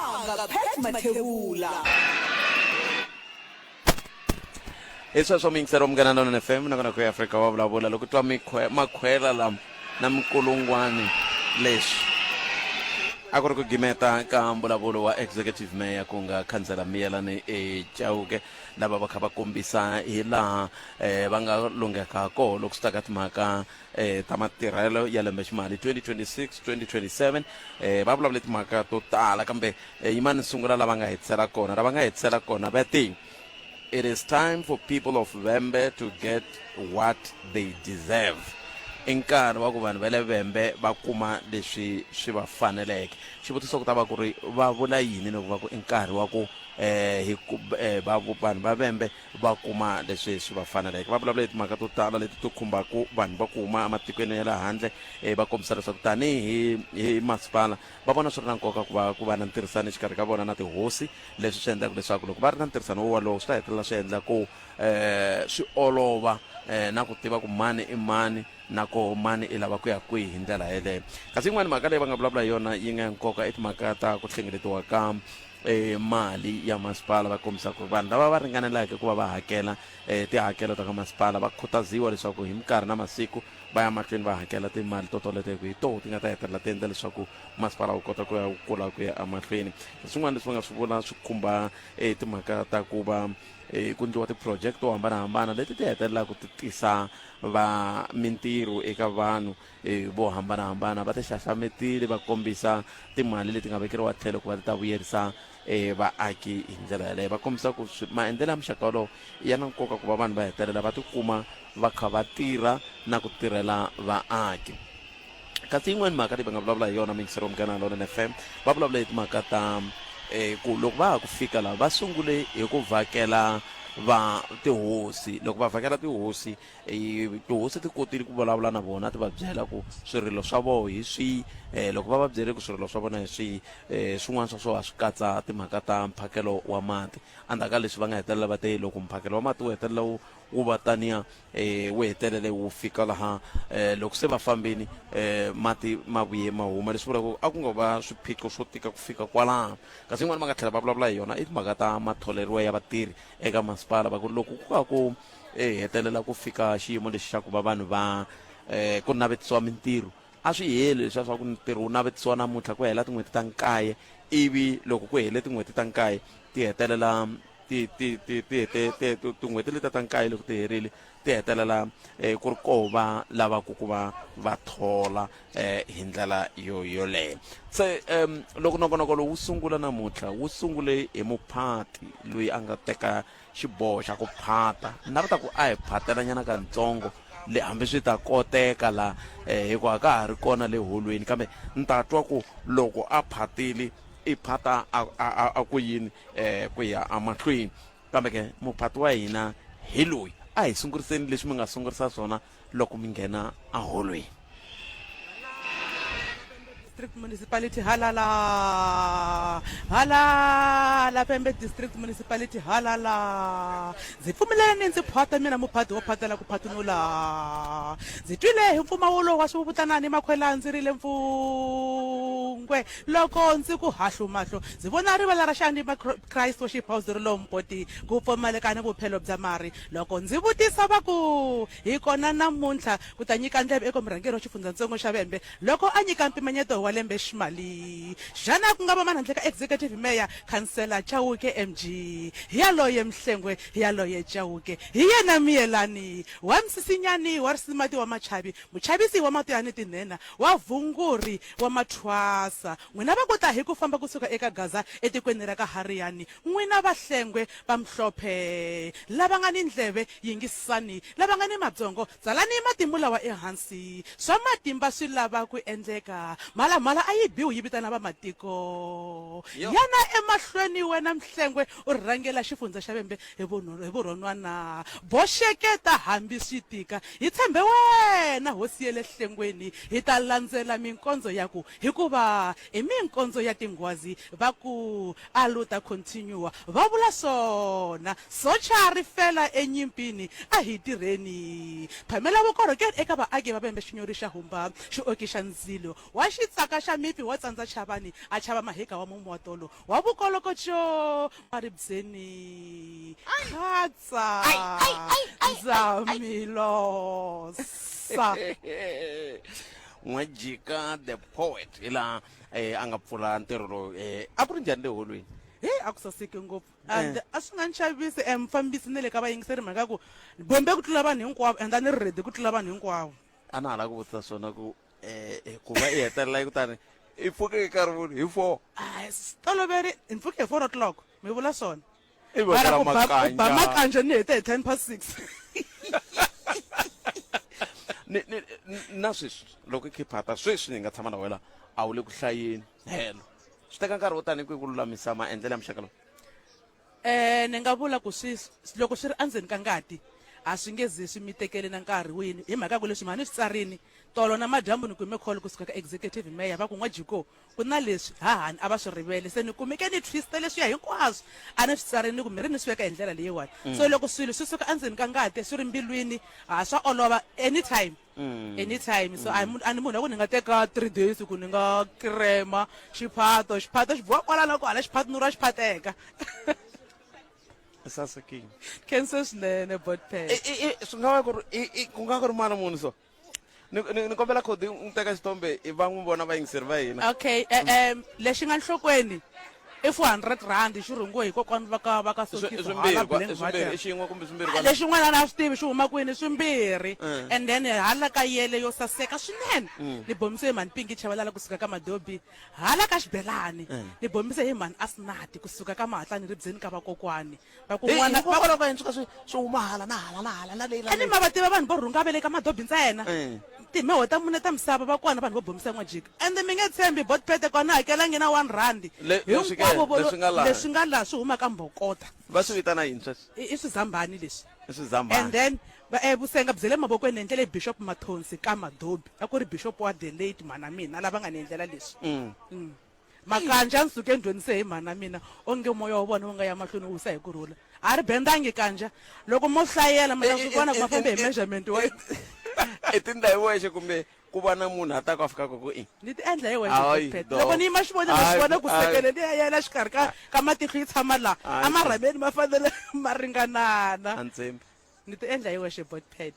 N'anga Pat Mathebula. Hi sweswo miyingiseri wa Munghana Lonene FM nakona ku Afrika wa vulavula loko twa makhwela lama na minkulungwani leswi a ku ri ku gimeta ka mbulavulo wa executive mayor ku nga khansela Miyelani e Chauke lava va kha va kombisa hi laha eh, va nga lungheka koho loko swi ta ka timhaka eh, ta matirhelo ya lembe ximali 2026 2027. Va vulavule timhaka to tala kambe yimani sungula lava nga hetisela kona lava nga hetisela kona va te it is time for people of Vhembe to get what they deserve. I nkarhi wa ku vanhu va le Vhembe va kuma leswi swi va faneleke. Xivutiso ku ta va ku ri va vula yini loko va ku i nkarhi wa ku eh, hi ku eh, va vanhu va Vhembe va kuma leswi swi va faneleke. Va vulavula hi timhaka to tala leti ti khumbaka vanhu va ku huma ematikweni ya le handle, va kombisa leswaku tanihi hi masipala va vona swi ri na nkoka ku va ku va na ntirhisano exikarhi ka vona na tihosi, leswi swi endlaka leswaku loko va ri na ntirhisano wo wolowo swi ta hetelela swi endla ku um swi olova um na ku tiva ku mani i mani na koho mani i lava ku ya kwihi hi ndlela yeleyo. Kasi yin'wana mhaka leyi va nga vulavula hi yona yi nga ya nkoka i timhaka ta ku hlengeletiwa ka um mali ya masipala, va kombisa ku vanhu lava va ringaneleke ku va va hakela um tihakelo ta ka masipala va khutaziwa leswaku hi minkarhi na masiku va ya mahlweni va hakela timali to toleto hi ku hi toho ti nga ta hetelela ti endla leswaku masipala wu kota ku ya wu kula ku ya emahlweni. Swin'wana leswi va nga swi vula swi khumba um timhaka ta ku va um ku endliwa ti-project to hambanahambana leti ti hetelelaka ti tisa va mintirho eka vanhu um vo hambanahambana. Va ti xaxametile va kombisa timali leti nga vekeriwa tlhelo ku va ti ta vuyerisa um vaaki hi ndlela yaleyo. Va kombisa ku maendlelo ya muxaka wolowo ya na nkoka ku va vanhu va hetelela va tikuma va kha va tirha na ku tirhela vaaki. Kasi yin'wana mhaka leyi va nga vulavula hi yona muyingiseri wa Munghana Lonene FM, va vulavula hi timhaka ta um ku loko va ha ku fika laha va sungule hi ku vhakela va tihosi. Loko va vhakela tihosi, tihosi ti kotile ku vulavula na vona ti va byela ku swirilo swa vona hi swihi. Loko va va byele ku swirilo swa vona hi swihi, swin'wana swa swona swi katsa timhaka ta mphakelo wa mati. Endzhaku ka leswi va nga hetelela va te loko mphakelo wa mati wu hetelela wu wu va taniya wu hetelele wu fika laha loko se va fambini mati ma vuye ma huma, leswi vulaka ku a ku nga va swiphiqo swo tika ku fika kwalano. Kasi yin'wana va nga tlhela va vulavula hi yona i timhaka ta matholeriwa ya vatirhi eka masipala, va ku loko ku ka ku hetelela ku fika xiyimo lexi xa ku va vanhu va ku navetisiwa mintirho a swi heli leswiya swa ku ntirho wu navetisiwa namuntlha ku hela tin'hweti ta nkaye ivi loko ku hele tin'hweti ta nkaye ti hetelela ti ti ti ti hete ti tin'hweti letiya ta nkaye loko ti herile ti hetelela ku ri koho va lavaku ku va va thola hi ndlela yo yoleyo. Se loko nongonoko lowu wu sungula namuntlha wu sungule hi muphati loyi a nga teka xiboho xa ku phata. Ni lava ta ku a hi phatela nyana kantsongo le hambi swi ta koteka la hikuva a ka ha ri kona le holweni kambe ni ta twa ku loko a phatile i phata a a a ku yini ku ya emahlweni. Kambe ke muphati wa hina hi loyi, a hi sunguriseni leswi mi nga sungurisa swona loko mi nghena eholweni. District Municipality halala halala Vhembe District Municipality halala ndzi pfumeleni ndzi phata mina muphati wo phatela ku phatunula ndzi twile hi mpfumawulo wa swivuvutana ni makhwela ndzi rile mpfungwe loko ndzi ku hahlu mahlo ndzi vona rivala ra xanima Christ Worship House ri lo mpoti ku pfumaleka ni vuphelo bya mari loko ndzi vutisa va ku hi kona namuntlha ku ta nyika ndleve eka murhangeri wa xifundzatsongo xa Vhembe loko a nyika mpimanyeto wa lembe ximali. Xana ku nga va mani handle ka Executive Mayor Khansela Chauke MG? Hi yaloye Mhlengwe, hi yaloye Chauke. Hi yena Miyelani, wa Msisinyani, wa Risimati wa Machavi, muchavisi wa matoya ni tinhenha, wa Vhunguri, wa Mathwasa. N'wina va ku ta hi ku famba ku suka eka Gaza etikweni ra ka Hariyani, n'wina Vahlengwe va Mhlophe, lava nga ni ndleve, yingisani, lava nga ni mabyongo, Tsalani matimu lawa ehansi. Swa matimba swi lava ku endleka. Mhalamhala a yi biwi yi vitana vamatiko. Yana emahlweni wena Mhlengwe u rhangela xifundzha xa Vhembe hi hi vurhonwana. Boxeketa hambi swi tika. Hi tshembe wena hosi ya le Hlengweni. Hi ta landzela minkondzo ya ku hikuva. Halala i minkondzo ya tinghwazi va ku a luta continua va vula swona. Socha ri fela enyimpini a hi tirheni. Phamela vukorhokeri eka vaaki va Vhembe Xinyori xa humba xioki xa ndzilo wa xitsaka xa mipi wa tsandza chavani a chava mahika wa mumu wa tolo wa vukolokoco maribyeni khatsa ndza mi losa. N'wajika the poet hi laha eh, a nga pfula ntirho lowu eh, a ku ri njhani le holweni He a ku saseke ngopfu and a swi nga ni chavisi um mufambisi na le ka vayingiseri mhaka ku ni bombe ku tlula vanhu hinkwavo and a ni ri ready ku tlula vanhu hinkwavo. A na ha lava ku vutisa swona ku eh, ku va i hetelela yi kutani i pfuke hi nkarhi muni hi 4 A swi toloveri ni pfuke hi 4 o'clock mi vula swona i mara vekela ku ba ku ba makanja makanja ni hete hi 10 past 6. Ni ni na sweswi loko i khiphata sweswi ni nga tshama na wena a wu le ku hlayeni helo swi teka nkarhi wo tani kwihi ku lulamisa maendlelo ya muxaka lowu Ni nga vula ku swi loko swi ri endzeni ka ngati a swi nge zi swi mi tekeli na nkarhi wini hi mhaka ya ku leswi mhani swi tsarini tolo na madyambu ni kume call kusuka ka executive mayor va ku n'wajiko ku na leswi hahani a va swi rivele se ni kumeke ni twista leswiya hinkwaswo a ni swi tsarini ni ku mi ri ni swi veka hi ndlela leyiwani so loko swilo swi suka endzeni ka ngati swi ri mbilwini ha swa olova anytime anytime so a hi munhu a ni munhu wa ku ni nga teka 3 days ku ni nga krema xiphato xiphato xi biwa kwala na kwala xiphato ni ra xi phateka sasekile khense swinene botpen swi nga va ku ri ku nga ku ri mara munhu so ni ni ni kombela khodi n'wi teka xithombe i va n'wi vona vayingiseri va hina okay lexi nga nhlokweni i 400 rand xi rhungiwe hi kokwani va ka va ka I Sokiso swimbirhi hala kwa- i swimbirhi Blank i xin'we kumbe swimbirhi Ah, kwala lexin'wana a swi tivi xi huma kwini swimbirhi Eh. and then hala ka yele yo saseka swinene ni bombise hi mhani Pinki Chavalala kusuka ka Madobi hala ka xibelani ni bombise hi mhani Asnati kusuka ka Mahatlani ribyeni ka vakokwani va ku n'wana hikokwalaho ka yini swi ka swi swi huma hala na hala na hala na leyi na ani leyi ma va tiva vanhu vo rhunga va le ka Madobi ntsena Eh. timheho ta mune ta misava va kona vanhu vo bombisa n'wajika ende mi nge tshembi botpete kona hakelangi na 1 rand Leswi ke, hinkwavo vo leswi nga laha. leswi nga laha swi huma ka mbokota va swi vitana yini sweswi i swizambhani leswi i swizambhani and then va vusenga bya le mavokweni hi ndlela yi bishop Mathonsi ka Madobi a ku ri bishop wa the late mhana mina lava nga ni endlela leswi Makanja ni suke ni dyondzise hi mhana mina onge moya wa vona wu nga ya mahlweni wu wisa hi ku rhula. A ri bendangi kanja. Loko mo hlayela mi ta swi vona ku ma fambe hi measurement wa I tindla hi wexe kumbe ku va na munhu a ta ku a fika ku ku i Ni ti endla hi wexe Hayi, Pet. do. Loko ni yima xivonweni na swi Hayi, vona ku hayi. sekele liya ya la xikarhi ka ka matihlo yi tshama la. Hayi. A marhameni ma fanele ma ringanana. A ni tshembi. Ni ti endla hi wexe Botpet.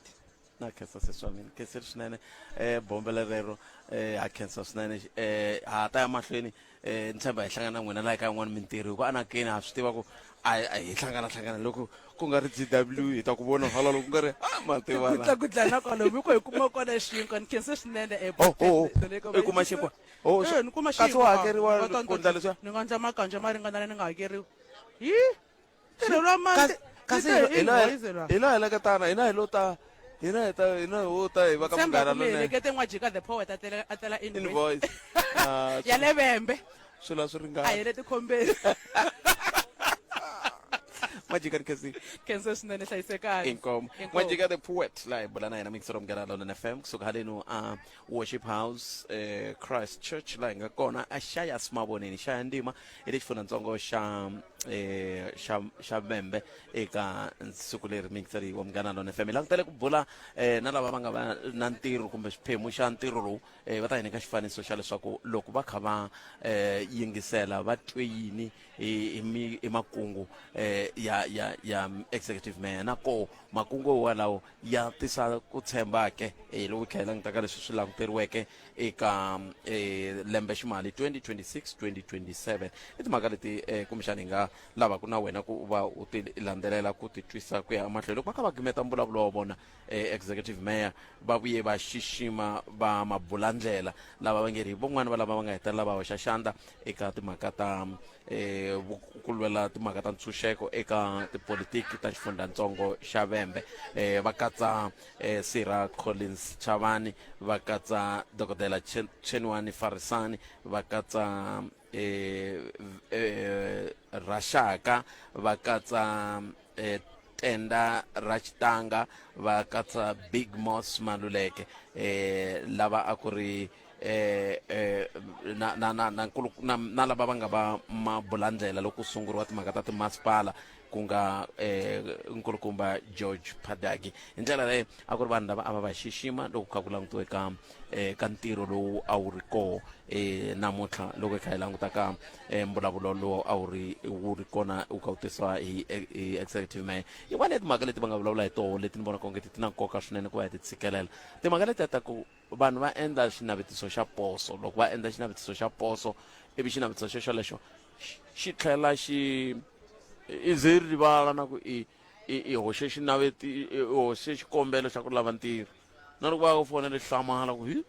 Na khensa sesi wa mina khensile swinene um bombele rero um ha khensa swinene um ha ta ya mahlweni um ni tshemba hi hlangana na n'wina laha ka yin'wana mintirho hikuva anakeni ha swi tiva ku a hi hlangana hlangana loko ku nga ri G W hi ta ku vona hala loko ku nga ri a ma tiva la. Ku dlana kwalomu hi ko hi kuma kona xinkwa ni khense swinene Oh, oh, oh. I kuma xinkwa? Oh, Eh, ni kuma kasi xinkwa wa hakeriwa Ni nga ku endla leswiya? ni nga endla makanja ma ringanana ni nga hakeriwi hi ntirho lowa mati kasi ni te hina invoice la. hina heleketana hina hi lo ta hina hi ta hina ho ta hi va ka Tshemba munghana ku mi lonene helekete n'wajika the poet a tela a tela invoice invoice Ah, ya le vembe swilo a swi a ringana hi le tikhombeni majika ni khensile khense swinene hlayisekani inkomo Inkomu. majika the poet laha hi bula na yena mixero munghana lonene fm kusuka haleno a worship house eh, christ church laha hi nga kona a xayas mavoneni xaya ndima hi le xifundzantsongo xa eh, xa xa vembe eka siku leri mixeri wa munghana lona fm hi langutele ku bula eh, na lava va nga va na ntirho kumbe xiphemu xa ntirho lowu eh, va ta hi nyika xifaniso xa leswaku loko va kha va eh, yingisela va twe yini hi hi mi- hi makungu eh, ya ya ya executive mayor na koho makungu walawo ya tisa ku tshemba ke hi loko hi kha hi languta ka leswi swi languteriweke eka lembe ximali 2026 2027 i timhaka leti kumbexana hi nga lavaka na wena ku va u ti landzelela ku ti twisa ku ya emahlweni loko va kha va gimeta mbulavulo wa vona executive mayor va vuye va xixima va mabulandlela lava va nge ri hi van'wana va lava va nga hetelela va hoxa xandla eka timhaka ta ku lwela timhaka ta ntshunxeko eka tipolitiki ta xifundzhantsongo xa Vhembe va katsa Sira Collins Chavani va katsa Dokodela Chenwani Farisani va katsa Rashaka va katsa Tenda Rachitanga va katsa Big Moss Maluleke lava a ku ri eh eh na na na na nkulu na, na lava va nga va mabulandlela loko ku sunguriwa timhaka ta timasipala ku nga eh nkulukumba George Phadagi. Hi ndlela leyo a ku ri vanhu lava a va va xixima loko kha ku langutiwe ka eh ka ntirho lowu a wu ri koho eh namuntlha loko hi kha hi languta ka eh, mbulavulo lowu a wu ri wu ri kona wu kha wu tisiwa hi hi executive mayor. Yin'wana ya timhaka leti va nga vulavula hi toho leti ni vonaka onge ti na nkoka swinene ku va hi ti tshikelela, timhaka letiya ta ku vanhu va endla xinavetiso xa poso. Loko va endla xinavetiso xa poso ivi xinavetiso xo xolexo xi tlhela xi i ze ri rivala na ku i i i hoxe xinaveti i hoxe xikombelo xa ku lava ntirho, na loko va ku fonela hlamala ku hi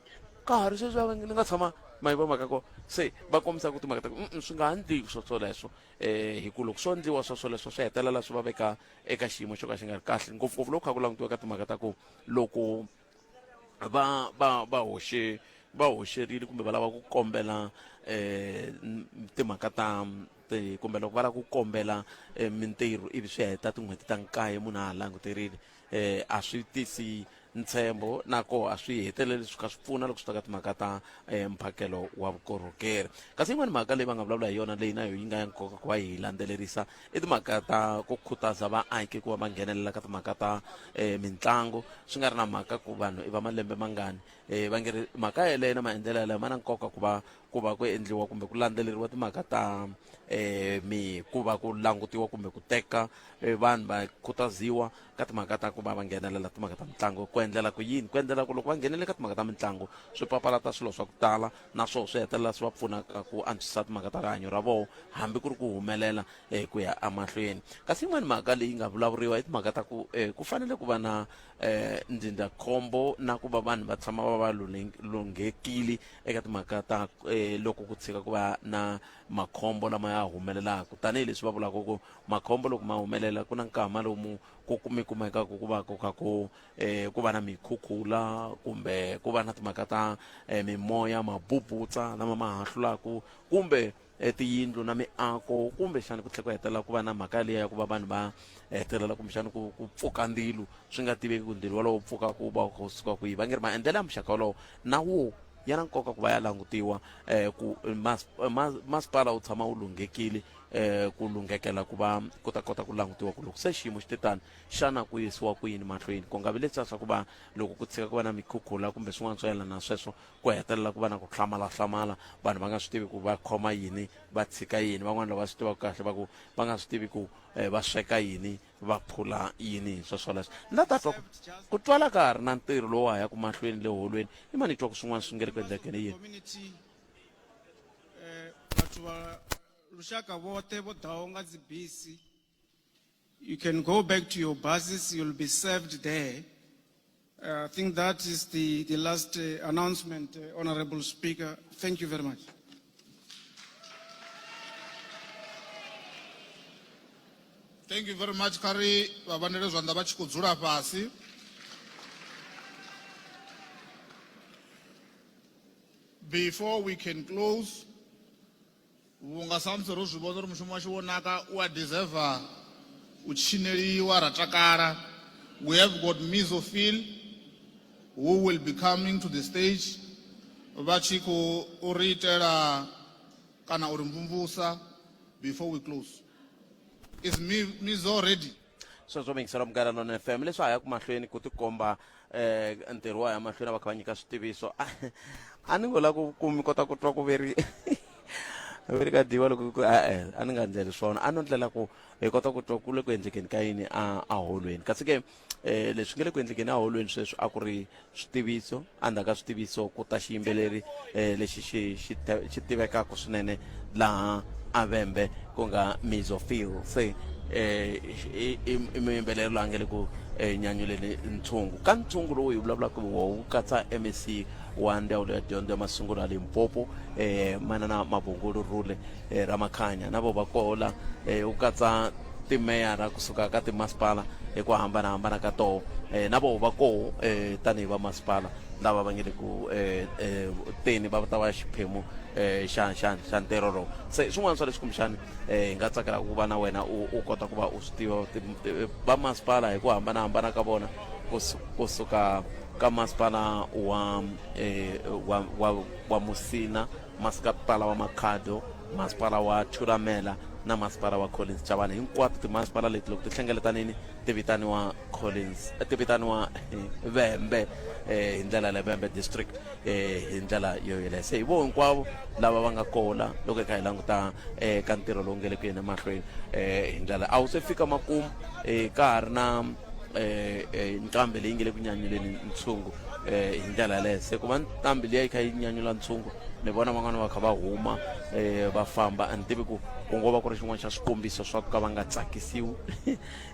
ka ha ri sweswi va ni nga tshama ma yi va mhaka ko se va kombisa ku timhaka ta ku swi nga ha ndliwi swo swoleswo um hi ku loko swo ndliwa swo swoleswo swi hetelela swi va veka eka xiyimo xo ka xi nga ri kahle, ngopfungopfu loko kha ku langutiwa ka timhaka ta ku loko va va va hoxe va hoxerile kumbe va lava ku kombela eh timhaka ta kumbe loko va lava ku kombela eh, mintirho ivi swi heta tin'hweti ta nkaye munhu a ha languterile eh a swi tisi ntshembo na koho a swi heteleli swi kha swi pfuna loko swi ta ka timhaka ta eh, mphakelo wa vukorhokeri. Kasi yin'wana mhaka leyi va nga vulavula hi yona leyi na yo yi nga ya nkoka ku va yi landzelerisa i timhaka ta ku khutaza vaaki ku va va nghenelela ka timhaka ta eh, mitlangu, swi nga ri na mhaka ku vanhu i va malembe mangani. Eh, va nge ri mhaka yeleyo na maendlelo yaleyo ma na nkoka ku va ku va ku endliwa kumbe ku landzeleriwa timhaka ta eh, mi ku va ku langutiwa kumbe ku teka eh, vanhu va khutaziwa ka timhaka ta ku va va nghenelela timhaka ta mitlangu. Ku endlela ku yini? Ku endlela ku loko va nghenele ka timhaka ta mitlangu swi papalata swilo swa ku tala, naswona swi hetelela swi va pfuna ka ku antswisa timhaka ta rihanyo ra vona hambi ku ri ku humelela eh, ku ya emahlweni. Kasi yin'wana mhaka leyi nga vulavuriwa i timhaka ta ku eh, ku fanele ku va na eh, ndzindzakhombo na ku va vanhu va tshama va va lunghekile eka timhaka ta eh, loko ku tshika ku va na makhombo lama ya humelelaka, tanihileswi va vulaka ku makhombo loko ma humelela ku na nkama lomu ku mi kumekaka ku va ku kha ku eh, ku va na mikhukhula kumbe ku va na timhaka ta eh, mimoya mabubutsa lama ma hahlulaka kumbe eh, tiyindlu na miako, kumbexana ku tlhela ku hetelela ku va na mhaka liya ya ku va vanhu va hetelela kumbexana ku ku pfuka ndzilo swi nga tiveki ku ndzilo wolowo pfuka ku va ku suka kwihi. Va nge ri maendlelo ya muxaka wolowo na wo ya na nkoka ku va ya langutiwa eh, ku masipala wu tshama wu lunghekile eh, ku lunghekela ku va ku ta kota ku langutiwa ku loko se xiyimo xi te tani xana ku yisiwa ku yini mahlweni, ku nga vi leswiya swa ku va loko ku tshika ku va na mikhukhula kumbe swin'wana swo yelana na sweswo ku hetelela ku va na ku hlamala-hlamala, vanhu va nga swi tivi ku va khoma yini va tshika yini, van'wana lava swi tivaka kahle va ku va nga swi tivi ku eh, va sweka yini va phula yini hi sweswoleswo. Ni la ta twa ku ku twala ka ha ri na ntirho lowu wa ha yaka mahlweni le holweni, i mani twa ku swin'wana swi nge le ku endlekeni yini. Community eh, vhathu vha lushaka vhoṱhe vho ḓaho nga dzibisi, you can go back to your buses, you'll be served there. I think that is the last announcement, Honorable Speaker. Thank you very much. Thank you very much. Kha ri vha vhandele zwanḓa vha tshi khou dzula fhasi. Before we can close, vhunga samusi ro zwi vhona uri mushumo washu wo naka u a deserve u tshineliwa ra takala. We have got Mizophil who will be coming to the stage vha tshi khou ri itela kana u ri mvumvusa before we close. Is Mizo ready? Sweswo mingisela Munghana Lonene FM leswi ha yaku mahlweni ku tikomba eh ntirho wa ya mahlweni va kha va nyika switiviso. A ni ngo la ku ku mi kota ku twa ku veri veri ka dyiwa loko ku e-e a ni nga ndleli swona, a no ndlela ku hi kota ku twa ku le ku endlekeni ka yini a a holweni. Kasi ke eh leswi nge le ku endlekeni a holweni sweswi a ku ri switiviso, endzhaku ka switiviso ku ta xiyimbeleri eh lexi xi xi xi tivekaka swinene laha a Vhembe ku nga Mizo Phil. Se eh i muyimbeleri loyi a nge le ku eh, nyanyuleni ntshungu. Ka ntshungu lowu hi vulavulaka hi woho wu katsa MEC wa ndzawulo ya dyondzo ya masungulo ya Limpopo eh manana Mabungulu Rule eh, Ramakhanya na vo va koho la eh, wu katsa timeyara kusuka ka timasipala hi ku hambanahambana ka toho eh, na voho va koho eh, tanihi vamasipala lava va nge le ku eh, eh, teni va ta va xiphemu eh, xa xa xa ntirho lowu. Se swin'wana swa leswi kumbexani eh, hi nga tsakela ku va na wena u, u kota ku va u swi tiva vamasipala hi ku hambanahambana ka vona kusuka ka masipala wa eh, wa wa wa Musina, masipala wa Makhado, masipala wa Thulamela na masipala wa Collins Chavane. Hinkwato timasipala leti loko ti hlengeletanini ti vitaniwa Collins, ti vitaniwa Vhembe hi ndlela le Vhembe district hi ndlela yo yeleyo. Se hi vo hinkwavo lava va nga kola loko hi kha hi languta ka ntirho lowu nge le ku yeni emahlweni hi ndlela a wu se fika makumu, ka ha ri na nqambi leyi nge le ku nyanyuleni ntshungu hi ndlela yaleyo. Se ku va nqambi liya yi kha yi nyanyula ntshungu, ni vona van'wana va kha va huma va famba, a ni tivi ku ku ngo va ku ri xin'wana xa swikombiso swa ku ka va nga tsakisiwi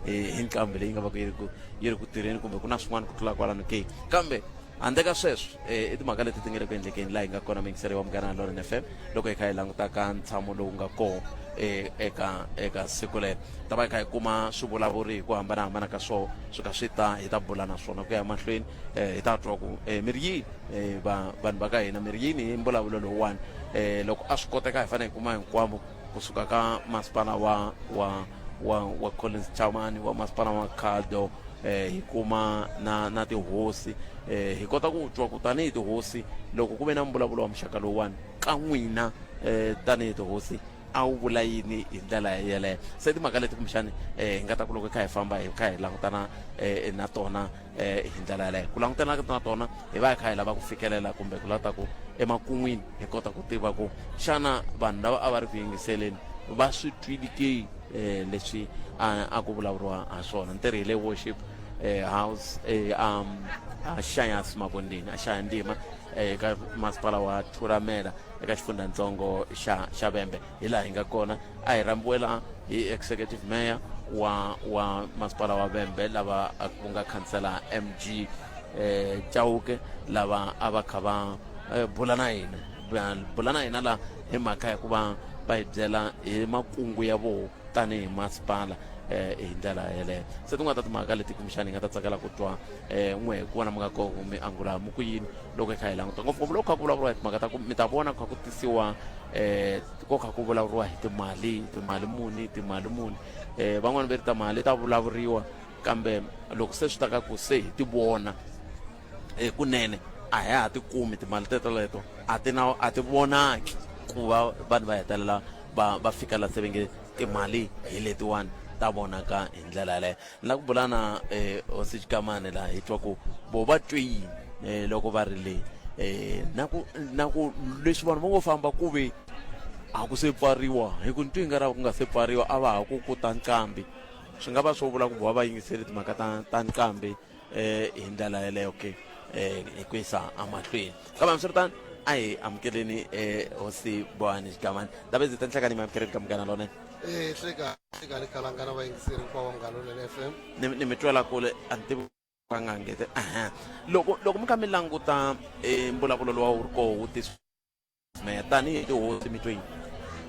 hi nqambi leyi nga va ku yi ri ku tirheni, kumbe ku na swin'wana ku tlula kwalano ke. Kambe handle ka sweswo, i timhaka leti ti nga le ku endlekeni laha hi nga kona, muyingiseri wa Munghana Lonene FM, loko hi kha hi languta ka ntshamo lowu nga koho eka siku leri ta va hi kha hi kuma swivulavuri hi ku hambanahambana ka swoho swi kha swi ta hi ta bula na swona ku ya mahlweni. Hi ta twa ku mi ri yini, vanhu va ka hina, mi ri yini hi mbulavulo lowuwani. Loko a swi koteka hi fanele hi kuma hinkwavo kusuka ka masipala wa Collins Chavani, wa masipala wa Makhado, hi kuma na tihosi, hi kota ku twa ku tanihi tihosi loko ku ve na mbulavulo wa muxaka lowuwani ka n'wina, tanihi tihosi a wu vula yini hi ndlela yeleyo. Se timhaka leti kumbexani hi nga ta ku loko hi kha hi famba hi kha hi langutana na tona hi ndlela yaleyo, ku langutana na tona hi va hi kha hi lava ku fikelela kumbe ku lava ta ku emakun'wini hi kota ku tiva ku xana vanhu lava a va ri ku yingiseleni va swi twili ke leswi a ku vulavuriwa ha swona. Ntirho hi le worship house a Shayas Mavondeni, a Shaya Ndima, eka masipala wa Thulamela eka xifundzhantsongo xa Vhembe, hi laha hi nga kona. A hi rhambiwela hi executive mayor wa masipala wa Vhembe, lava ku nga khansela MG Chauke, lava a va kha va bula na hina, bula na hina la hi mhaka ya ku va va hi byela hi makungu ya voho tanihi masipala hi ndlela yeleyo. Se tin'wana ta timhaka leti kumbexani hi nga ta tsakela ku twa n'we hi ku vona mi nga koho mi angula mi ku yini loko hi kha hi languta ngopfungopfu loko kha ku vulavuriwa hi timhaka ta ku mi ta vona ku kha ku tisiwa ko kha ku vulavuriwa hi timali, timali muni, timali muni. Van'wani va ri ta mali ta vulavuriwa, kambe loko se swi ta ka ku se hi ti vona kunene a hi ha ti kumi timali teto leto, a ti na a ti vonaki ku va vanhu va hetelela va fika la se va nge timali hi letiwani ta vonaka hi ndlela yaleyo. Ni lava ku bula na hosi Xikamani laha hi twa ku vo va twe yini loko va ri le na ku leswi vanhu va ngo famba ku ve a ku se pfariwa, hi ku ni twi nga ra ku nga se pfariwa a va ha ku ku ta nqambi, swi nga va swo vula ku va va yingiseli timhaka ta nqambi hi ndlela yeleyo ke hi ku yisa emahlweni. Kambe hambiswiritano a hi amukeleni hosi Bohani Xikamani Ndabezitha, nhlekani, mi amukeleni ka Munghana Lonene. Hleka hlekani kalangana vayingiseri hinkwavo Munghana Lonene FM. Ni mi twela kule, a ni tivi va nga ngete. Aha, loko mi kha mi languta mbulavulo lowa wu ri koho wu tisi mayor tanihi tihosi, mi twe yini?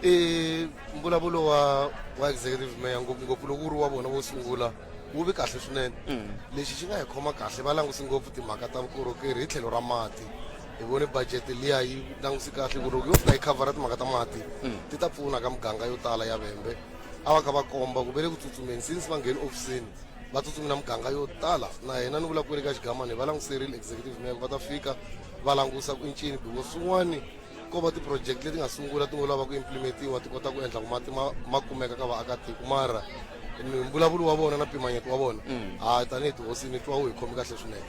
I mbulavulo wa executive mayor, ngopfungopfu loko wu ri wa vona vo sungula, wu vi kahle swinene. Lexi xi nga hi khoma kahle, va languse ngopfu timhaka ta vukorhokeri hi tlhelo ra mati. Hi vone budget liya yi languse kahle ku loko yo fika yi khavhara timhaka ta mati, ti ta pfuna ka muganga yo tala ya Vhembe. A va kha va komba ku ve le ku tsutsumeni since va ngheni ofisini, va tsutsumi na muganga yo tala. Na hina ni vula kwele ka Xigamani va languserile executive mayor ku va ta fika va langusa ku i ncini, because swin'wani ko va ti-project leti nga sungula ti ngo lava ku implementiwa ti kota ku endla ku mati ma kumeka ka vaakatiko. Mara mbulavulo wa vona na mpimanyeto wa vona, ha tanihi tihosi ni twa wu hi khomi kahle swinene.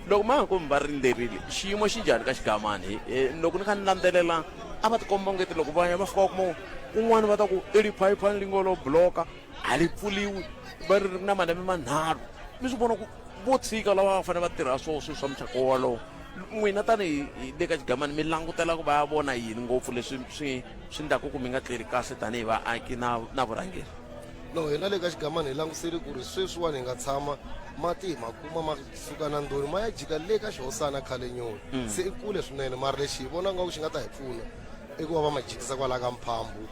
Loko ma ha ku mi va rindzerile, xiyimo xi njhani ka Xigamani? Loko ni kha ni landzelela a va tikomba ongeti loko va ya va fika va kuma kun'wana va ta ku i liphayiphani li ngo lo bloka a li pfuliwi, va ri na malembe manharhu, mi swi vona ku vo tshika lava va fanele va tirha swo swilo swa muxaka wolowo. N'wina tanihi le ka Xigamani mi langutela ku va ya vona yini ngopfu leswi swi endlaku ku mi nga tleli kahle tanihi vaaki na vurhangeri? No, hina le ka Xigamani hi langusele ku ri sweswiwani hi nga tshama mati hi ma kuma ma suka na ndoni ma ya jika le ka xihosana khale nyoni, se i kule swinene. Mara lexi hi vona nga ku xi nga ta hi pfuna i ku va va ma jikisa kwalaya ka Mphambu.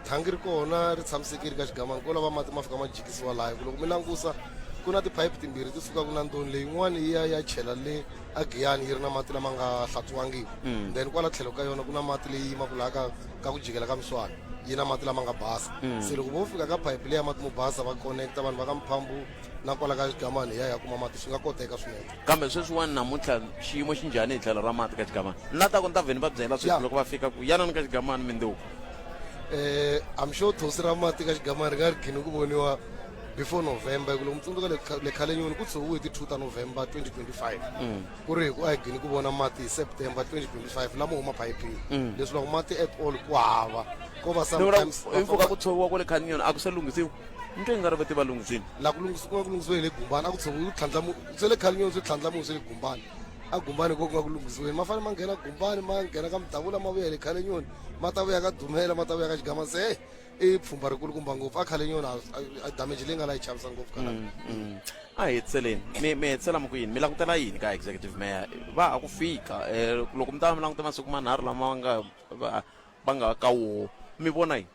Thangi ri kona ri tshamisekile ka Xigamani, ko lava mati ma fika ma jikisiwa laya. Ku loko mi langusa ku na tiphayiphi timbirhi ti sukaka na ndoni, leyin'wani yi ya ya chela le agiyani yi ri na mati lama nga hlantswiwangiki, then kwala tlhelo ka yona ku na mati leyi yimaka laha ka ku jikela ka miswani. yi na mati lama nga basa. Se loko vo fika ka phayiphi leya mati mo basa va connecta vanhu va ka Mphambu na kwala ka Xigamani hi ya hi ya kuma mati swi nga koteka swinene. Kambe sweswiwani namuntlha xiyimo xi njhani hi tlhelo ra mati ka Xigamani? Na ta ku ni ta vheni va byela sweswi Ya. loko va fika ku yanani ka Xigamani mindzuku. I'm sure thosi ra mati ka Xigamani ri nga ri gini ku voniwa before November hi ku loko mi tsundzuka le le Khalenyoni ku tshoviwe hi ti 2 ta November 2025 ku ri hi ku a hi gini ku vona mati hi September 2025 lamo huma phayiphini leswi loko mati at all ku hava ko va Ni vula sometimes hi mpfhuka ku tshoviwa kwale Khalenyoni a ku se lunghisiwa ni twe ingari va te va lunghisini. La ku lunghisi ku nga ku lunghisiwe hi le Gumbani a ku tshoviwe ku tlhandlamu swe le Khalenyoni swi tlhandlamuwe swe le Gumbani a Gumbani ko ku nga ku lunghisiweni ma fanele ma nghena Gumbani ma nghena ka Mudavula ma vuya hi le Khalenyoni ma ta vuya ka Dumela ma ta vuya ka Xigama se i pfhumba rikulukumba ngopfu a Khalenyoni a damage leyi nga la yi chavisa ngopfu khala. A hi hetiseleni mi mi hetisela mi ku yini mi langutela yini ka executive mayor va ha ku fika loko mi ta va mi langute masiku manharhu lama va nga va va nga ka woho mi vona yini?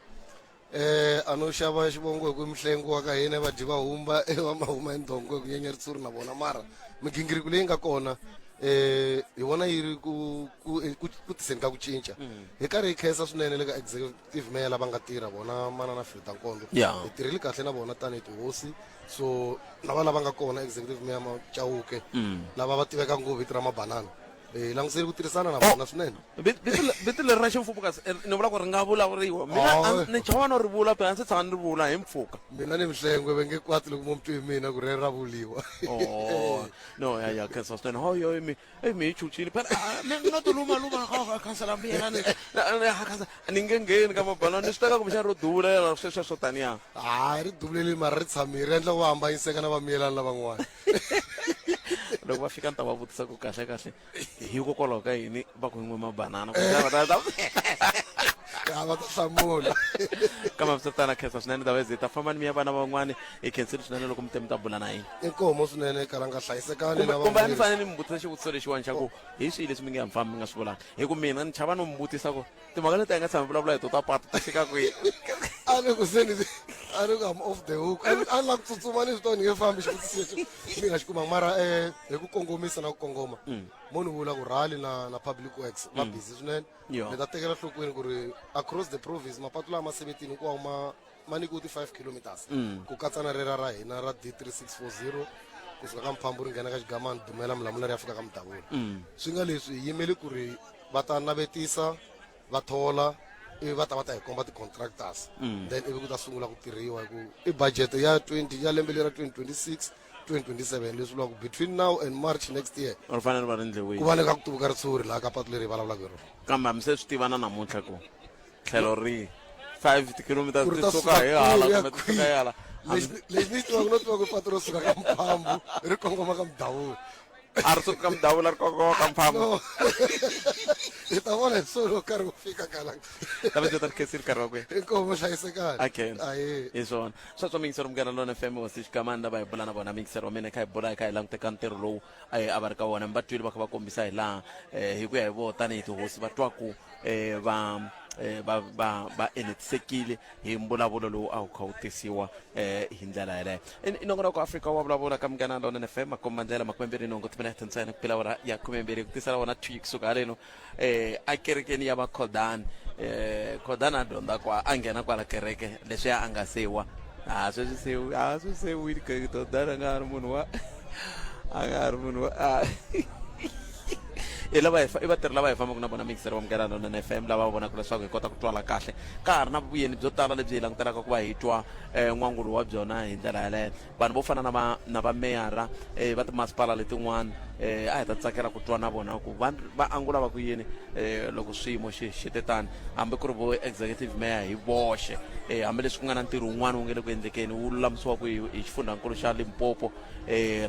A no xava xivongo hi ku mihlengo wa ka hina vadyi va humba va mahuma hi ndhongo hi ku nyenya ritshuri na vona mara migingiriko leyi nga kona hi vona yi ri ku ku ku ku tiseni ka ku cinca hi karhi hi khensa swinene le ka executive mayor lava nga tirha vona manana Frida Nkondo hi tirhile kahle na vona tanihi tihosi so lava lava nga kona executive mayor Machauke lava va tiveka ngopfu vito ra mabanana hi languseli ku tirhisana na vona swinene. Vito leri ra ximfumo kasi ni vula ku ri nga vulavuriwa mina ni chava no ri vula phela a ndzi tshama ni ri vula hi mpfhuka. Mina ni Mhlengwe va nge kwati loko mo mi twe hi mina ku rero ra vuriwa. Oh no ya ya khensa swinene hoyo mi eyi mi hi chuchile phela mi nga ti lumaluma khansela mbuyelani ni nge ngheni ka mabanana ni swi teka kumbexana ro duvulela sweswo swo taniya. Ha ri duvuleli mara ri tshamile ri endla ku va hambanyiseka na vamiyelani lavan'wana. Loko va fika ni ta va vutisa ku kahle kahle hikokwalaho ka yini va ku n'we mabanana va ta ya va ta hlamula. Kambe swi tana khensa swinene ndaba hi ta famba ni mi ya vana van'wani hi khensile swinene loko mi te mi ta bula na hina. Inkomo swinene kalanga hlayisekani na kumbe a ni fanele ni mi vutisa xivutiso lexiwani xa ku hi swihi leswi mi nge ha mi fambi mi nga swi vulanga hi ku mina ni chava no mi vutisa ku timhaka leti a nga tshama vulavula hi to ta patu ti fika kwihi. A ni ku se ni a ni ku I'm off the hook a ni lava ku tsutsuma ni swi tiva ni nge fambi xivutiso lexi ni nga xi kumanga mara hi ku kongomisa na ku kongoma mo ni vula ku rally na na public works va busy swinene ni ta tekela nhlokweni ku ri across the province mapatu lama 17 hinkwawo ma ma nyikiwe ti 5 kilometers ku katsa na rera ra hina ra D3640 kusuka ka Mphambu ri nghena ka Xigamani Dumela Mulamula ri ya fika ka Mudavula swi nga leswi hi yimele ku ri va ta navetisa va thola ivi va ta va ta hi komba ti-contractors then ivi ku ta sungula ku tirhiwa hi ku i budget ya 20 ya lembe leri ra 2026 2027 leswi vulaka between now and March next year ri fanele va ri endliwile ku va le ka ku tuvuka ritshuri laha ka patu leri hi vulavulaka hi rona. Kambe hambi se swi tiva na namuntlha ku tlhelo rihi 5 tikilomitara Ku ri ti ta suka suka hi hala kwihi, ya kumbe ti suka hi hala. Lexi lexi ni xi tivaka no tiva ku patu ro suka ka Mphambu ri kongoma ka Mudavula. A ri suka ka Mudavula ri kongoma ka Mphambu. No. Hi ta vona hi swona loko nkarhi wu fika kalanga. Tava byi ta ri khensile nkarhi wa kwihi. Inkomu hlayisekani. Akhena. Ahee. Hi swona. Sweswo miyingiseri Munghana Lona FM hosi Xikamani lava hi bula na vona miyingiseri wa mina hi kha hi bula hi kha hi langute ka ntirho lowu a va ri ka wona mi va twile va kha va kombisa hi laha hi ku ya hi voho tanihi tihosi va twa ku va va va va enetisekile hi mbulavulo lowu a wu kha wu tisiwa hi ndlela yeleyo. I nongonoko Afrika wa vulavula ka Munghana Lonene FM makomba ndlela makumembirhi nhungu timinete ntsena ku pela awara ya khumembirhi ku tisela wona thwi kusuka haleno a kerekeni ya va Khodani. Khodani a dyondza kwa a nghena kwala kereke leswiya a nga se wa a sweswi se a sweswi se wile Khodani a nga ha ri munhu wa a nga ha ri munhu wa i lava hi i vatirhi lava hi fambaka na vona mixer wa Munghana Lonene FM lava vonaka leswaku hi kota ku twala kahle ka ha ri na vuyeni byo tala lebyi hi langutelaka ku va hi twa n'wangulo wa byona hi ndlela yaleyo. Vanhu vo fana na va na va meyara va timasipala letin'wana a hi ta tsakela ku twa na vona ku va va angula va ku yini loko swiyimo xi xi te tani hambi ku ri vo executive mayor hi voxe hambileswi ku nga na ntirho wun'wana wu nge le ku endlekeni wu lulamisiwaka hi hi xifundzankulu xa Limpopo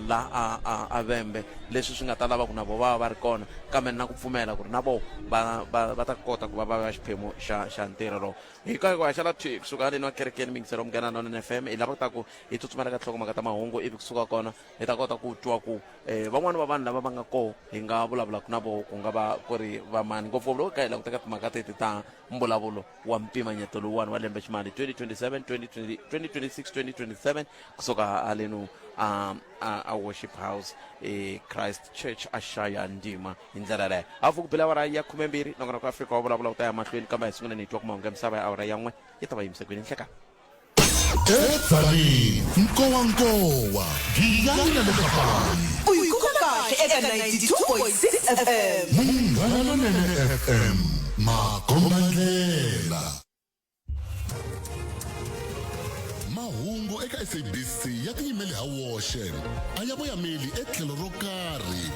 la a a a Vhembe leswi swi nga ta lava ku na vo va va ri kona kambe na ku pfumela ku ri na vo va va va ta kota ku va va va xiphemu xa xa ntirho lowu. Hi ka hi ku haxela thwi kusuka haleni wa kerekeni miyingiselo Munghana Lonene FM hi lava ku ta ku hi tsutsumela ka tinhlokomhaka ta mahungu ivi kusuka kona hi ta kota ku twa ku van'wani va vanhu lava va nga koho hi nga vulavulaka na voho ku nga va ku ri vamani ngopfungopfu loko hi kha hi languta ka timhaka teti ta mbulavulo wa mpimanyeto lowuwani wa lembe ximali 2027 2026 2027 kusuka halenu a a worship house e Christ Church a xaya ndima hi ndlela yaleyo. Hafu ku bile awara ya khumembirhi nongonoko Afrika wa vulavula wu ta ya mahlweni kambe a hi sunguleni hi twa ku mahungu ya misava ya awara. awara ya n'we yi ta va yimise kwini nhlekani. Edzaneng, Nkowankowa, Giyani na le Kapani. U yi kuma kahle eka 92.6 FM. Munghana Lonene FM, makombandlela. Mahungu eka SABC ya tiyimele ha woxe, a ya voyameli etlhelo ro karhi.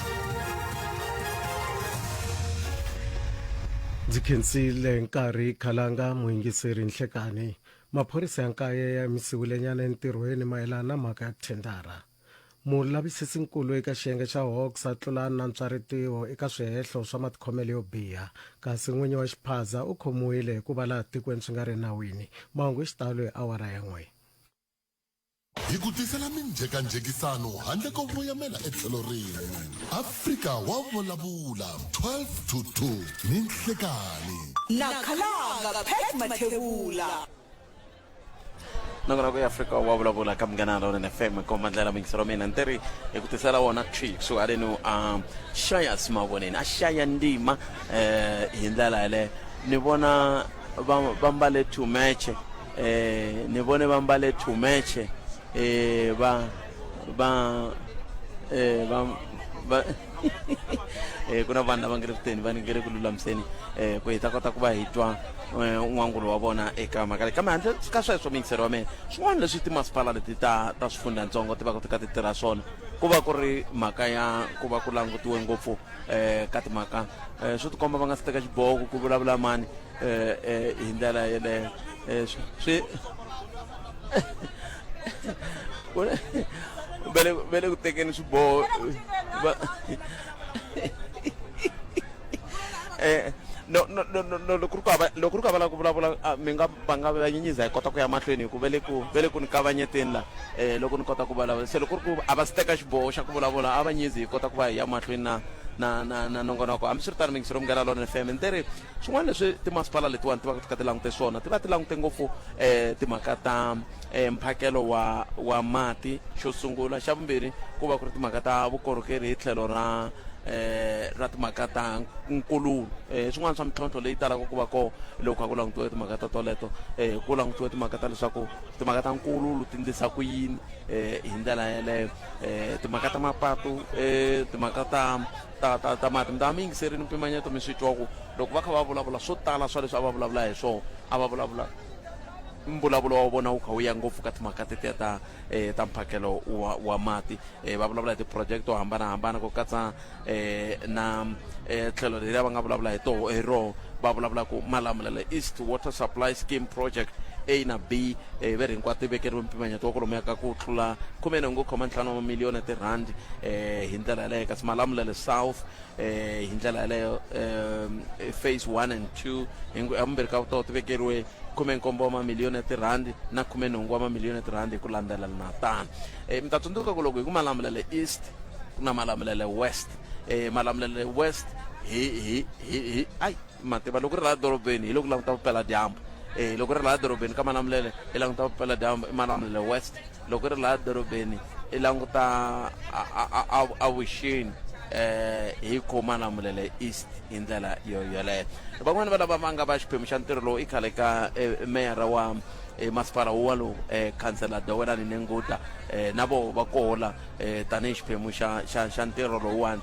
Ndzi khensile nkarhi Khalanga muyingiseri nhlekani. Maphorisa ya nkaye ya yimisiwilenyana entirhweni mayelana na mhaka ya thendara. Mulavisisinkulu eka xiyenge xa Hawks a tlula nantswa ritiho eka swihehlo swa matikhomelo yo biha, kasi n'winyi wa xiphaza u khomiwile hi ku va laha tikweni swi nga ri enawini. Mahungu hi xitalo hi awara ya n'we. Hi ku tisela minjhekanjhekisano handle ko voyamela etlhelo rin'we. Afrika wa vulavula 12 to 2 ni nhlekanhi. Na Khalanga Pat Mathebula. Nongonoko ya Afrika wa vulavula ka Munghana Lonene FM komba ndlela muyingiseri wa mina ni teri hi ku tisela wona twi kusuka halenu a Shayas Mavoneni a xaya ndima hi ndlela yaleyo ni vona va va mbale thumeche ni vone va mbale thumeche va va va va ku na vanhu lava nge le kuteni va nge le ku lulamiseni ku hi ta kota ku va hi twa n'wangulo wa vona eka mhaka leyi. Kambe handle ka sweswo muyingiseri wa mina, swin'wana leswi timasipala leti ta ta swifundzantsongo ti va ti kha ti tirha swona ku va ku ri mhaka ya ku va ku langutiwe ngopfu ka timhaka swo tikomba va nga si teka xiboho ku ku vulavula mani hi ndlela yeleyo swi va le va le ku tekeni swiboho va no no no no no loko ri ku hava loko ri ku hava la ku vulavula mi nga va nga va nyenyiza hi kota ku ya mahlweni hi ku va le ku va le ku ni kavanyeteni la loko ni kota ku vulavula se loko ri ku a va si teka xiboho xa ku vulavula a va nyizi hi kota ku va hi ya mahlweni na na na na nongonoko. Hambiswiritano miyingiseri wa Munghana Lonene FM ni te ri swin'wana leswi timasipala letiwani ti va ti kha ti langute swona ti va ti langute ngopfu timhaka ta mphakelo wa wa mati xo sungula, xa vumbirhi ku va ku ri timhaka ta vukorhokeri hi tlhelo ra ra timhaka ta nkululo. Swin'wana swa mintlhontlho leyi talaka ku va kona loko kha ku langutiwe timhaka ta toleto ku langutiwe timhaka ta leswaku timhaka ta nkululo ti ndlisa ku yini hi ndlela yeleyo timhaka ta mapatu timhaka ta ta ta ta mati. Mi ta va mi yingiserile mpimanyeto mi swi twa ku loko va kha va vulavula swo tala swa leswi a va vulavula hi swona a va vulavula mbulavulo wa vona wu kha wu ya ngopfu ka timhaka tetiya ta ta mphakelo wa wa mati. Va vulavula hi ti-project to hambanahambana ku katsa na tlhelo leriya va nga vulavula hi toho hi roho va vulavula ku Malamulele East Water Supply Scheme Project A na B ve ri hinkwato ti vekeriwe mpimanyeto wa kwalomuya ka ku tlula khumenhungu khoma ntlhanu wa mamiliyoni ya tirhandi hi ndlela yaleyo, kasi Malamulele South hi ndlela yaleyo phase 1 and 2 havumbirhi ka toho ti vekeriwe khumenkombo wa mamiliyoni ya tirhandi na khumenhungu wa mamiliyoni ya tirhandi hi ku landzelelana tano. Mi ta tsundzuka ku loko hi ku Malamulele East ku na Malamulele West. Malamulele West hi hi hi hi ai mativa loko ri laha dorobeni hi loko languta vupeladyambu. Loko ri laha dorobeni ka Malamulele i languta vupeladyambu i Malamulele West. Loko ri laha dorobeni i languta avuxeni hi ku Malamulele East hi ndlela yo yoleyo. Van'wani va lava va nga va xiphemu xa ntirho lowu i khale ka meyara wa masipala walowu khansela Dowelani Nenguda na voho va kola tanihi xiphemu xa xa xa ntirho lowuwani.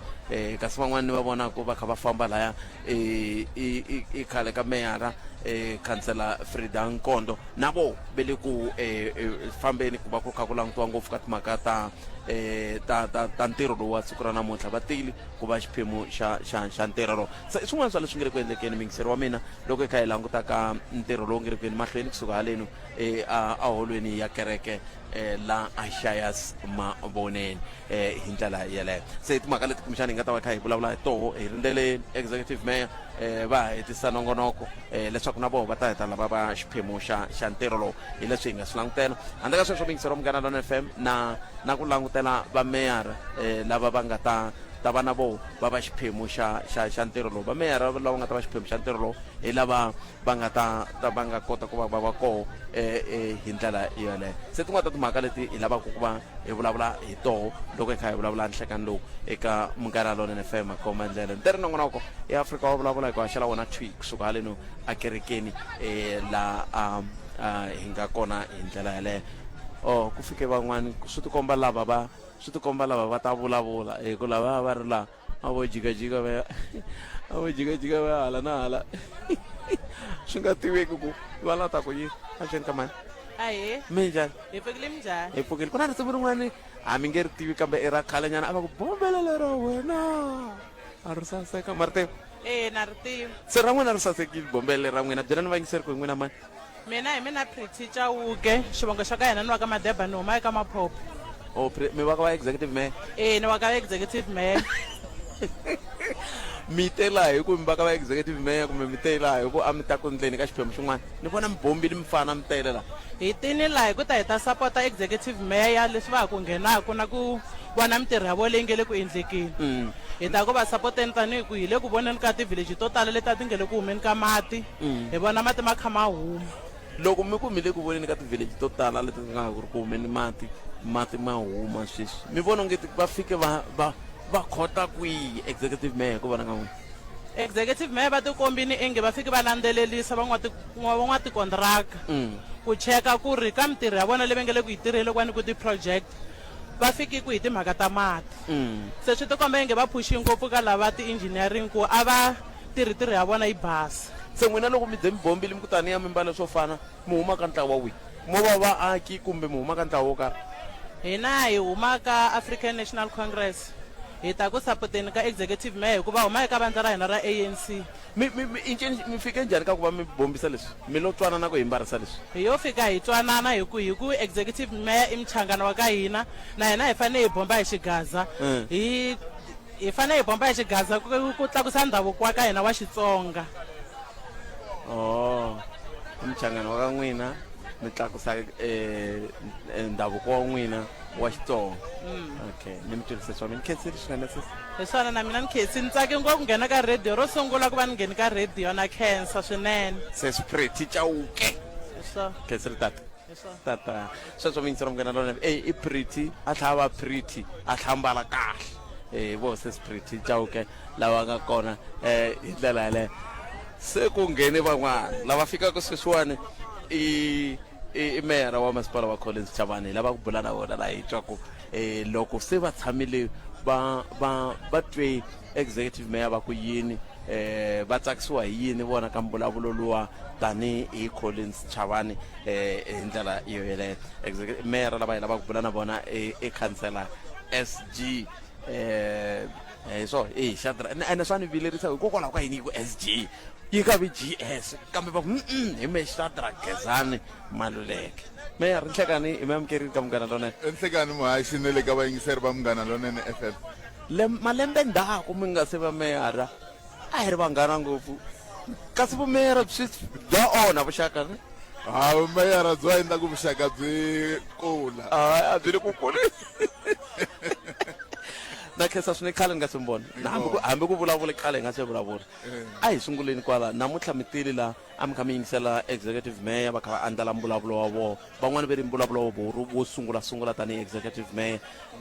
Kasi van'wani ni va vonaka va kha va famba laya i khale ka meyara khansela Frida Nkondo na voho ve le ku fambeni ku va ku kha ku langutiwa ngopfu ka timhaka ta ta ta ta ntirho lowu wa siku ra namuntlha va tile ku va xiphemu xa xa xa ntirho lowu. Se i swin'wana swa leswi nge le ku endlekeni muyingiseri wa mina loko hi kha hi languta ka ntirho lowu nge le ku yeni mahlweni kusuka halenu eholweni ya kereke la Ashayas Mavoneni hi ndlela yeleyo. Se timhaka leti kumbexana hi nga ta va kha hi vulavula hi toho hi rindzele executive mayor va hetisa nongonoko leswaku na voho va ta heta lava va xiphemu xa xa ntirho lowu hi leswi hi nga swi langutela. Handle ka sweswo muyingiseri wa Munghana Lona FM na na ku langutela va meyara lava va nga ta ta va na vo va va xiphemu xa xa xa ntirho lowu. Vameyara lava nga ta va xiphemu xa ntirho lowu hi lava va nga ta ta va nga kota ku va va va koho hi ndlela yoleyo. Se tin'wana ta timhaka leti hi lavaka ku va hi vulavula hi toho loko hi kha hi vulavula nhlekani lowu eka Munghana Lonene FM komba ndlela. Ni teri nongonoko ya Afrika wa vulavula hi ku haxela wona thwi kusuka haleno akerekeni la a hi nga kona hi ndlela yaleyo. Oh ku fike van'wani swi tikomba lava va swi tikomba lava va ta vulavula hi ku lava va ri la a vo jikajika va ya a vo jikajika va ya hala na hala swi nga tiveki ku va la ta ku yini avuxeni ka mani. Ahee. Minjhani? Hi pfukile minjhani? Hi pfukile. Ku na risimu rin'wani a mi nge ri tivi kambe i ra khalenyana a va ku bombelele ra wena a ri saseka ma ri tiva? Ee na ri tiva. Se ra n'wina ri sasekile bombelele ra n'wina byelani vayingiseri ku hi n'wina mani. Mina hi mina Pretty Chauke, xivongo xa ka hina ni wa ka Madeba ni huma eka Maphophe. Oh, mi wa ka va executive mayor? Ee, ni wa ka executive mayor. Mi te laha hi ku mi va ka va executive mayor kumbe mi te laha hi ku a mi ta ku ndleni ka xiphemu xin'wana? Ni vona mi bombile mi fana mi tele laha. Hi tini laha hi ku ta hi ta sapota executive mayor leswi va ha ku nghenaku na ku vona mintirho ya vona leyi nge le ku endlekeni. Hi ta ku va sapoteni tanihi ku hi le ku voneni ka ti-village to tala leti a ti nge le ku humeni ka mati. Hi vona mati ma kha ma huma. Loko mi ku mi le ku voneni ka ti-village to tala leti ti nga ha ri ku humeni mati, mati ma huma sweswi, mi vona onge va fike va va va khota kwihi executive mayor hi ku vona ka n'wina? Executive mayor va tikombini inge va fike va landzelelisa van'watikontiraka ku cheka ku ri ka mintirho ya vona leyi va nge le ku yi tirheni loko va nyikiwe ti-project va fiki kwihi timhaka ta mati. Se swi tikomba inge va phuxi ngopfu ka lava ti-engineering ku a va tirhi tirho ya vona yi basa. Se n'wina loko mi ze mi bombile mi ku taniya mi mbale swo fana, mi huma ka ntlawa wihi? Mo va vaaki kumbe mi huma ka ntlawa wo karhi? Hina hi huma ka African National Congress. Hi ta ku sapoteni ka Executive Mayor hikuva huma eka vandla ra hina ra ANC. Mi, mi, mi, incini, mi fike njhani ka ku va mi bombisa leswi? Mi lo twanana ku hi mbarisa leswi? Hi yo fika hi twanana hi ku, hi ku Executive Mayor i muchangana wa ka hina, na hina hi fanele hi bomba hi xigaza. Hi. Hi fanele hi bomba hi xigaza ku, ku tlakusa ndhavuko wa ka hina wa Xitsonga. Oh, i muchangana wa ka n'wina mi tlakusa eh, eh, ndhavuko wa n'wina wa Xitsonga. Okay, ni mi twisise swona. Ni khensile swinene sesi. Hi swona na mina ni khensi ni tsake ngopfu ku nghena ka radio ro sungula ku va ni ngheni ka radio na khensa swinene. Sesi Pretty Chauke. Hi swona. Khensile tata. Hi swona. Tata sweswo mi yingisela Munghana Lonene. E i Pretty a tlhela a va Pretty a tlhela a mbala kahle. Eh vo Sis Pretty Chauke lava nga kona eh hi ndlela yaleyo. Se ku nghene van'wana lava fikaka sweswiwani i i meyara wa masipala wa Collins Chabane hi lava ku bula na vona laha hi twa ku eh loko se va tshamile va va va twe executive mayor va ku yini eh va tsakisiwa hi yini vona ka mbulavulo luwa tani hi Collins Chabane eh hi ndlela yo yeleyo. Executive mayor lava hi lavaka ku bula na vona i khansela SG eh hi swona e Shadrack ene swa ni vilerisa hikokwalaho ka yini yi ku SG yi nga vi GS kambe va ku hi me Shadrack Gezani Maluleke. Mayor nhlekani hi mi amukerile ka Munghana Lonene. Nhlekani muhaxi ne le ka vayingiseri va Munghana Lonene FM. Le malembe ndzhaku mi nga se va meyara a hi ri vanghana ngopfu kasi vumeyara byi bya onha vuxaka ne? Ha vumeyara byo endla ku vuxaka byi kula. A a byi le ku kuleni. Na khensa swinene khale ni nga se mi vona. Na hambi ku hambi ku vulavula khale hi nga se vulavula. A hi sunguleni kwala namuntlha mi tile la a mi kha mi yingisela executive mayor va kha va andlala mbulavulo wa vona. Van'wana va ri mbulavulo wa vona wo sungula sungula tanihi executive mayor.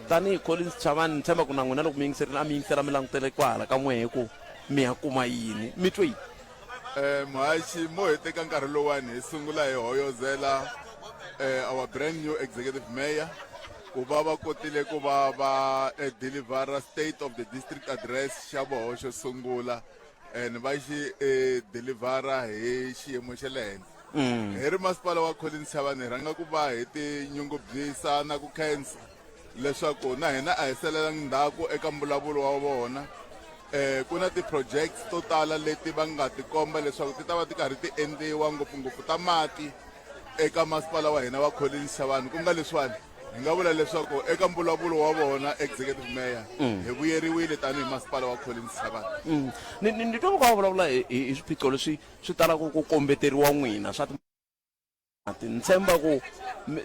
Tanihi Collins Chavani ni tshemba ku na n'wina loko mi yingiserile a mi yingisela mi langutele kwahala ka n'wehe ku mi ya kuma yini. Mi twe yini? Muhaxi mo hi teka nkarhi lowani hi sungula hi hoyozela our brand new executive mayor ku va va kotile ku va va delivera state of the district address xa voho xo sungula and va xi delivera hi xiyimo xa le henhla. Hi ri masipala wa Collins Chabane hi rhanga ku va hi tinyungubyisa na ku khensa leswaku na hina a hi salelangi ndzhaku eka mbulavulo wa vona. Ku na ti-projects to tala leti va nga tikomba leswaku ti ta va ti karhi ti endliwa ngopfungopfu ta mati eka masipala wa hina wa Collins Chabane, ku nga leswiwani hi nga vula leswaku eka mbulavulo wa vona executive mayor hi vuyeriwile tanihi masipala wa Collins Chabane. Ni ni ni twa va kha va vulavula hi hi swiphiqo leswi swi talaka ku kombeteriwa n'wina swa mati. Ni tshemba ku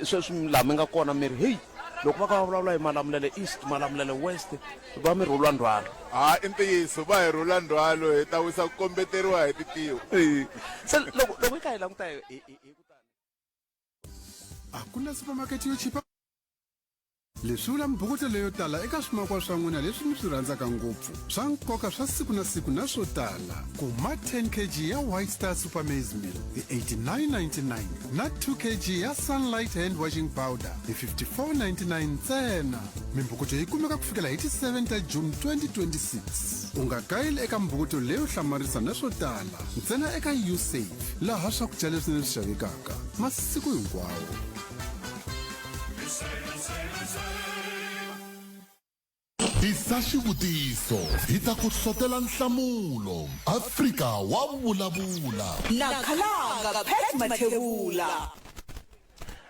sweswi laha mi nga kona mi ri heyi Loko va ka va vulavula hi Malamulele East, Malamulele West, va mi rhulwa ndzhwalo. Ha, i ntiyiso, va hi rhula ndzhwalo, hi ta wisa ku kombeteriwa hi titiho. Se loko loko hi kha hi languta hi hi hi ku tani. A ku na supermarket yo chipa. Leswi vula mibukuto leyo tala eka swimakwa swa n'wina leswi mi swi rhandzaka ngopfu, swa nkoka swa siku na siku na swo tala. Kuma 10 kg ya White Star Super Maize Meal hi 89.99 na 2 kg ya Sunlight Hand Washing Powder hi 54.99 ntsena. Mimbhukuto yi kumeka ku fikela hi ti 7 ta June 2026. U nga kayeli eka mimbhukuto leyo hlamarisa na swo tala ntsena eka Usave, laha swakudya leswinene swi xavekaka masiku hinkwawo. Tisa xivutiso hi ta ku hlotela nhlamulo. Afrika wa vulavula. Na Khalanga Pat Mathebula.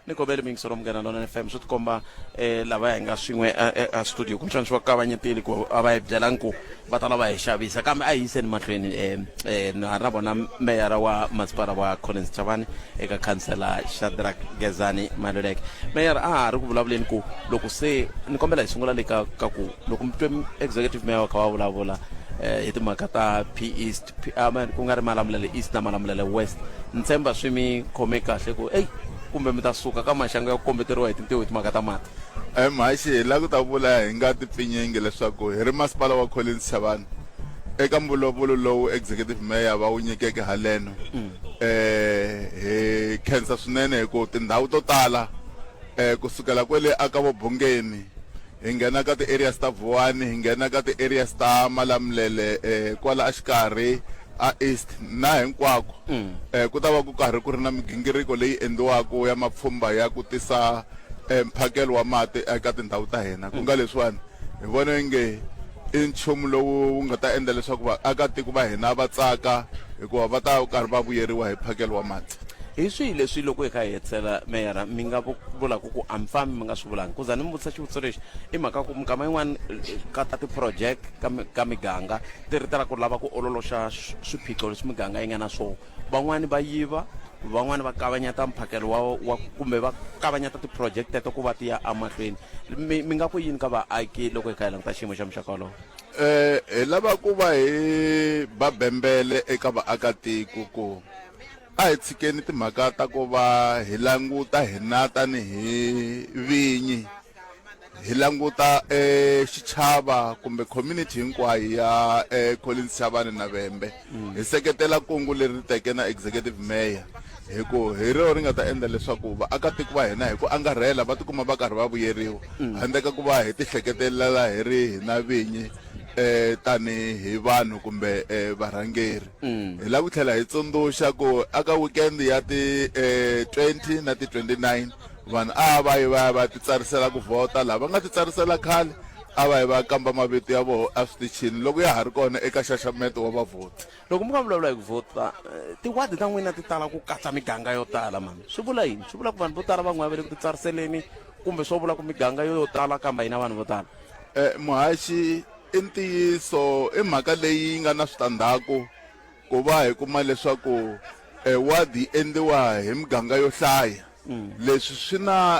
Ni kombele miyingiselo wa Munghana Lonene FM swi tikomba eh, lava hi nga swin'we a, a, a studio kumbexana swi va kavanyetile ku a va hi byelangi ku va ta lava hi xavisa kambe a hi yiseni mahlweni eh, eh, na ha ri na vona meyara wa masipala wa Collins Chavani eka khansela Shadrack Gezani Maluleke meyara a ha ri ku vulavuleni ku loko se ni kombela hi sungula le ka ka ku loko mi twe executive mayor kha va vulavula eh, hi timhaka ta P East P, ah, man, ku nga ri Malamulele East na Malamulele West ni tshemba swi mi khome kahle ku eyi kumbe mi ta suka ka maxangu ya ku kombeteriwa hi tintiho hi timhaka ta mati Mhaxi hi lava ku ta vula hi nga tipfinyingi leswaku hi ri masipala wa Collins Chavani eka mbulavulo lowu executive mayor va wu nyikeke haleno eh hi khensa swinene hi ku tindhawu to tala eh kusukela kwele aka vo Bungeni hi nghena ka ti-areas ta Vuwani hi nghena ka ti-areas ta Malamulele eh kwala exikarhi a East na hinkwako eh ku ta va ku karhi ku ri na migingiriko leyi endliwaka ya mapfhumba ya ku tisa eh, mphakelo wa mati eka tindhawu ta hina ku nga leswiwani hi vona inge i nchumu lowu wu nga ta endla leswaku vaakatiko va hina va tsaka hikuva va ta karhi va vuyeriwa hi mphakelo wa mati. Hi swihi leswi loko hi kha hi hetisela meyara mi nga vulaka ku a mi fambi mi nga swi vulangi? Ku za ni mi vutisa xivutiso lexi i mhaka ku minkama yin'wana ka ta ti-project ka ka miganga ti ri ta ku lava ku ololoxa swiphiqo leswi miganga yi nga na swona. Van'wani va yiva, van'wani va kavanyeta mphakelo wa wa kumbe va kavanyeta ti-project teto ku va ti ya emahlweni. Mi mi nga ku yini ka vaaki loko hi kha hi languta xiyimo xa muxaka wolowo? Eh hi lava ku va hi ba bembele eka vaakatiko ku a hi tshikeni timhaka ta ku va hi languta hina tanihi vinyi hi languta eh, xichava kumbe community hinkwayo ya eh, Collins Chavani na Vhembe hi seketela kungu leri teke na executive mayor hi ku hi rona ri nga ta endla leswaku vaakatiko va hina hi ku angarhela va tikuma va karhi va vuyeriwa handle ka ku va hi tihleketelela hi ri hina vinyi eh tani hi vanhu kumbe eh, varhangeri hi lava ku tlhela hi tsundzuxa ku aka weekend ya ti eh, 20 na ti 29 Vanhu a va yi va ya va ya titsarisela ku vhota. Lava nga titsarisela khale a va yi va ya kamba mavito ya vona eswitichini loko ya ha ri kona eka nxaxameto wa vavhoti. Loko mi kha mi vulavula hi ku vhota, tiwadi ta n'wina ti tala ku katsa miganga yo tala mhani. Swi vula yini? Swi vula ku vanhu vo tala va n'wina va le ku titsariseleni kumbe swo vula ku miganga yo tala kambe a yi na vanhu vo tala? Muhaxi, I ntiyiso, i mhaka leyi nga na switandzhaku ku va hi kuma leswaku wadi yi endliwa hi miganga yo hlaya. Leswi swi na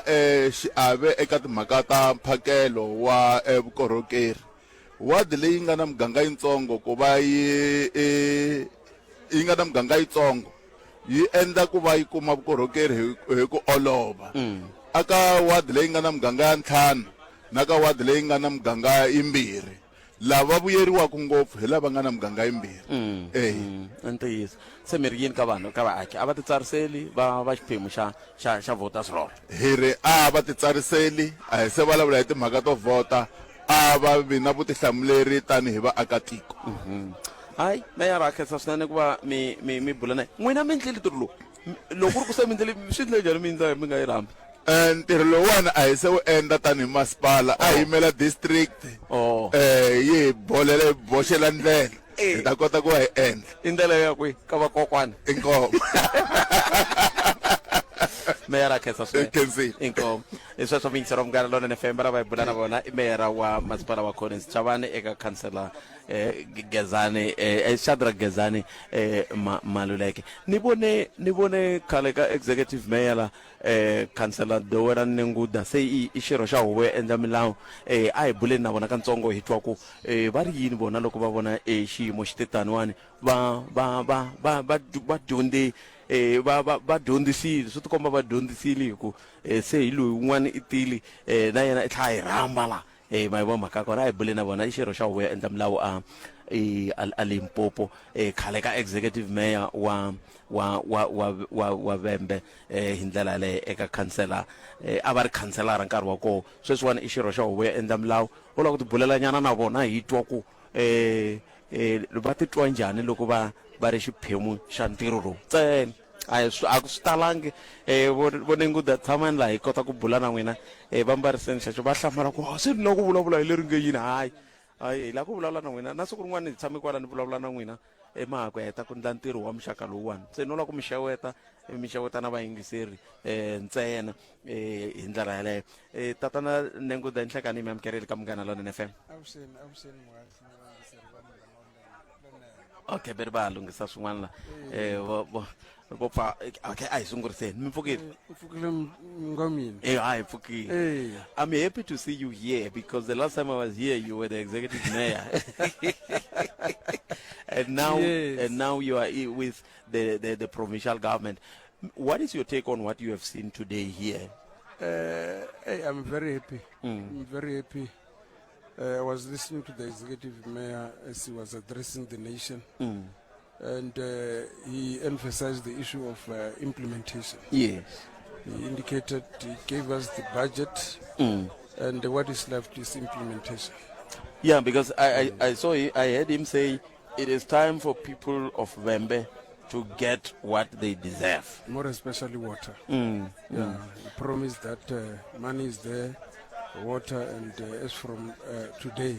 xiave eka timhaka ta mphakelo wa vukorhokeri. Wadi leyi nga na miganga yitsongo ku va yi yi nga na miganga yitsongo yi endla ku va yi kuma vukorhokeri hi ku olova. Aka wadi leyi nga na miganga ya ntlhanu na ka wadi leyi nga na miganga yimbirhi, lava vuyeriwaka ngopfu hi lava nga na miganga yimbirhi. Eya. I ntiyiso. Se mi ri yini ka vanhu, ka vaaki? A va titsariseli va va xiphemu xa, xa, xa voters roll? Hi ri a va titsariseli, a hi se vulavula hi timhaka to vhota, a va vi na vutihlamuleri tanihi vaakatiko. Hayi, meyara, ha khensa swinene ku va mi, mi, mi bula na hina. N'wina mi endlile ntirho lowu? Loko ku ri ku se mi endlile, swi endle njhani mi endla mi nga yi rhambi? Eh, ntirho lowuwani a hi se wu endla tanihi masipala a hi yimela district Oh. eh yi hi bolela hi boxela ndlela hi ta kota ku va hi endla I ndlela yo ya kwihi? Ka vakokwana. Inkomu. Meyara khensa swinene. Khensile. Inkomu. Hi sweswo muyingiseri wa Munghana Lonene FM va lava hi bula na vona i meyara wa masipala wa Collins Chavani eka khansela eh, Gezani eh, Shadrack Gezani eh, Ma, Maluleke. Ni vone ni vone khale ka executive mayor la eh, khansela Dowela Nenguda se i i xirho xa huvo yo endla milawu eh, a hi buleni na vona kantsongo hi twa ku eh, va ri yini vona loko va vona eh, xiyimo xi te taniwani va va va va va va dyondze eh, va va va dyondzisile swi tikomba va dyondzisile hi ku eh, se hi loyi un'wana i tile eh, na yena i tlhela a hi rhamba la eh, ma yi vona mhaka ya kona a hi bule na vona i xirho xa huvo yo endla milawu a a Limpopo eh, khale ka executive mayor wa wa wa wa wa, wa Vhembe eh, hi ndlela yaleyo eka khansela eh, a va ri khanselara nkarhi wa kona sweswiwani i xirho xa huvo yo endla milawu u lava ku tibulelanyana na vona hi twa ku eh, eh, va titwa njhani loko va va ri xiphemu xa ntirho lowu ntsena a hi swi a ku swi talangi um vo vo nenguda tshamani laha hi kota ku bula na n'wina um va mbariseni xexo va hlamala ku "Ah, se ni lava ku vulavula hi leri nge yini hayi hayi hi lava ku vulavula na n'wina na siku rin'wana hi tshame kwala ni vulavula na n'wina emaha ku heta ku ndla ntirho wa muxaka lowuwani se no lava ku mi xeweta mi xeweta na vayingiseri um ntsena um hi ndlela yaleyo um tatana nenguda nhlekani mi amukerile ka munghana lonene fm avuxeni avuxeni muhaxi na vayingiseri va munghana lonene okay veri va ha lunghisa swin'wana la um vo vo vo pfa okay a hi sunguriseni mi pfukile u pfukile nga mina Eh, a hi pfukile Eya. I'm happy to see you here because the last time I was here you were the executive mayor and now Yes. and now you are with the, the the provincial government what is your take on what you have seen today here Hey, I'm very happy. I'm very happy. I was listening to the executive mayor as he was addressing the nation, and he emphasized the issue of implementation. yes He indicated he gave us the budget, and what is left is implementation. Yeah, because I, I, I saw he, I heard him say it is time for people of Vhembe to get what they deserve. More especially water. Yeah, he promised that money is there, water, and as from today,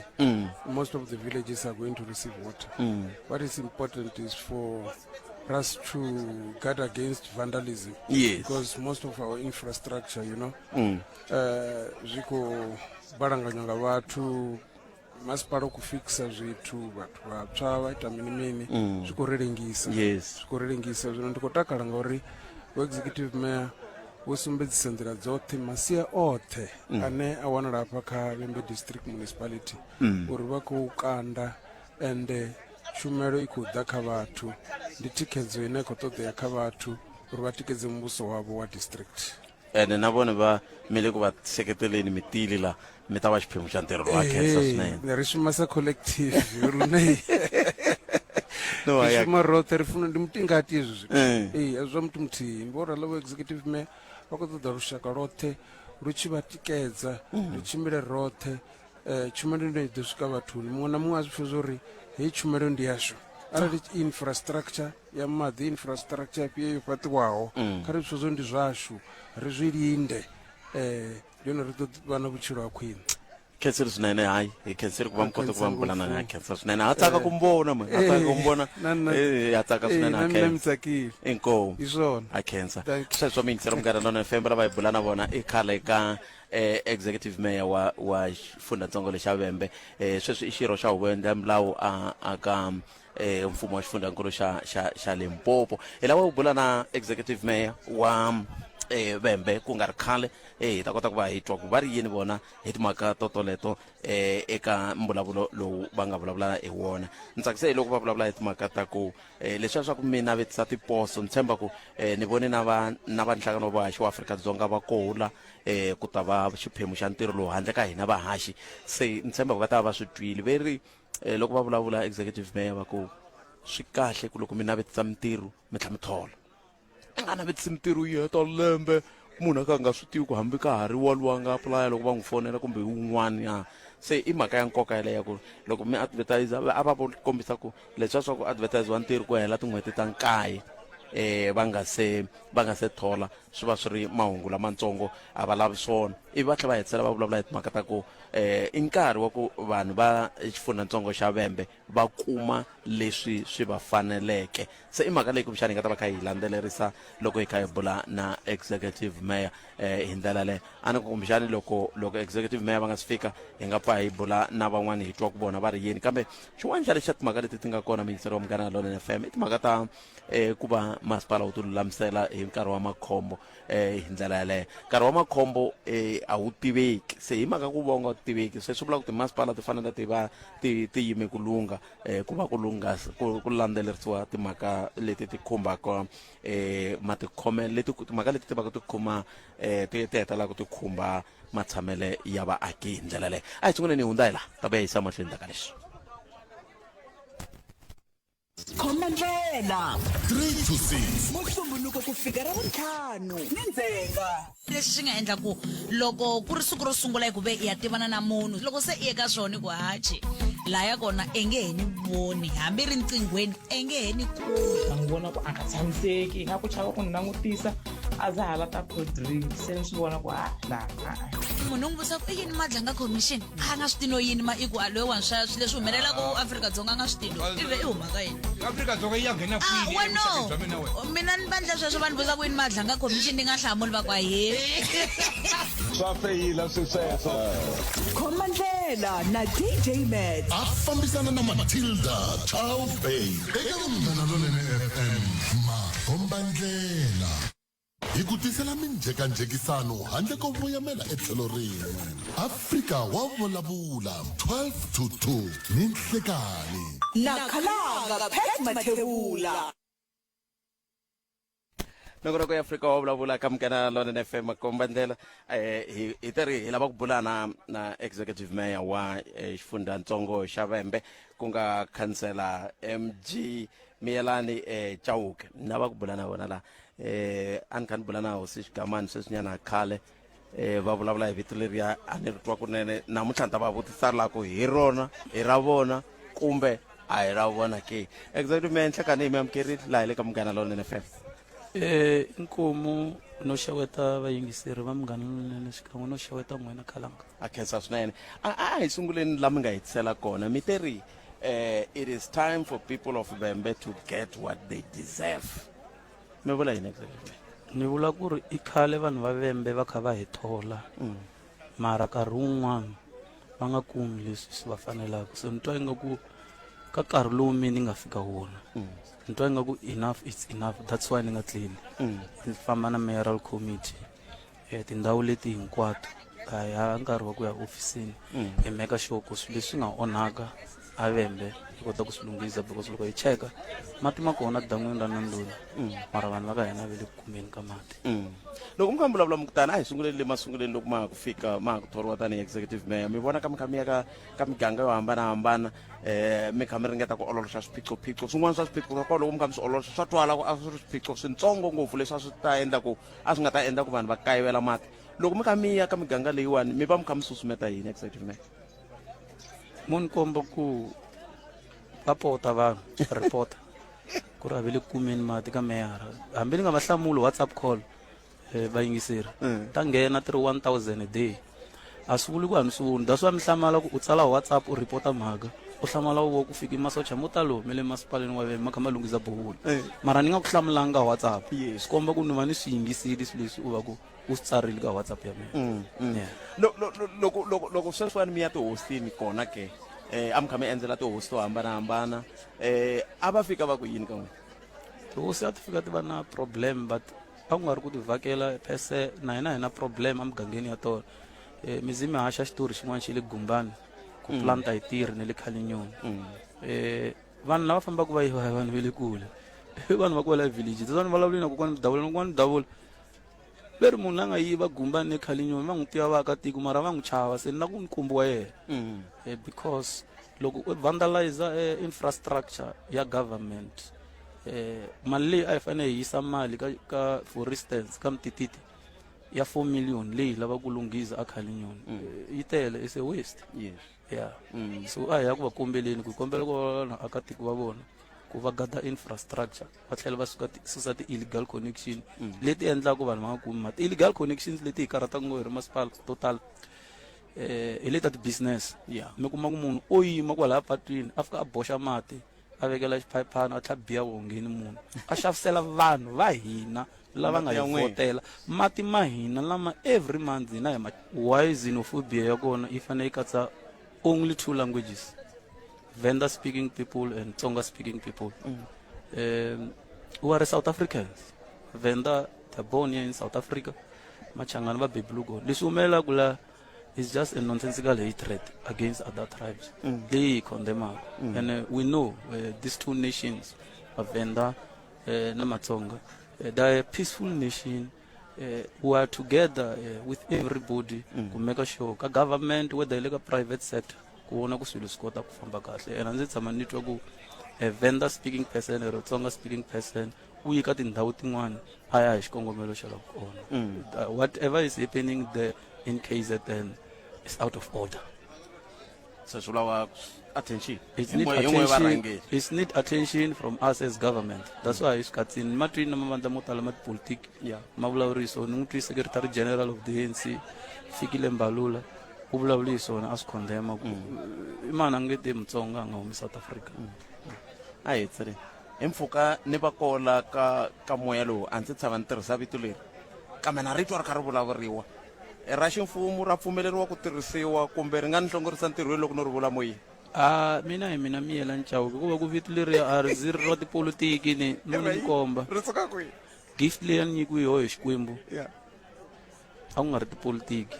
most of the villages are going to receive water. What is important is for us to guard against vandalism. Yes. Because most of our infrastructure, you know, zwi khou balanganywa nga vhathu masipala u khou fikisa zwithu vhathu vha tswa vha ita mini mini zwi khou ri lengisa Yes. zwi khou ri lengisa zwino ndi khou takala ngauri vho executive mayor vho sumbedzisa nḓila dzoṱhe masia oṱhe ane a wanala hafha kha Vhembe district municipality uri vha khou kanda ende tshumelo i khou ḓa kha vhathu ndi thikhedzo ine ya khou ṱoḓea kha vhathu uri vha tikedze muvhuso wavho wa district ene na vone va mi le ku va seketeleni mi tili la mi ta va xiphemu xa ntirho lowu wa khensa swinene ri shuma sa collective lune No, ri ya- shuma roṱhe ri funa ndi mutingati hezwi zwithu Eh. ee a zwa muthu muthihi ndi vho ralo vho executive mayor vha khou ṱoḓa lushaka lwoṱhe lu tshi vha tikedza ri tshimbile roṱhe um tshumelo ine i ḓo swika vhathuni muṅwe na muṅwe a zwi pfhe zwa uri heyi tshumelo ndi yashu arali infrastructure ya maḓi infrastructure ifhio yo fhaṱiwaho kha ri zwi pfhe zwa uri ndi zwashu ri zwi linde um ndi hone ri ḓo vha na vhutshilo ha khwine khensile swinene hayi hi khensile ku va mi kota ku va mi Khensa bulana na ngopfu. khensa swinene ha tsaka ku mi vona man ha tsaka ku mi vona Na nna- Eh, ha tsaka Eh, swinene na ha mina mi khensa tsakile inkomu hi swona ha khensa Thank you. sweswo mi yingisela munghana lona fm lava hi bula na vona i khale ka eh, executive mayor wa wa xifundzhatsongo lexa Vhembe eh, sweswi i xirho xa huvo yo endla milawu a a ka eh, mfumo wa xifundzhankulu xa xa xa Limpopo hi lava ku bula na executive mayor wa eh, Vhembe ku nga ri khale eh, hi ta kota ku va hi twa ku va ri yini vona hi timhaka to toleto eh, eka mbulavulo lowu va nga vulavula hi wona ni tsakise hi loko va vulavula hi timhaka ta ku eh, leswiya swa ku mi navetisa tiposo ni tshemba ku eh, ni vone na va na va nhlangano wa vahaxi wa Afrika-Dzonga va kohula eh, ku ta va xiphemu xa ntirho lowu handle ka hina vahaxi se ni tshemba ku va ta va va swi twile ve ri eh, loko va vulavula executive mayor va ku swi kahle ku loko mi navetisa mintirho mi tlhela mi thola i nga navetisi mintirho yi heta lembe munhu a ka a nga swi tivi ku hambi ka ha ri waluwa nga apulaya loko va n'wi fonela kumbe wun'wana ya se i mhaka ya nkoka yaleyo ya ku loko mi advertise a va vo kombisa ku leswiya swa ku advertise wa ntirho ku hela tin'hweti ta nkaye eh va nga se va nga se thola swi va swi ri mahungu lamatsongo a va lavi swona ivi va tlhela va hetisela va vulavula hi timhaka ta ku um i nkarhi wa ku vanhu va xifundzhantsongo xa vembe va kuma leswi swi va faneleke se i mhaka leyi kumbexana hi nga ta va kha hi landzelerisa loko hi kha hi bula na executive mayor eh, hi ndlela leyo a ni ku kumbexani loko loko executive mayor va nga si fika hi nga pfa hi bula na van'wani hi twa ku vona va ri yini kambe xin'wana xa lexi xa timhaka leti ti nga kona muyingiseri wa munghana lonene fm i timhaka ta eh, ku va masipala wu ti lulamisela hi nkarhi wa makhombo eh, hi ndlela yaleyo nkarhi wa makhombo eh, a wu tiveki se hi mhaka ku va wu nga tiveki se swi vula ku timasipala ti fanele ti va ti ti yime ku lungha eh, ku va ku lungha ku, ku landzelerisiwa timhaka leti ti khumbaka eh, matikhomelo leti timhaka leti ti vaka ti khuma eh, ti ti hetelelaka ti khumba matshamele ya vaaki hi ndlela leyo a hi sunguleni hi hundza hi laha ta vuya yisa mahlweni ka leswi Khoma ndlela 3 to 6 Musumbhunuko ku fika Ravuntlhanu ni ndzhenga. Lexi xi nga endla ku loko ku ri siku ro sungula i ku ve i ya tivana na munhu loko se i ye ka swona i ku hachi laya kona e nge he ni voni hambi ri nqinghweni e nge he ni kumi. Na n'wi vona ku a nga tshamiseki ingaku chava ku ni langutisa a za ha la ta cold drink se ni swi vona ku ha la a-e. Munhu u n'wi vutisa ku i yini Madlanga Commission a nga swi tivi no yini ma i ku a loyiwani swa swilo leswi humelelaka Afrika-Dzonga a nga swi tivi i vhe i huma ka yini. Afrika-Dzonga yi ya nghena Ah, kwini wena evuxakeni bya mina wena mina ni vandla sweswo va ni vutisa ku yini Madlanga Commission ni nga hlamuli va ku ahee. Swa feyila swi sweswo. Khoma ndlela na DJ Matt. A fambisana na Matilda Child Bay eka Munghana Lonene FM makombandlela. Hi ku tisela minjhekanjhekisano handle ko voyamela etlhelo rin'we. Afrika wa vulavula 12 to 2 ni nhlekani. Na Khalanga Pat Mathebula. Nongonoko ya Afrika wa vulavula ka Munghana Lonene FM makomba ndlela eh hi hi teri hi lava ku bula na na executive mayor wa eh, xifundzhantsongo xa Vhembe ku nga khansela MG Miyelani eh Chauke ni lava ku bula na vona la eh a ni kha ni bula na hosi Xigamani sweswinyana khale eh va vulavula hi vito leriya a ni ri twa kunene namuntlha ni ta va vutisa la ku hi rona hi ra vona kumbe a hi ra vona ke executive mayor nhlekani hi mi amukerile laha hi le ka Munghana Lonene FM Eh, inkomu no xeweta vayingiseri va Munghana Lonene xikan'we no xeweta n'wina Khalanga. A khensa swinene. A a hi sunguleni la mi nga hetisela kona mi te ri eh, it is time for people of Vhembe to get what they deserve. Mi vula yini executive mayor? Ni vula ku ri i khale vanhu va Vhembe va kha va hi thola mara nkarhi wun'wana va nga kumi leswi swi va fanelaka se ni twa ingaku ka nkarhi lowu mi ni nga fika wona ni twa ingaku enough it's enough that's why ni nga tleli ni famba na mayoral committee eh, tindhawu leti hinkwato a ya nkarhi wa ku ya ofisini hi meka sure ku swilo leswi nga onhaka a vembe hi kota ku swi lunghisa because loko hi cheka mati ma kona dan'wini ra Nandoni mara vanhu va ka hina va le ku kumeni ka mati. Loko mi kha mi vulavula mi ku tani a hi sunguleni le masunguleni loko ma ha ku fika ma ha ku thoriwa tanihi executive mayor mi vona ka mi kha mi ya ka ka miganga yo hambanahambana um mi kha mi ringeta ku ololoxa swiphiqophiqo swin'wana swa swiphiqo swa kona loko mi kha mi swi ololoxa swa twala ku a swi ri swiphiqo swintsongo ngopfu leswi a swi ta endla ku a swi nga ta endla ku vanhu va kayivela mati loko mi kha mi ya ka miganga leyiwani mi va mi kha mi susumeta yini executive mayor Mo ni komba ku va pota vanhu report ku ri a ve le ku kumeni mati ka meyara hambi ni nga va hlamuli whatsapp call eh, vayingiseri ta nghena ti ri 1000 a day a swi vuli ku a ni swi voni that's why mi hlamala ku u tsala whatsapp u report-a mhaka u hlamala u vo ku fike masocha mo talo me le masipaleni wa vhembe ma kha ma lunghisa boholi mara ni nga ku hlamulanga ka whatsapp swi komba ku ni va ni swi yingisile swilo leswi u va ku u swi tsarile ka whatsapp ya mina Yeah. Lo- lo- lo- loko loko loko sweswiwani mi ya tihosini kona ke eh a mi kha mi endzela tihosi to hambanahambana eh a va fika va ku yini ka n'wina tihosi a ti fika ti va na problem but a ku nga ri ku ti vhakela pese na hina hi na problem emugangeni ya tona um mi zi mi haxa xitori xin'wana xa le gumbani ku planta hi tirhi ne le khalinyoni um vanhu lava fambaka va yiva hi vanhu va le kule i vanhu va kwala village that's why ni vulavuli na kokwani mudavula na kokwani mudavula ve ri munhu la nga yiva gumbani ne khalinyoni va n'wi tiva vaakatiko mara va n'wi chava se ni la ku ni kombiwa yena because loko u vandalize infrastructure ya government mali leyi a hi fanele hi yisa mali ka ka for instance ka mtititi ya 4 million leyi hi lava ku lunghiza a khalinyoni yi tele is a waste yes yeah so a hi ya ku va kombeleni ku hi kombela ku va na akatiko va vona ku va gada infrastructure va tlhela va suka susa ti-illegal connection leti endlaku vanhu va nga kumi mati illegal connections leti hi karhataka ngopfu hi ri masipala to tala eh hi leta ti-business Yeah. mi kuma ku munhu o yima kwalaya patwini a fika a boxa mati a vekela xiphayiphana a tlha biya wongheni munhu a xavisela vanhu va hina lava nga Mati ya hi n'wina. vhotela mati ma hina lama every month hina hi ma why xenophobia ya kona yi fanele yi katsa only two languages Venda speaking people and Tsonga speaking people. We are South Africans. Venda, they're born here in South Africa. Machangani va bebuluko. Leswi humelelaka la is just a nonsensical hatred against other tribes. Leyi hi condemnaka. And we know these two nations, Venda na Matsonga, they are a peaceful nation. We are together with everybody ku make sure ka government whether hi le ka private sector ku vona ku swilo swi kota ku famba kahle and a ndzi tshama ni twa ku a Venda speaking person or a Tsonga speaking person u yi ka tindhawu tin'wana a ya hi xikongomelo xa la ku kona. Whatever is happening there in KZN is out of order. Se swi lava attention. It's Hi need n'we- hi n'we attention. varhangeri. It's need attention from us as government. That's why hi swi katsini ma twini na mavandla mo tala ma tipolitiki ma vulavuri hi swona. Ni n'wi twi secretary general of the ANC Fikile Mbalula u vulavule hi swona a swi condemn ku i mani a nge te Mutsonga a nga humi South Africa. A hi tsari hi mpfhuka ni va kola ka ka moya lowu a ndzi tshama ni tirhisa vito leri kambe na ri twa ri kha ri vulavuriwa i ra ximfumo ra pfumeleriwa ku tirhisiwa kumbe ri nga ni hlongorisa ntirhweni loko no ri vula moyeni. A mina hi mina Miyela Nchauke ku va ku vito leri a ri zi ri ra tipolotiki ni no ni komba ri suka kwihi gift leyi a ni nyikiwe yoho hi Xikwembu Yeah. a ku nga ri tipolotiki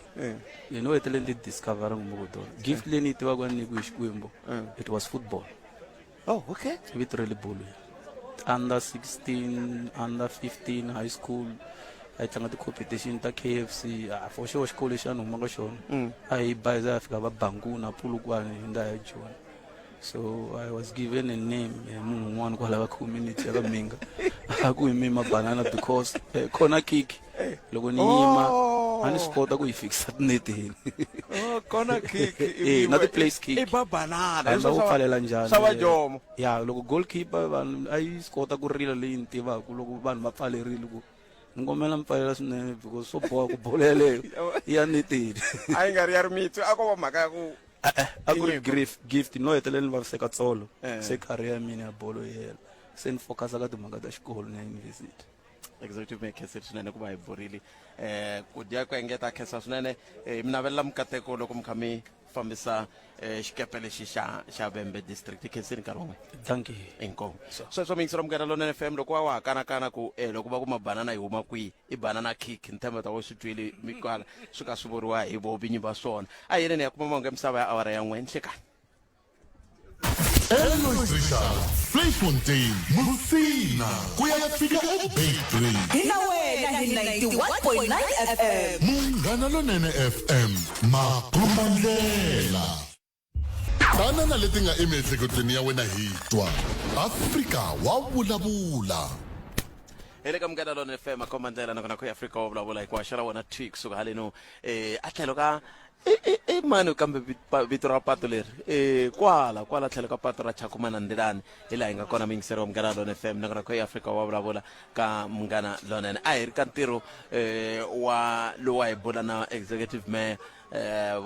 ni no hetelele ni ti discover ngopfu ku tona gift leyi ni yi tivaka ni nyikiwe hi Xikwembu it was football. Oh, okay. Vito ra le bolweni under 16 under 15 high school a hi tlanga ti-competition ta KFC. Ah, for sure xikolo lexi a ni huma ka xona a hi bayiza hi fika va Banguna Polokwane hi nda ya Joni. So I was given a name hi munhu un'wana kwala ka community ya ka Minga a ku hi mi mabanana because corner kick loko ni yima a ni swi kota ku yi fikisa tineteni. Oh, corner kick. Eh, na ti-place kick. I ba banana. Hambi wu pfalela njhani. Swa va jomo. Ya loko goalkeeper vanhu a yi swi kota ku rila leyi ni tivaka loko vanhu va pfalerile ku ni kombela mi pfalela swinene because swo boha ku bolo yeleyo yi ya neteni. A yi nga ri ya rimitsu a ko va mhaka ya ku a ku ri grief gift no hetelela ni vaviseka tsolo. Eh. Se career ya mina ya bolo yi hela se ni focus ka timhaka ta xikolo na university. Executive mayor khensa swinene ku va hi burile ku dya ku engeta khensa swinene mi navelela mikateko loko mi kha mi fambisa xikepe lexi xa xa Vhembe district khensini nkarhi wun'we. Thank you. Inkomu. Sweswo mi yingisela Munghana Lonene FM loko wa wa ha kanakana ku loko va ku mabanana yi huma kwihi i banana kick ni themba ta wo swi twile mikwala swi ka swi vuriwa hi vo vinyi va swona a hi yeneni ya kuma mahungu ya misava ya awara ya 1 nhlekani. Elois Richard, Vleifontein, Musina, ku ya fika eBeitbridge. Hi na wena hi 91.9 FM. Munghana Lonene FM, makombandlela. Tana na leti nga emiehleketweni ya wena hi twa. Afrika wa vulavula. Hi le ka Munghana Lonene FM makombandlela nakona ku Afrika wa vulavula hi ku haxela wona thwi kusuka haleno a tlhelo ka i mani kambe vito ra pato leri kwala kwala tlhelo ka pato ra Chakumana Ndilani hi laha hi nga kona muyingiseri wa Munghana Lonene FM nakona ku Afrika wa vulavula ka Munghana Lonene a hi ri ka ntirho wa lowa hi bula na executive mayor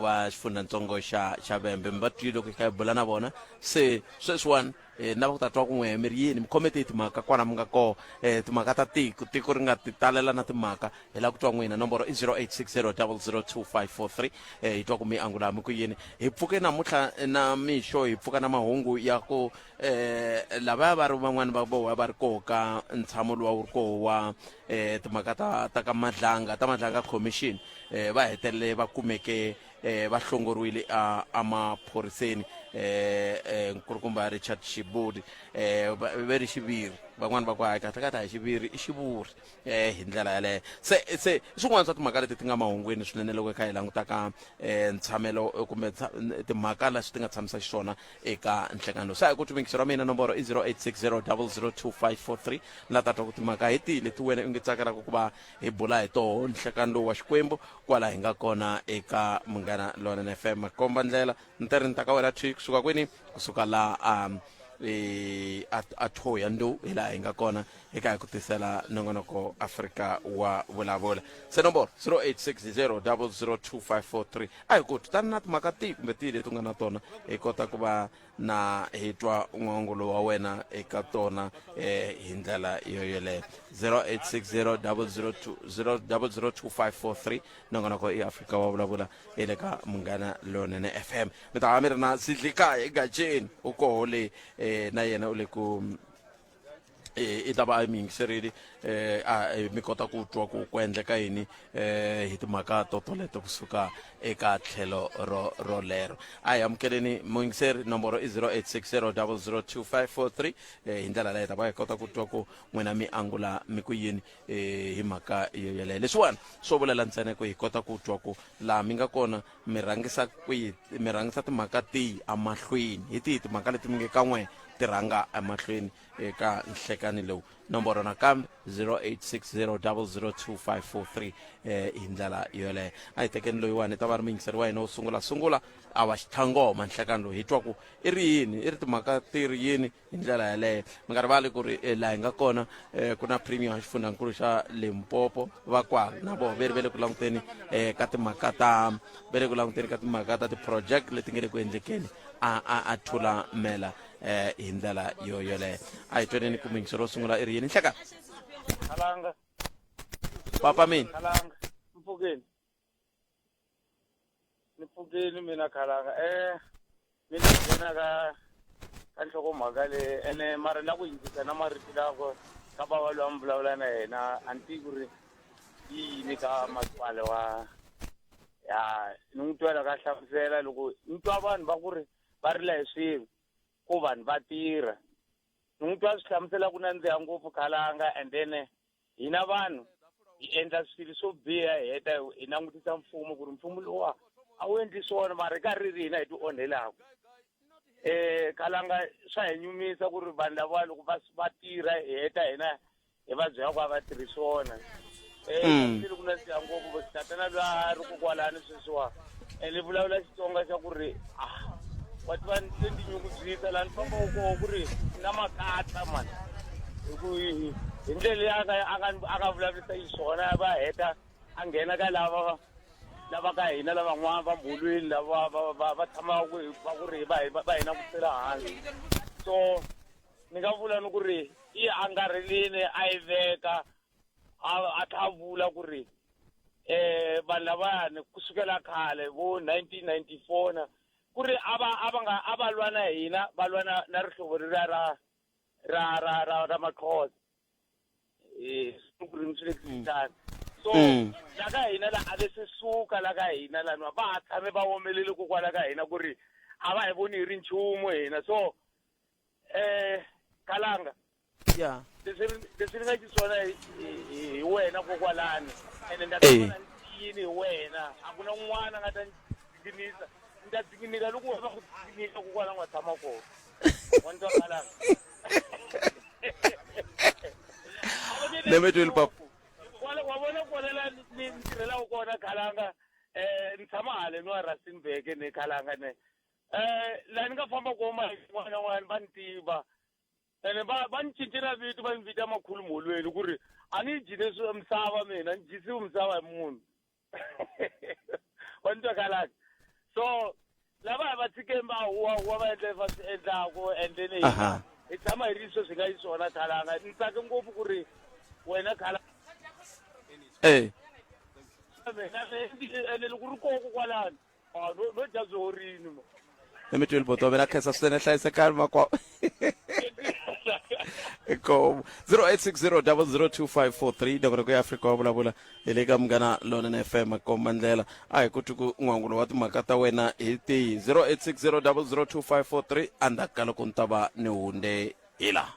wa xifundzhantsongo xa xa Vhembe mi va twile loko hi kha hi bula na vona se sweswiwani na va ku ta twa ku n'we mi ri yini mi khome tihi timhaka kwana mi nga koho timhaka ta tiko tiko ri nga ti talela na timhaka hi lava ku twa n'wina nomboro i 0860002543 hi twa ku mi angula mi ku yini hi pfuke namuntlha na mixo hi pfuka na mahungu ya ku lavaya va ri van'wani va voha va ri koho ka ntshamo luwa wu ri koho wa timhaka ta ta ka Madlanga ta Madlanga commission va hetelele va kumeke va hlongoriwile a emaphoriseni nkulukumba Richard Shiburi va ri xiviri van'wani va ku hayi kahle kahle a hi xiviri i xivuri hi ndlela yaleyo se se swin'wana swa timhaka leti ti nga mahungwini swinene loko hi kha hi languta ka ntshamelo kumbe timhaka leswi ti nga tshamisa xiswona eka nhlekano se a hi ku twi ra mina nomboro i 0860002543 la ta twa ku timhaka hi tihi leti wena u nge tsakelaka ku va hi bula hi toho nhlekano lowu wa Xikwembu kwala hi nga kona eka Munghana Lonene FM komba ndlela ni ta ri ni ta ka wena thwi kusuka kwini kusuka la eh, a a Thohoyandou hi laha hi nga kona eka hi ku tisela nongonoko Afrika wa vulavula se nomboro 0860 002543 a hi ku tani na timhaka tihi kumbe tihi leti u nga na tona hi kota ku va na hi twa n'wangulo wa wena eka tona eh, hi ndlela yo yoleyo 0860 002543 nongonoko i Afrika wa vulavula hi le ka Munghana Lonene FM mi ta va mi ri na Sidlikaya egatsheni u koho le eh, na yena u le ku eh, i ta va a mi yingiserile eh, a eh, mi kota ku twa ku ku endleka yini eh, hi timhaka to toleto kusuka eka tlhelo ro rolero a hi amukeleni muyingiseri nomboro i 0860 002543 eh, hi ndlela leyo hi ta va hi kota ku twa ku n'wina mi angula mi ku yini eh, hi mhaka yo yeleyo leswiwani swo vulela ntsena ku hi kota ku twa ku laha mi nga kona mi rhangisa kwihi mi rhangisa timhaka tihi emahlweni hi tihi timhaka leti mi nge ka n'we ti rhanga emahlweni eka nhlekani lowu nomboro nakambe 0860002543 eh, hi ndlela yoleyo a hi tekeni loyiwani i ta va ri muyingiseri wa hina wo sungula sungula a va xitlhangoma nhlekani lowu hi twa ku i ri yini i ri timhaka ti ri yini hi ndlela yaleyo mi nga rivali ku ri eh, laha hi nga kona eh, ku na premier wa xifundzhankulu xa limpopo va kwala na voho ve ri ve le ku languteni eh, ka timhaka ta ve le ku languteni ka timhaka ta ti-project leti nge le ku endlekeni a a a thula mela eh, hi ndlela yo yoleyo a hi tweneni ku muyingiseri wo sungula i ri yini nhleka Khalanga. papa mina Khalanga. Mpfukeni. Ni pfukile mina khalanga eh mina ni nghena ka ka nhlokomhaka leyi ene mara la ku yingisa na marito lako ka bava loyi a mi vulavula na yena a ni tivi ku ri yi yini ka masipala wa ya ni n'wi twela ka hlamusela loko ni twa vanhu va ku ri va rila hi swilo ku vanhu va tirha ni n'wi twa swi hlamusela ku nandziha ngopfu khalanga and then hina vanhu hi endla swilo swo biha hi heta hi langutisa mfumo ku ri mfumo lowa a wu endli swona mara hi karhi ri hina hi ti onhelaka eh khalanga swa hi nyumisa ku ri vanhu lava loko va va tirha hi heta hina hi va byela ku a va tirhi swona eh swi ku nandziha ngopfu tatana loyi a ri ku kwalani sweswiwa ene vulavula Xitsonga xa ku ri ah wa tiva ni se tinyungubyisa laha ni fambaka koho ku ri na makatla mani hi ku hi hi ndlela leyi a nga a nga a nga vulavurisa xiswona va heta a nghena ka lava lava ka hina lavan'wana va mholweni lava va va va tshamaka ku va ku ri va va hi langutisela hansi so ni nga vula ni ku ri i angarhelini a yi veka a a tlha a vula ku ri eh vanhu lavayani kusukela khale vo 1994 na ku ri a va a va nga a va lwa na hina va lwa na na rihlovo leriya ra ra ra ra ra Maxhosa eh ku ri swi le kusuhani so la ka hina la a ve se suka la ka hina laniwa va ha tshame va omelele kokwala ka hina ku ri a va hi voni hi ri nchumu hina so eh kalanga ya leswi leswi ni nga xiswona hi wena kokwalani ene ni ta tshama ni tiyini hi wena a ku na un'wana a nga ta ni dzinginisa ni ta dzinginika loko wena va ku dzinginika kokwala nga tshama kona wa ni twa kalanga Lembe twile papa. Kwala wa vona kwala la ni ni tirhelaka kona khalanga eh ni tshama hale ni wa Rustenburg ne khalanga ne eh la ni nga famba kona n'wana na n'wana va ni tiva ene va va ni cince na vito va ni vita makhulu mholweni ku ri a ni dyi leswi misava mina ni dyisiwi misava hi munhu wa ni twa kalaka so lava hi va tshikeni va huwa huwa va endla va swi endlaku and then hina hi tshama hi ri sweswi hi nga xiswona khalanga ni tsake ngopfu ku ri wena khala Eh. ene loko ri koko kwalano Ah, no no dya byi horini mo. Emitwini boto mina khensa swinene hlayisekani makwavo. Inkomu 0860002543 nongonoko ya Afrika wa vulavula hi le ka Munghana Lonene FM komba ndlela a hi ku twi ku n'wangulo wa timhaka ta wena hi tihi 0860002543 endzhaku ka loko ni ta va ni hunde hi laha.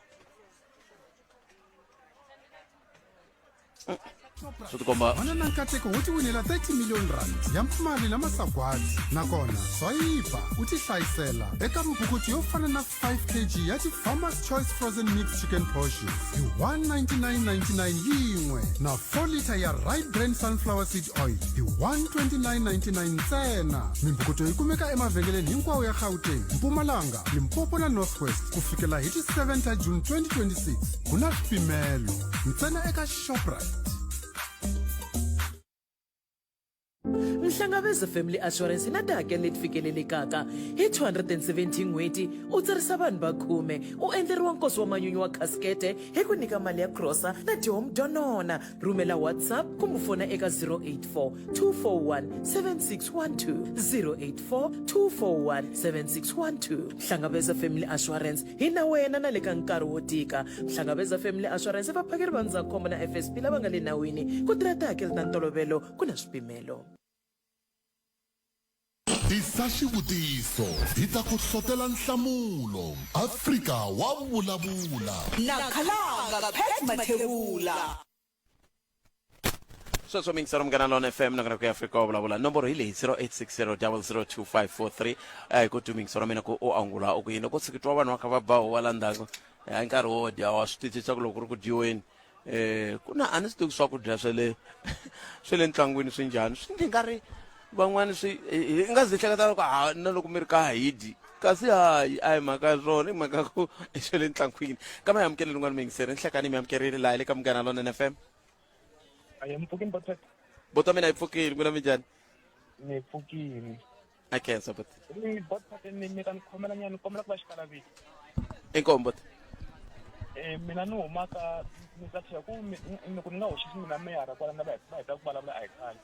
Swi tikomba Vana na nkateko wo tiwinela 30 million rand ya mali na masagwadi nakona swayipa u tihlayisela eka mibukutu yo fana na 5 kg ya ti-farmers choice frozen mixed chicken portions hi 199.99 yin'we na 4 liter ya right brand sunflower seed oil hi 129.99 ntsena. Mimbukuto yi kumeka emavhengeleni hinkwawo ya Gauteng, Mpumalanga, Limpopo na North West ku fikela hi ti 7 ta June 2026. Ku na swipimelo ntsena eka Shoprite. Mhlangaveza Family Assurance yi na tihakelo leti fikelelekaka hi 270 n'hweti u tsarisa vanhu va khume u endleriwa nkosi wa manyunyu wa khasikete hi ku nyika mali ya krosa na tihomu to nona rhumela whatsapp kumbe fona eka 084 241 7612 084 241 7612 Mhlangaveza Family Assurance hi na wena na le ka nkarhi wo tika Mhlangaveza Family Assurance i vaphakeri va ndzindzakhombo na FSP lava nga le nawini ku tirha tihakelo ta ntolovelo ku na swipimelo. Tisa xivutiso hi ta ku hlotela nhlamulo. Afrika wa vulavula. Na Khalanga Pat Mathebula. Sweswo mingisero Munghana Lona FM na ku ya Afrika wa vulavula. Nomboro hi leyi 0860002543. A hi ku twi mingisero mina ku u angula u ku yini loko tshiki twa vanhu va kha va ba huwa la ndzhaku hi nkarhi wo dya wa swi twisisa ku loko ku ri ku dyiweni eh ku na a ni swi tivi swakudya swa le swa le ntlangwini swi njhani swi ndzi nga ri van'wani swi hi nga zi hleketa loko ha na loko mi ri ka hi dyi kasi hayi a hi mhaka ya swona i mhaka ku i swa le ntlangwini kambe hi amukele rin'wana miyingiseri nhlekani mi amukerile laha le ka Munghana Lonene FM. Ayi mi pfukini bothet. Bota mina yi pfukile n'wina minjhani? Ni pfukile. A khensa boti. Ni bothet ni mi ta ni khomela nyana ni kombela ku va xikalavini. Inkomu boti. Eh mina ni huma ka ni ta tlhela ku ni ku ni nga hoxisi mina meyara kwala na va va heta ku vulavula a hi khale.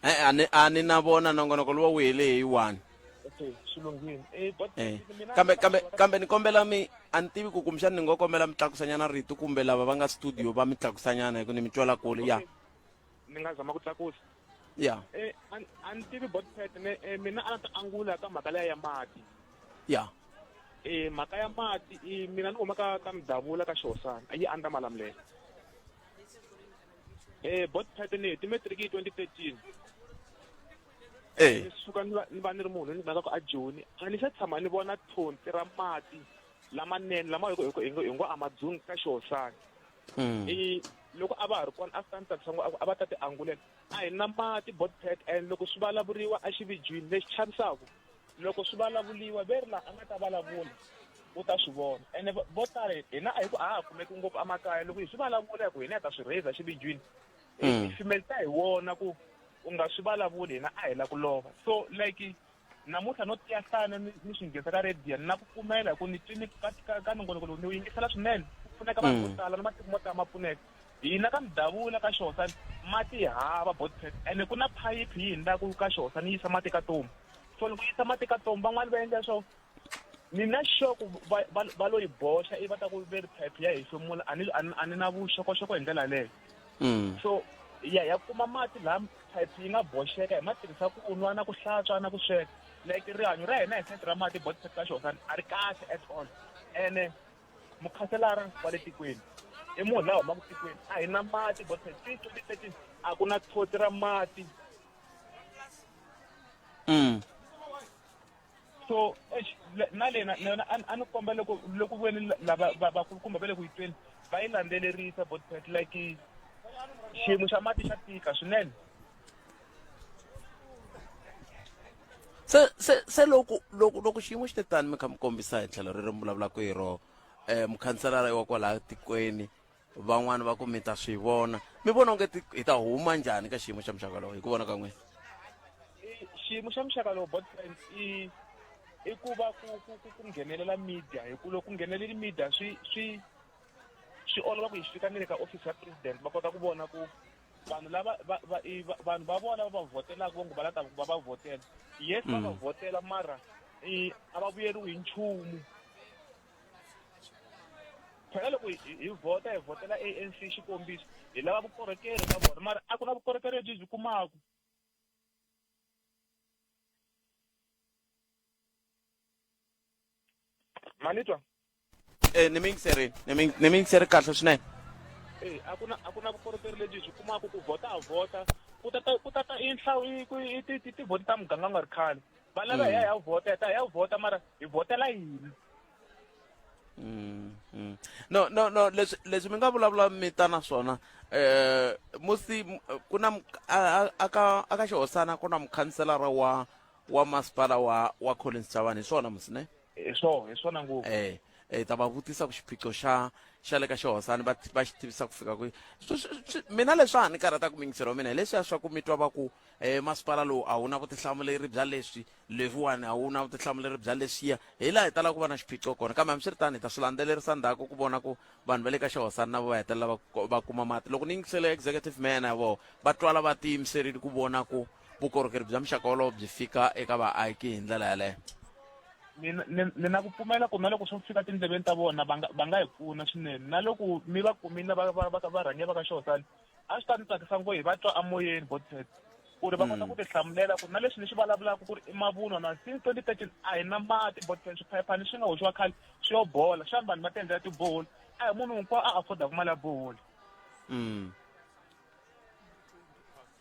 E-e a ni a ni na vona nongonoko luwa wu hele hi one. Okay swi lunghile. Eh bot Eh. mina Kambe kambe kambe ni kombela mi a ni tivi ku kumbexana ni ngo kombela mi tlakusanyana rito kumbe lava va nga studio va mi tlakusanyana hi ku ni mi twela kule ya. Ni nga zama ku tlakusa. Ya. Eh a ni tivi bot pet ne eh, mina a ni ta angula ka mhaka leya ya mati. Ya. Eh mhaka ya mati i mina ni huma ka ka Mdavula ka Xihosana a yi andza Malamulele. Eh bot pet ni heti matric hi 2013. Eh. Ni suka ni va ni va ni ri munhu ni rhandzaka a Joni a ni se tshama ni vona thonsi ra mati lamanene lama hi ngo hi ngo a ma dzungi ka Xihosana. I loko a va ha ri kona a swi ta ni tsakisa ngopfu a va ta ti angulela a hi na mati botpet and loko swi vulavuriwa exivijwini lexi chavisaka loko swi vulavuriwa ve ri laha a nga ta vulavula u ta swi vona ene vo tala hina a hi ku a ha kumeki ngopfu emakaya loko hi swi vulavula hi ku hina hi ta swi raise exivijwini tifimeli ta hi vona ku u nga swi vulavuli hina a hi la ku lova so like Namuntlha no tiya nhlana ni ni swi nghenisa ka radio ni na ku pfumela hi ku ni twini ka ka ka nongonoko lowu ni wu yingisela swinene ku pfuneka vanhu vo tala na matiko mo tala ma pfuneka hina ka Mdavula ka Xihosani mati hi hava botpet ene ku na phayiphi yi hindzaku ka Xihosani yi yisa mati ka Tomu so loko yi yisa mati ka Tomu van'wani va endla swo ni na sure ku va va va lo yi boxa ivi va ta ku ve ri phayiphi ya hefemula a ni a ni na vuxokoxoko hi ndlela yaleyo so ya ya kuma mati laha phayiphi yi nga boxeka hi ma tirhisa ku nwa na ku hlantswa na ku sweka like rihanyo ra hina hi sayiti ra mati body ka xihosana a ri kahle at all ene mukhanselara wa le tikweni i munhu la humaka tikweni a hi na mati body since 2013 a ku na thoti ra mati So eish na le na yona a ni komba loko loko veni lava vakulukumba va le ku yi tweni va yi landzelerisa botpet like xiyimo xa mati xa tika swinene. Se se se loko loko loko xiyimo xi te tani mi kha mi kombisa hi tlhelo rero mi vulavulaka hi rona mukhanselara wa kwalaya tikweni Van'wana va ku mi ta swi vona. Mi vona onge hi ta huma njhani ka xiyimo xa muxaka lowu hi ku vona ka n'wina? Xiyimo xa muxaka lowu Botfriend i i ku va ku ku ku ku nghenelela media hi ku loko ku ngheneleli media swi swi swi olova ku yi fika ni le ka office ya president va kota ku vona ku vanhu lava va va i vanhu va vona va va vhotelaka vo ngo va la ta va va vhotela yes va va vhotela mara i a va vuyeriwi hi nchumu. Phela loko hi vhota hi vhotela ANC xikombiso hi lava vukorhokeri ka vona mara a ku na vukorhokeri lebyi byi kumaka. Ma ni twa? Eh, ni mi yingiserile ni mi ni mi yingiseri kahle swinene. Eh, a ku na a ku na vukorhokeri lebyi hi byi kumaka ku vhota a vhota ku tata ku tata i nhlawu i ku i ti ti tivhoti ta muganga nga ri khale va lava hi ya hi ya vhota hi ta hi ya vhota mara hi vhotela yini Mm, mm. no no no leswi leswi mi nga vulavula mi ta na swona eh musi ku na aka aka xihosana ku na mukhanselara wa wa masipala wa wa Collins Chavani hi swona musi ne hi swona hi swona ngopfu eh eh ta va vutisa ku xiphiqo xa xa le ka xihosana va va xi tivisa ku fika kwihi mina leswi a ni karhataka mingiselo wa mina hi leswiya swa ku mi twa va ku eh masipala lowu a wu na vutihlamuleri bya leswi leswiwani a wu na vutihlamuleri bya leswiya hi laha hi talaka ku va na xiphiqo kona kambe hambiswiritano hi ta swi landzelerisa ndzhaku ku vona ku vanhu va le ka xihosana na vo va hetelela va va kuma mati loko ni yingisele executive mayor na voho va twala va tiyimiserile ku vona ku vukorhokeri bya muxaka wolowo byi fika eka vaaki hi ndlela yaleyo ni ni ni na ku pfumela ku na loko swo fika tindleveni ta vona va nga va nga hi pfuna swinene na loko mi va kumile va va va varhangeri va ka xihosana a swi ta ni tsakisa ngopfu hi va twa emoyeni botet ku ri va kota ku tihlamulela ku na leswi ni swi vulavulaka ku ri i mavunwa na since 2013 a hi na mati botet swiphayiphani swi nga hoxiwa khale swi yo bola xana vanhu va ti endlela tiboholi a hi munhu hinkwawo a affordaku mali ya boholi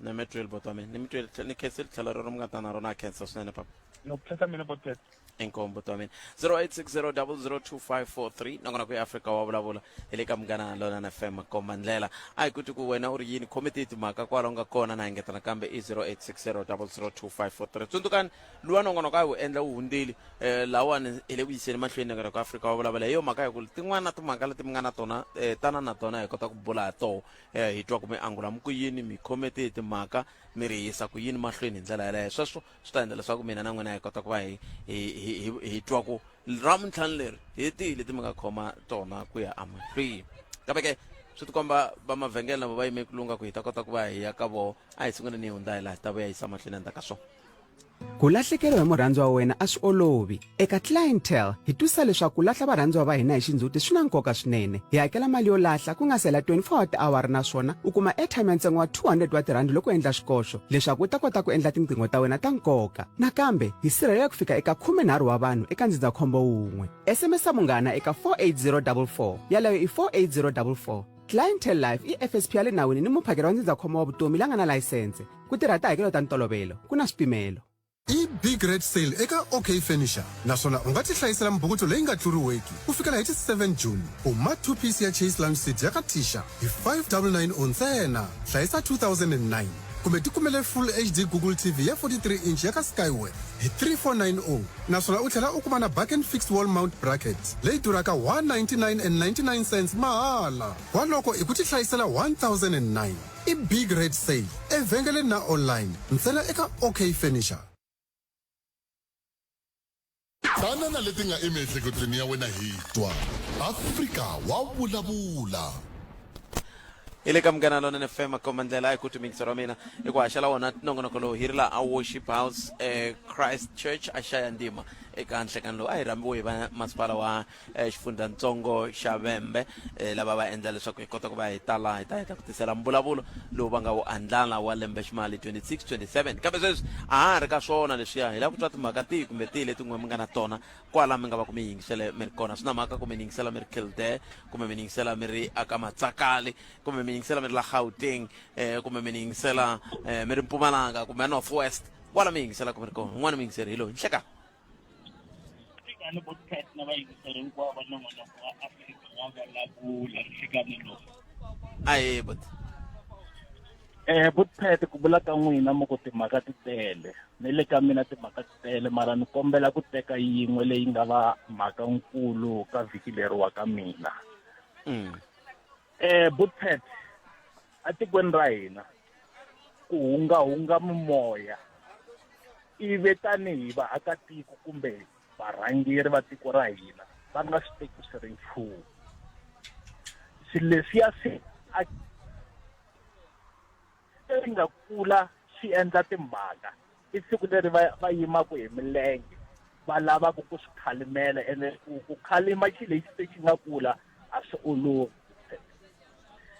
ni mi twile boti wa mina ni mi twile ni khensile tlhelo rero mi nga ta na rona a khensa swinene papa no ku khensa mina botet inkomu boti wa mina 0860002543 nakona ku afrika wa vulavula hi le ka munghana lonana fm komba ndlela a hi kuti ku wena u ri yini khometi timhaka kwala u nga kona na engeta nakambe i 0860002543 tsundzukani luwa nongonoko a hi wu endla wu hundzile um lawani hi le ku yiseni mahlweni nakona ku afrika wa vulavula hi yo mhaka ya ku tin'wana na timhaka leti mi nga na tona um tana na tona hi kota ku bula ha toho um hi twa ku mi angula mi ku yini mi khometi hi timhaka mi ri yisa ku yini mahlweni hi ndlela yaleyo sweswo swi ta endla leswaku mina na n'wina hi kota ku va hi hi hi hi twa ku ra mintlhanu leri hi tihi leti mi nga khoma tona ku ya emahlweni kambe ke swi tikomba va mavhengele na vo va yime ku lunga ku hi ta kota ku va hi ya ka voho a hi sunguleni hi hundza hi laha hi ta vuya yisa mahlweni endzhaku ka swona Ku lahlekeriwa hi murhandziwa wa wena a swi olovi. Eka Clientele, hi twisisa leswaku ku lahla varhandziwa va hina hi xindzhuti swi na nkoka swinene. Hi hakela mali yo lahla ku nga si hela 24 wa tiawara naswona u kuma airtime ya ntsengo wa 200 wa tirhandi loko u endla xikoxo leswaku u ta kota ku endla tinqingho ta wena ta nkoka. Nakambe, hi sirhelela ku fika eka 13 wa vanhu eka ndzindzakhombo wun'we. SMS munghana eka 48044. Yaleyo i 48044. Clientele Life i FSP ya le nawini ni muphakeri wa ndzindzakhombo wa vutomi la nga na layisense. Ku tirha tihakelo ta ntolovelo, ku na swipimelo. I Big Red Sale eka OK Furniture naswona u nga tihlayisela mbukuto leyi nga tluriweki ku fikela hi ti 7 June. Kuma 2 piece ya Chase Lounge Seat ya ka Tisha hi 5990 ntsena, hlayisa 2009. Kumbe tikumele Full HD Google TV ya 43 inch ya ka Skyworth hi 3490 naswona u tlhela u kuma na Bakken Fixed Wall Mount Bracket leyi durhaka 199.99 cents mahala. Kwaloko i ku tihlayisela 1009. I Big Red Sale evhengeleni na online ntsena eka OK Furniture. Tana na leti nga emiehleketweni ya wena hi twa. Afrika wa vulavula. Hi le ka Munghana Lonene FM komba ndlela hi ku timingisa ra mina i ku haxela wona nongonoko lowu hi ri laha a Worship House eh, Christ Church a xaya ndima eka nhlekani lowu a hi rhambiwe hi va masipala wa eh, xifundzhantsongo xa Vhembe eh, lava va endla leswaku hi kota ku va hi tala hi ta hi ta ku tisela mbulavulo lowu va nga wu andlala wa lembe ximali 26 27 kambe sweswi a ha ha ri ka swona leswiya hi lava ku twa timhaka tihi kumbe tihi leti n'we mi nga na tona kwala mi nga va ku mi yingisele mi ri kona swi na mhaka ku mi ni yingisela mi ri Kildare kumbe mi ni yingisela mi ri aka Matsakali kumbe mi yingisela mi ri la Gauteng eh, kumbe mi ni yingisela eh, mi ri Mpumalanga kumbe North West kwala mi yingiselaka mi ri kona un'wana mi yingiseri hi loyi nhleka Nhlikani podcast na vayingiseri hinkwavo va nongonoko wa Afrika wa vulavula nhlikani lowu. Ahe buti. Eh Butpet ku vula ka n'wina mo ku timhaka ti tele ni le ka mina timhaka ti tele mara ni kombela ku teka yin'we leyi nga va mhaka nkulu ka vhiki leriwa ka mina. Eh Butpet atikweni ra hina ku hungahunga mimoya ive tanihi vaakatiko kumbe varhangeri va tiko ra hina va nga swi teki swi ri nchumu swilo leswiya swi a leri nga kula swi endla timhaka i siku leri va va yimaka hi milenge va lavaka ku swi khalimela ene ku ku khalima xilo lexi se xi nga kula a swi olovi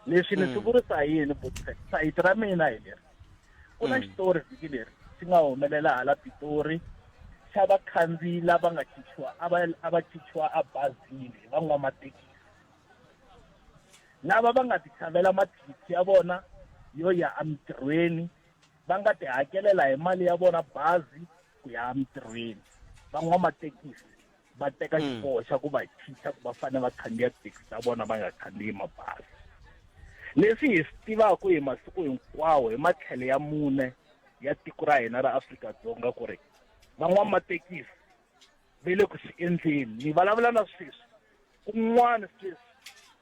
leswi ni swi vurisa yini sayiti ra mina hi leri ku na xitori vhiki leri xi nga humelela hala Pitori xa vakhandziyi lava nga chichiwa a va a va chichiwa a bazini hi van'wamathekisi. Lava va nga ti xavela mathikithi ya vona yo ya emitirhweni, va nga ti hakelela hi mali ya vona bazi ku ya emitirhweni. Van'wamathekisi va teka xiboho xa ku va chicha ku va fanele va khandziya tithekisi ta vona va nga khandziyi mabazi. Leswi hi swi tivaka hi masiku hinkwawo hi matlhelo ya mune ya tiko ra hina ra Afrika-Dzonga ku ri van'wamathekisi ve le ku swi endleni. Ni vulavula na sweswi, kun'wana sweswi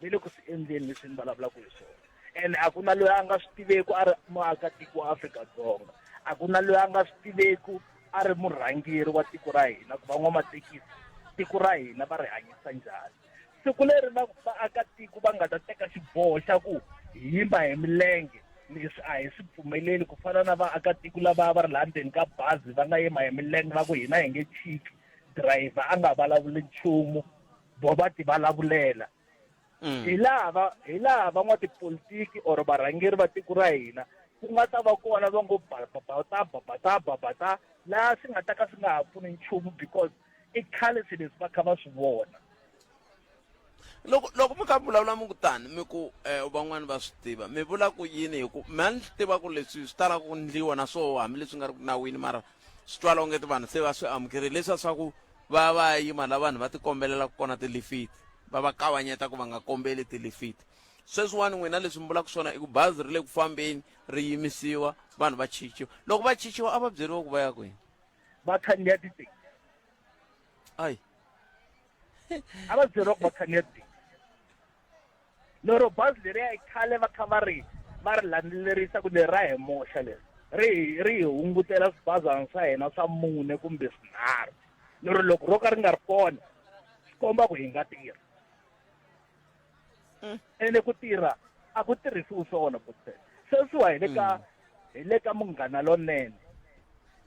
ve le ku swi endleni leswi ni vulavulaka hi swona. Ene a ku na loyi a nga swi tiveku a ri muakatiko wa Afrika-Dzonga, a ku na loyi a nga swi tiveku a ri murhangeri wa tiko ra hina ku van'wamathekisi tiko ra hina va ri hanyisa njhani. Siku leri va vaakatiko va nga ta teka xiboho xa ku hi yima hi milenge, leswi a hi swi pfumeleli ku fana na vaakatiko lava va ri laha ndzeni ka bazi va nga yima hi milenge va ku hina hi nge chiki, driver a nga vulavuli nchumu, vo va ti vulavulela. Hi laha va hi laha van'watipolitiki or varhangeri va tiko ra hina ku nga ta va kona va ngo babata babata babata laha swi nga ta ka swi nga ha pfuni nchumu because i khale swilo leswi va kha va swi vona. Loko loko mi kha mi vulavula mi ku tani mi ku um van'wani va swi tiva mi vula ku yini hi ku mi a ni swi tiva ku leswi swi tala ku ndliwa na swoho hambileswi nga ri ku nawini mara swi twala ongeti vanhu se va swi amukerile leswiya swa ku va va ya yima la vanhu va ti kombelelaka kona tilifiti va va kavanyeta ku va nga kombeli tilifiti sweswiwani n'wina leswi mi vulaka swona i ku bazi ri le ku fambeni ri yimisiwa vanhu va chichiwa loko va chichiwa a va byeriwa ku va ya kwini va khandziya tithekisi ayi a va byeriwa ku va khandziya tithekisi Lero bazi leriya i khale va kha va ri va ri landzelerisa ku leri ra hi moxa leri ri hi ri hi hungutela swibazana swa hina swa mune kumbe swinharhu lero loko ro ka ri nga ri kona swi komba ku hi nga tirha ene ku tirha a ku tirhisiwi swona botse sweswiwa hi le ka hi le ka munghana lonene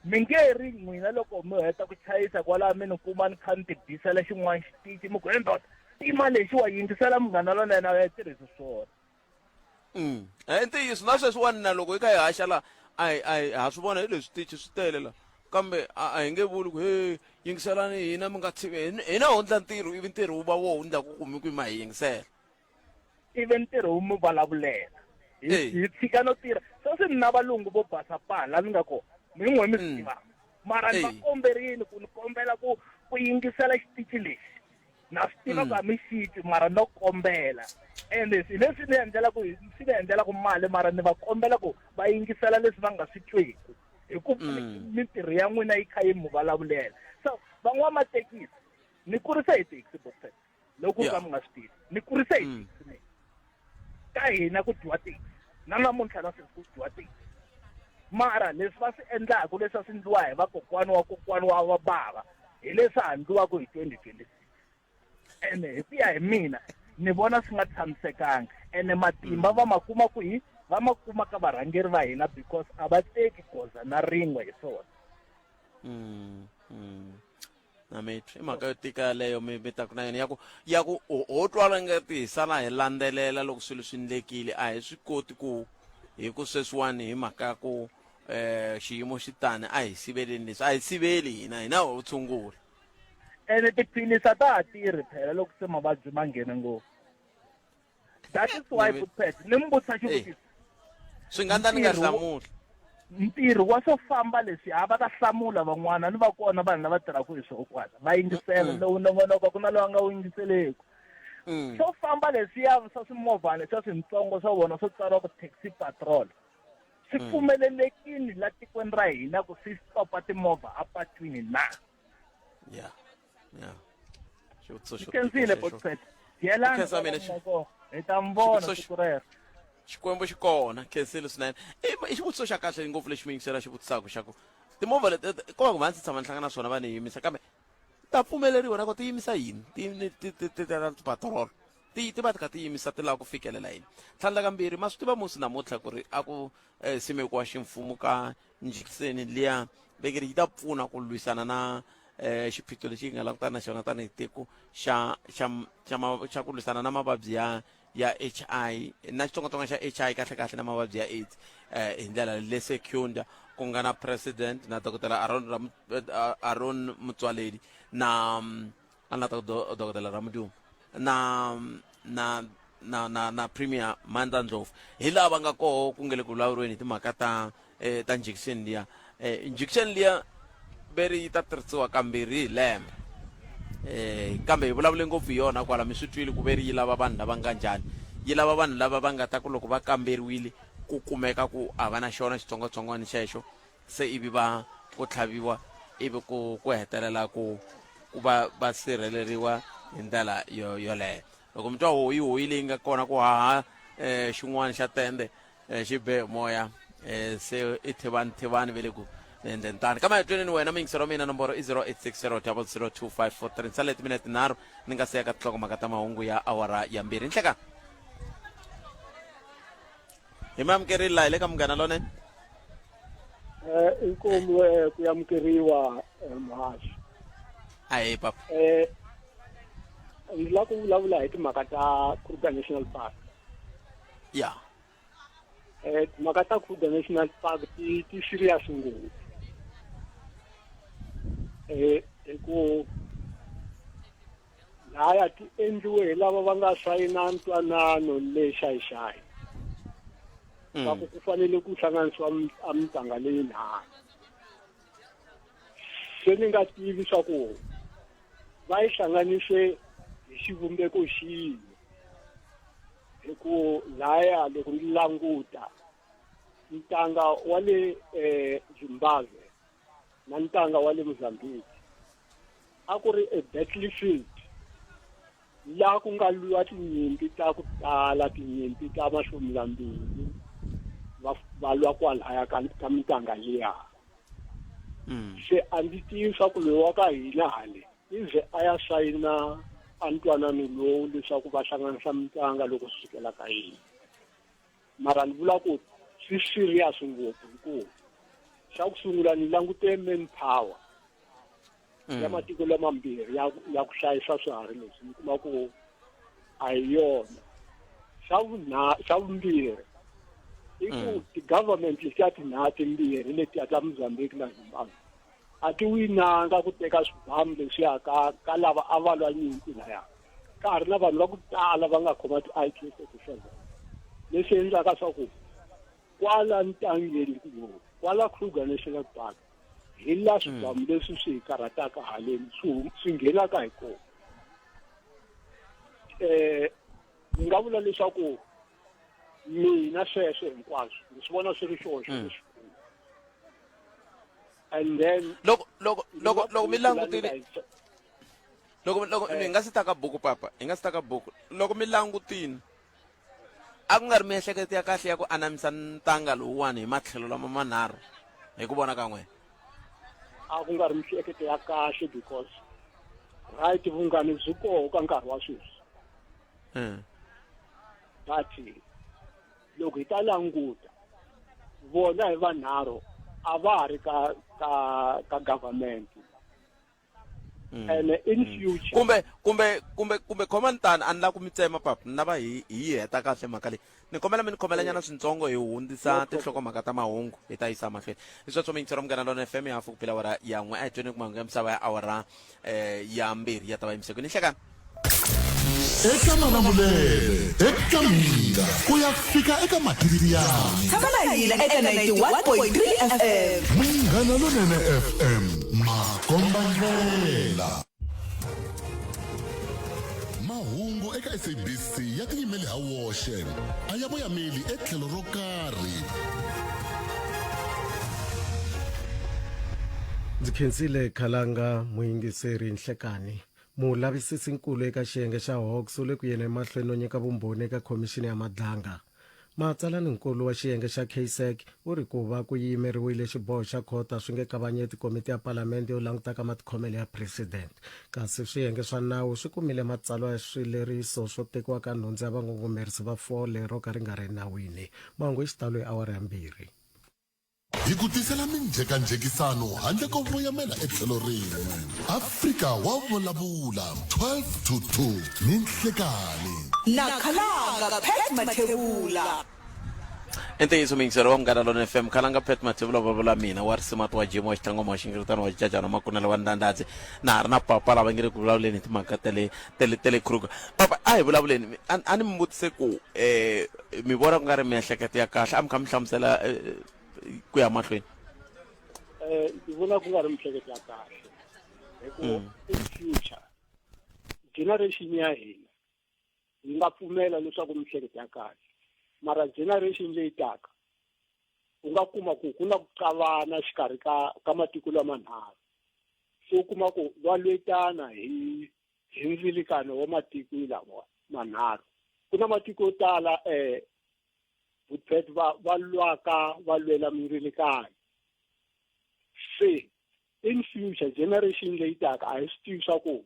mi nge ri n'wina loko mi heta ku chayisa kwalaho mi ni kuma ni kha ni ti bisela xin'wana xitichi mi ku he ndoda tima lexi wa yingisela munghana lonene a ya tirhisi swona I ntiyiso na sweswiwani na loko hi kha hi haxa la a hi a hi ha swi vona hi leswi switichi swi tele la kambe a a hi nge vuli ku he yingiselani hina mi nga tshivi hina ho ndla ntirho ivi ntirho wu va wo wu ndlaku ku mi ku ma hi yingisela ivi ntirho wu mi vulavulela hi hi tshika no tirha sweswi ni na valungu vo basa pa la ni nga kona mi n'we mi swi tivaka mara ni va komberile ku ni kombela ku ku yingisela xitichi lexi na swi tiva ku a mi xi twi mara no kombela ende hi leswi ni endlelaku swi ni endlelaku mali mara ni va kombela ku va yingisela leswi va nga swi tweku hi ku mintirho ya n'wina yi kha yi mi vulavulela so van'wamathekisi ni kurisa hi taxi boxer loko ka mi nga swi tivi ni kurise hi taxi mina ka hina ku dyiwa taxi na namuntlha na sweswi ku dyiwa taxi mara leswi va swi endlaku leswi a swi ndliwa hi vakokwani wa kokwani wa va bava hi leswi ha ndliwaka hi 2026 ene hi ku ya hi mina ni vona swi nga tshamisekanga ene matimba va ma kuma kwihi va ma kuma ka varhangeri va hina because a va teki goza na rin'we hi swona Na mi twi i mhaka yo tika yaleyo mi mi taku na yona ya ku ya ku ho twala nga ti hi sala hi landzelela loko swilo swi ndlekile a hi swi koti ku hi ku sweswiwani hi mhaka ya ku um xiyimo xi tani a hi siveleni leswi a hi siveli hina hina ho tshungula ene tiphilisi a ta ha tirhi phela loko se mavabyi ma nghene ngopfu that is why Pet ni mi vutisa xivutiso swi nga ndla ni nga hlamuli ntirho wa swo famba leswi a va ta hlamula van'wana ni va kona vanhu lava tirhaka hi swona kwala va yingisela lowu nongonoko ku na lowu a nga wu yingiseleku swo famba leswiya swa swimovhana swa swintsongo swa vona swo tsariwa ku taxi patrol swi pfumelelekini la tikweni ra hina ku swi stopa timovha apatwini na ya ya xivutiso xo khensile tika xexo. Botset byelani Khensa mina kwala mi nga kona hi ta mi vona Xivutiso xi- siku rero xikwembu xi kona khensile swinene I i xivutiso xa kahle ngopfu lexi muyingiseri a xi vutisaka xa ku timovha leti ko va ku va ndzi tshama ni hlangana na swona va ni yimisa kambe ta pfumeleriwa na ku ti yimisa yini ti ti ti ti ta tipatrol ti ti va ti kha ti yimisa ti lava ku fikelela yini tlhandlakambirhi ma swi tiva musi namuntlha ku ri a ku eh, simekiwa ximfumo ka njhikiseni liya vekeri yi ta pfuna ku lwisana na eh, xiphiqo lexi hi nga langutana na xona tanihi tiko xa xa xa xa ku lwisana na mavabyi ya ya HI na xitsongwatsongwana xa HI kahle kahle na mavabyi ya AIDS eh, hi ndlela le Secunda ku nga na president na dokotela Aaron Ram, eh, Aaron Motsoaledi na mm, a ni la ta ku dokodela Ramudumo na na na na na premier Mandla Ndlovu hi laha va nga koho ku nge le ku vulavuriweni hi timhaka ta eh, ta injection liya eh, injection liya ve ri yi ta tirhisiwa kambirhi hi lembe eh kambe hi vulavule ngopfu hi yona kwala mi swi twile ku ve ri yi lava vanhu lava nga njhani yi lava vanhu lava va nga ta ku loko va kamberiwile ku kumeka ku a va na xona xitsongwatsongwana xexo se ivi va ku tlhaviwa ivi ku ku hetelela ku ku va va sirheleriwa hi ndlela yo yoleyo loko mi twa hoyi hoyi leyi nga kona ku haha um xin'wana xa tende um xi be moya um se i thivani thivani ve le ku endleni tani kambe hi tweneni wena muyingiseri wa mina nomboro i 0860 00 2543 ni sale timinete tinharhu ni nga siya ka tinhlokomhaka ta mahungu ya awara ya mbirhi nhleka hi mi amukerile laha hi le ka munghana lonene Eh inkomu eh, ku yamukeriwa eh, muhaxi. Ahe papa. Eh ndzi lava ku vulavula hi timhaka ta Kruger National Park. Ya. Eh timhaka ta Kruger National Park ti ti serious ngopfu. Eh hi ku laya ti endliwe hi lava va nga sayina ntwanano le xayi-xayi swa ku ku fanele ku hlanganisiwa a mitanga leyinharhu se ni nga tivi swa ku va yi hlanganise hi xivumbeko xihi hi ku laya loko ni languta ntanga wa le eh, Zimbabwe na ntanga wa le Mozambique a ku ri a battlefield laha ku nga lwiwa tinyimpi ta ku tala tinyimpi ta mahlomulambili va va lwa kwalaya ka ka mitanga liya se a ndzi tivi swa ku loyi wa ka hina hale i ze a ya sayina a ntwanano lowu leswaku va hlanganisa mitanga loko swi fikela ka yini mara ni vula ku swi serious ngopfu hikuva xa ku sungula ni langute man power ya matiko lamambirhi ya ya ku hlayisa swiharhi leswi ni kuma ku a hi yona xa vunha xa vumbirhi i ku ti-government letiya tinharhu timbirhi letiya ta Mozambique na Zimbabwe a ti winanga ku teka swibamu leswiya ka ka lava a va lwa nyimpi laya ka ha ri na vanhu va ku tala va nga khoma ti-I K 47 leswi endlaka swa ku kwala ntangeni kwala Kruger National Park hi la swibamu leswi swi hi karhataka haleni swi swi nghenaka hi kona eh ni nga vula leswaku mina sweswo hinkwaswo ni swi vona swi ri xihoxo lexikulu and then loko loko loko loko mi langutile loko loko ni nga si ta ka buku papa hi nga si ta ka buku loko mi langutini a ku nga ri miehleketo ya kahle ya ku anamisa ntanga lowuwani hi matlhelo lama manharhu hi ku vona ka n'wina a ku nga ri miehleketo ya kahle because right vunghani byi koho ka nkarhi wa sweswi but loko hi ta languta vona hi vanharhu a va ha ri ka ka ka government and in future kumbe kumbe kumbe kumbe khoma ni tani a ni lava ku mi tsema papa ni lava hi hi yi heta kahle mhaka leyi ni kombela mi ni khomela nyana swintsongo hi hundzisa tinhlokomhaka ta mahungu hi ta yisa mahlweni hi sweswo mi yingisela munghana lona fm ya hafu ku phela awara ya n'we a hi tweni ku mahungu ya misava ya awara eh, ya mbirhi ya ta va yimisekweni ni hlekani eka malamulele eka mina ku ya fika eka matiriyani Tshama na hina eka 91.3 FM. munghana lonene fm makombandlela mahungu eka sabc ya tiyimeli ha woxe a ya voyameli etlhelo ro karhi Ndzi khensile Khalanga muyingiseri Nhlekani. Mulavisisi-nkulu eka xiyenge xa Hawks u le ku yeni emahlweni no nyika vumbhoni eka khomixini ya Madlanga. Matsalani-nkulu wa xiyenge xa KSEC u ri ku va ku yimeriwile xiboho xa khoto a swi nge kavanyeti komiti ya palamende yo langutaka matikhomelo ya president. Kasi swiyenge swa nawu swi kumile matsalwa ya swileriso swo tekiwa ka nhundzu ya vangungumerisi va fole ro ka ri nga ri enawini. Mahungu hi xitalo hi awara ya mbirhi. Hi ku tisela minjhekanjhekisano handle ko voyamela etlhelo rin'we. Afrika wa vulavula 12 to 2 ni nhlekani. Na Khalanga Pat Mathebula. I ntiyiso muyingiseri wa Munghana Lonene FM, Khalanga Pat Mathebula vulavula mina wa Risimati wa Jim wa Xitlangoma wa Xingiritana wa Xicacana wa Makunele wa Ndandadzi. Na ha ri na papa lava nge le ku vulavuleni hi timhaka ta le ta le ta le Kruger. Papa a hi vulavuleni mi- a a ni mi vutise ku eh mi vona ku nga ri miehleketo ya kahle a mi kha mi hlamusela eh, ku ya mahlweni. Eh ndzi vona ku nga ri miehleketo ya kahle. Hi ku in future generation ya hina yi nga pfumela leswaku miehleketo ya kahle mara generation leyi taka u nga kuma ku ku na ku qavana xikarhi ka ka matiko lamanharhu se u kuma ku va lwetana hi hi ndzilikano wa matiko lawa manharhu ku na matiko yo tala um vupet va va lwaka va lwela mindzilikano se in future generation leyi taka a hi swi tivi swa ku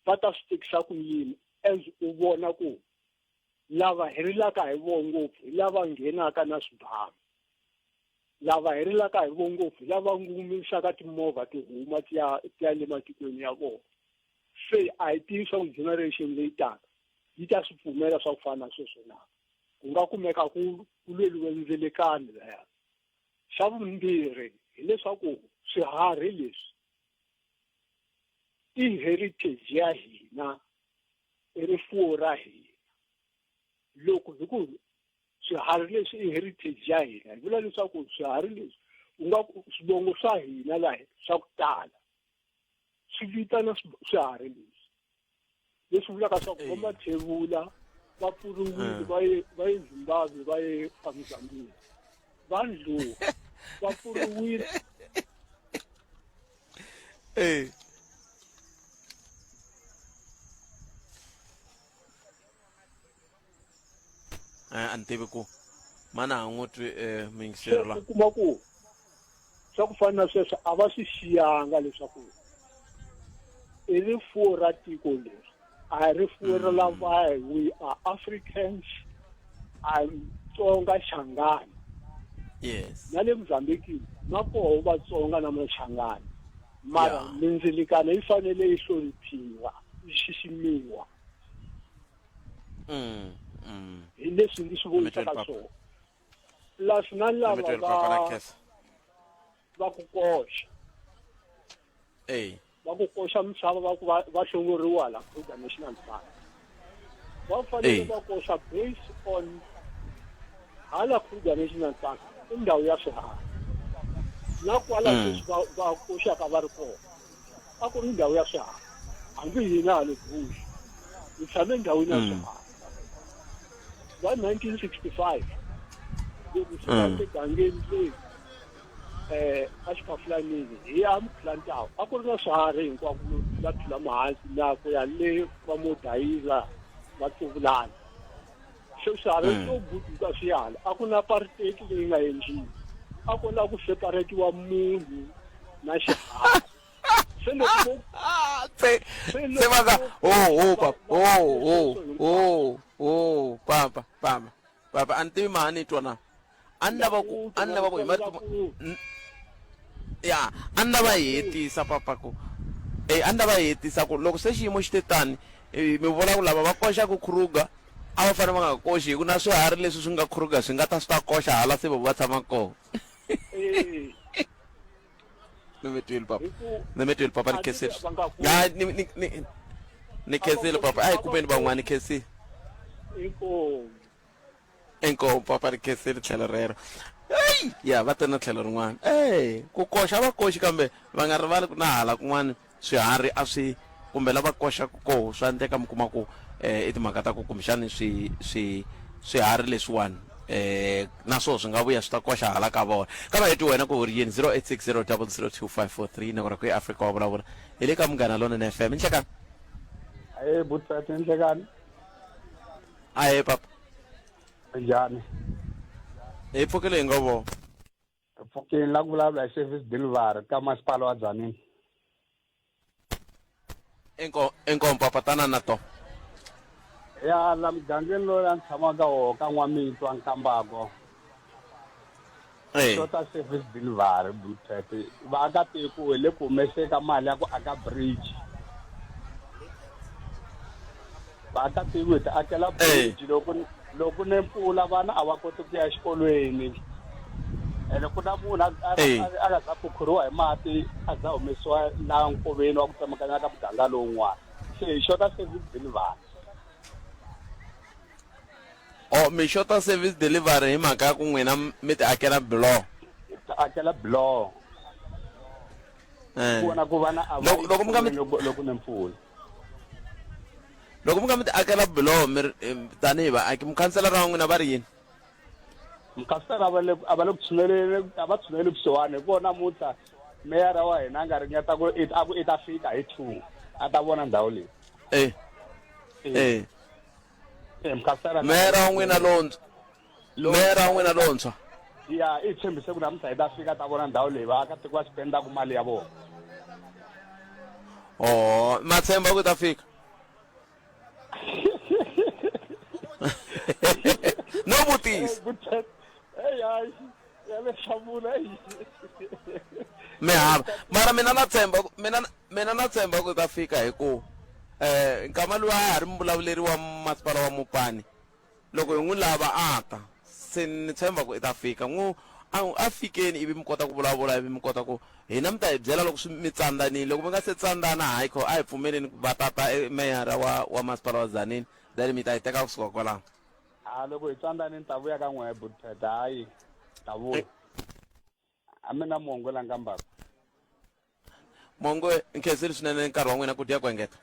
va ta swi tekisa ku yini as u vona ku lava hi rilaka hi vo ngopfu hi lava nghenaka na swibamu lava hi rilaka hi vo ngopfu hi lava ngumisaka timovha ti huma ti ya ti ya le matikweni ya vona se a hi tivi swa ku generation leyi taka yi ta swi pfumela swa ku fana na sweswo na ku nga kumeka ku ku lweliwe ndzelekano laya Xa vumbirhi hileswaku swiharhi leswi i heritage ya hina, i rifuwo ra hina. Loko hi ku swiharhi leswi i heritage ya hina, hi vula leswaku swiharhi leswi u nga ku swivongo swa hina laha swa ku tala swi vitana swiharhi leswi. Leswi vulaka swa ku va Mathebula va pfuriwile va ye va ye Zimbabwe va ye eMozambique. Va Ndlovu va pfuriwile. Eh. A ni tivi ku mana ha n'wi twi eh, muyingiseri la u kuma ku swa ku fana na sweswo a va swi xiyanga leswaku i rifuwo ra tiko leri a hi rifuwo ra lavaya we are Africans I'm Tsonga Shangani yes na le Mozambique ma koho Vatsonga na Machangani mara Yeah. mindzilikano yi fanele yi hloniphiwa yi xiximiwa hi leswi ndzi swi vonisaka swona plus na lava va va ku koxa ey va ku koxa misava va ku va hlongoriwa la Kruger National Park va fanele va koxa based on hala Kruger National Park i ndhawu ya swiharhi na kwala sweswi va va koxaka va ri kona a ku ri ndhawu ya swiharhi hambi hina hale bush hi tshame ndhawini ya swiharhi va 1965 loko fika egangeni le eh a xifafulanini hi ya mukhulantawu a ku ri na swiharhi hinkwako va thula mahansi na ku ya le va modayiza va tsuvulana se swiharhi swo buduka swi yala a ku na apartheid leyi nga endliwa a ku na ku separatiwa munhu na xiharhi se loko se se va ka oh oh papa oh oh oh oh papa papa papa a ni tivi maha ni twa na a ni lava ku a ni lava ku hi marito ya a ni lava hi hetisa papa ku eh a ni lava hi hetisa ku loko se xiyimo xi te tani eh, mi vula ku lava va koxaka Kruger a va fanele va nga koxi hi ku na swiharhi leswi swi nga Kruger swi nga ta swi ta koxa hala se va tshama kona eh ni mi twile papa ni mi twile papa ni khensile ha ni ni ni ni khensile papa a hi kumeni van'wana ni khensile inkomu inkomu papa ni khensile tlhelo rero eyi ya va te na tlhelo rin'wana ey ku koxa va koxi kambe va nga rivali ku na hala kun'wana swiharhi a swi kumbe lava koxaka koho swa endleka mi kuma ku eh, i timhaka ta ku kumbexani swi swi swiharhi leswiwani eh na swoho swi nga vuya swi ta koxa hala ka vona kambe hi twi wena ku ri yini 0860002543 nakona ku eAfrika wa vulavula hi le ka Munghana Lonene FM nhlekani Hey Butfete nhlekani ahe papa njhani hi pfukile hi ngo vo pfukini la ku vulavula hi service delivery ka masipala wa Tzaneen inko inkomu papa tana na to ya la mugangeni loyi a ni tshamaka woho ka N'wamitwa Nkambako Eh. xota service delivery Butfete vaakatiko hi le ku humeseni ka mali ya ku aka bridge vaakatiko hi ti akela bridge loko Loko ne mpfula vana a va koti ku ya exikolweni. Ene ku na munhu a nga za khukhuriwa hi mati a za humesiwa laha nkoveni wa ku tsemakanya ka muganga lowun'wana. Se hi xota service delivery. O mi xota service delivery hi mhaka ya ku n'wina mi ti akela biloho. Hi ti akela biloho. Ku vona ku vana a va Loko mi nga mi loko ne mpfula. Loko mi nga mi ti akela biloho mi ri tanihi vaaki, mukhanselara wa n'wina va ri yini? Mukhanselara va le a va le ku tshuneleni a va tshuneli kusuhani hi kona namuntlha meyara wa hina a nga ringeta ku a ku i ta fika hi 2 a ta vona ndhawu leyi. Eh. Eh. Eh mukhanselara Meyara wa n'wina lontshwa. Meyara wa n'wina lontshwa. Ya i tshembise ku namuntlha hi ta fika ta vona ndhawu leyi vaakatiko va spendaku mali ya vona. Oh, ma tshemba ku ta fika. No vutisa. Mi hava. Mara mina na tshemba mina mina na tshemba ku ta fika hi ku eh nkama luwa a ha ri muvulavuleri wa masipala wa Mopani. Loko hi n'wi lava a ta, se ni tshemba ku i ta fika. N'wi a, a fikeni ivi mi kota ku vulavula, ivi mi kota ku, hina mi ta hi byela loko swi mi tsandanile. Loko mi nga se tsandana, hayi kho, a hi pfumeleni ku va ta ta e meyara wa, wa masipala wa Tzaneen, then mi ta yi teka kusuka kwalano. Ha, loko hi tsandanile ni ta vuya ka n'wehe, Buti Peta. Hayi, ni ta vuya. A mi na mongo la nkambaka. Mongo, nkhensile swinene nkarhi wa n'wina ku dya ku engeta.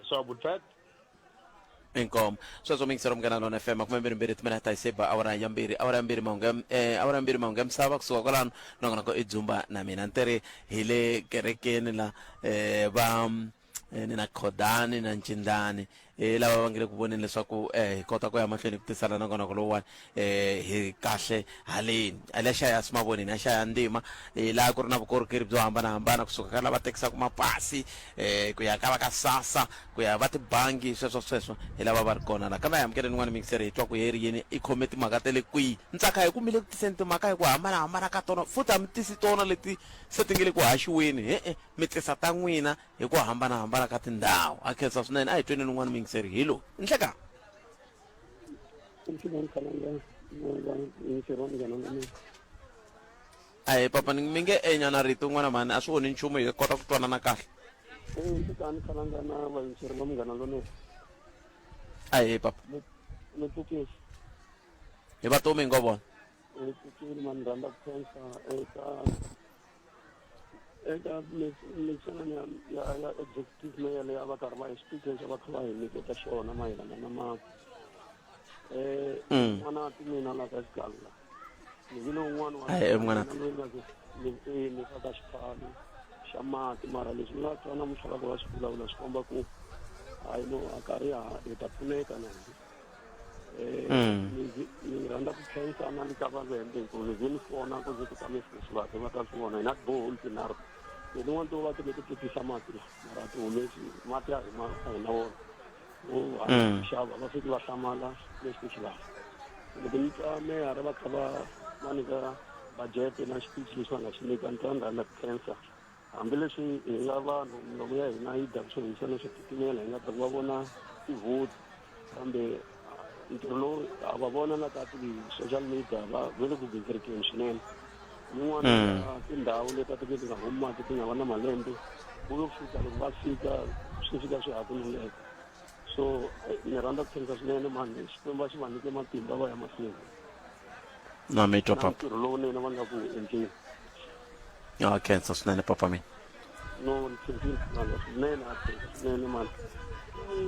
Swa Butfet. Inkomo. Sweswo mingisero Munghana Lona FM 22 timinete ta seba awara ya mbirhi awara ya mbirhi mahungu eh awara ya mbirhi mahungu ya misava kusuka kwalano nongonoko i dzumba na mina ni ri hi le kerekeni la eh va eh, ni na Khodani na Ncindani eh lava va nge le ku voneni leswaku eh hi kota ku ya mahlweni ku tisana nongonoko lowuwani eh hi kahle haleni a le xa ya Simavoneni a xa ya ndzima eh laha ku ri na vukorhokeri byo hambanahambana kusuka ka lava tekisaka mapasi eh ku ya ka va ka SASSA ku ya va tibangi sweswo sweswo hi lava va ri kona la kambe a hi amukeleni n'wana mixer hi twa ku heri yini i khome timhaka ta le kwihi ntsaka hi ku mi le ku tiseni timhaka hi ku hambanahambana ka tona futhi a mi tisi tona leti se ti nge le ku haxiweni he-e mi tisa ta n'wina hi ku hambanahambana ka tindhawu a khensa swinene a hi tweni n'wana mixer hi loyi nhleka Ahee papa ni mi nge enyana rito n'wana mhani a swi onhi nchumu hi kota ku twanana kahle. Nhlikani khalanga na vayingiseri va Munghana Lonene. Ahee papa. Mi pfukile? Hi va tomi hi ngo vona. Hi pfukile mani rhandza ku khensa eka eka mixanani ya ya ya executive mayor leyi a va karhi va hi xiphiqo lexi a va kha va hi nyiketa xona mayelana na mati. N'wana ti mina la ka xiganga. Ni vile un'wana wa Ahee, n'wana. loyi nga ku ni ni faka xiphalo xa mati mara leswi ni nga twa namuntlha va ku va swi vulavula swi komba ku hayi no a karhi ha hi ta pfuneka na hina. Ni ni rhandza ku khensa na le ka vavhenda hi ku ni ze ni fona ku ze ku ta mifusi va va ta swi vona hi na borehole tinharhu letin'wana to va ti leti ti tisa mati la mara a ti humesi mati a hi ma a hi na wona vo xava va fiki va hlamala leswi swi lava loko ni twa meyara va kha va va nyika budget na xiphichi lexi va nga xi nyika ni twa ni rhandza ku khensa hambileswi hi nga vanhu milomo ya hina yi dyaka swo hisa na swo titimela hi nga ta ku va vona tivhoti kambe ntirho lowu ha va vona na ka ti-social media va va le ku gingirikeni swinene yin'wana ya tindhawu leti a ti ti nga humi mati ti nga va na malembe ku yo fika loko va fika swi fika swi hakunuleka so ni rhandza ku khensa swinene mani xikwembu a xi va nyike matimba va ya mahlweni Na mi twa papa. ntirho lowunene va nga ku endleni Ya khensa swinene papa mina. No ni khensile mani swinene a khensa swinene mani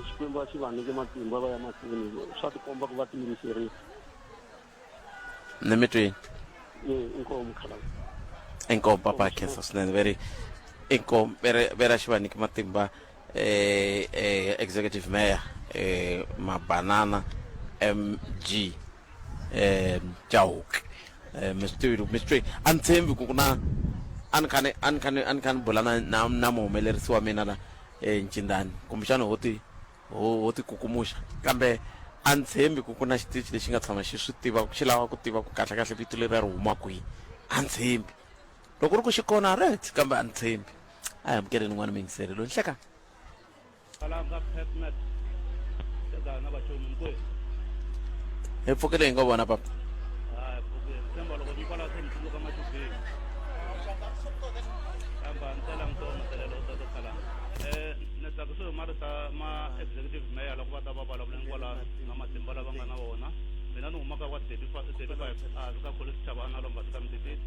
xikwembu a xi va nyike matimba va ya mahlweni swa tikomba ku va tiyimiserile. Ni mi twini. Inkomu khalanga. Inkomu papa khensa swinene veri inkomu veri veri a xi va nyike matimba eh eh executive mayor eh mabanana MG eh Chauke eh mi swi tivi mi swi twi a ni tshembi ku ku na a ni kha ni a ni kha ni a ni kha ni bula na na na muhumelerisi wa mina la eh Ncindani kumbexana ho ti ho ho ti kukumuxa kambe a ni tshembi ku ku na xitichi lexi nga tshama xi swi tiva xi lava ku tiva ku kahle kahle vito leri ri huma kwihi a ni tshembi loko ri ku xi kona right kambe a ni tshembi a hi amukeleni n'wana muyingiseri loyi nhleka Kalanga Petnet. Teka na vachomi hinkwenu. Hi pfukile hi ngo vona papa. Hayi, pfukile. Tshemba loko ni kwala se ni tsundzuka matshubeni. Kambe a ni telangi to matelelo u tata khalanga. Eh, ni tsakisiwe hi marito ma executive mayor loko va ta va vulavuleni kwala na matimba lava nga na wona. Mina ni huma ka wa 35 35 a ka Collins Chavana Lombard ka Mtititi.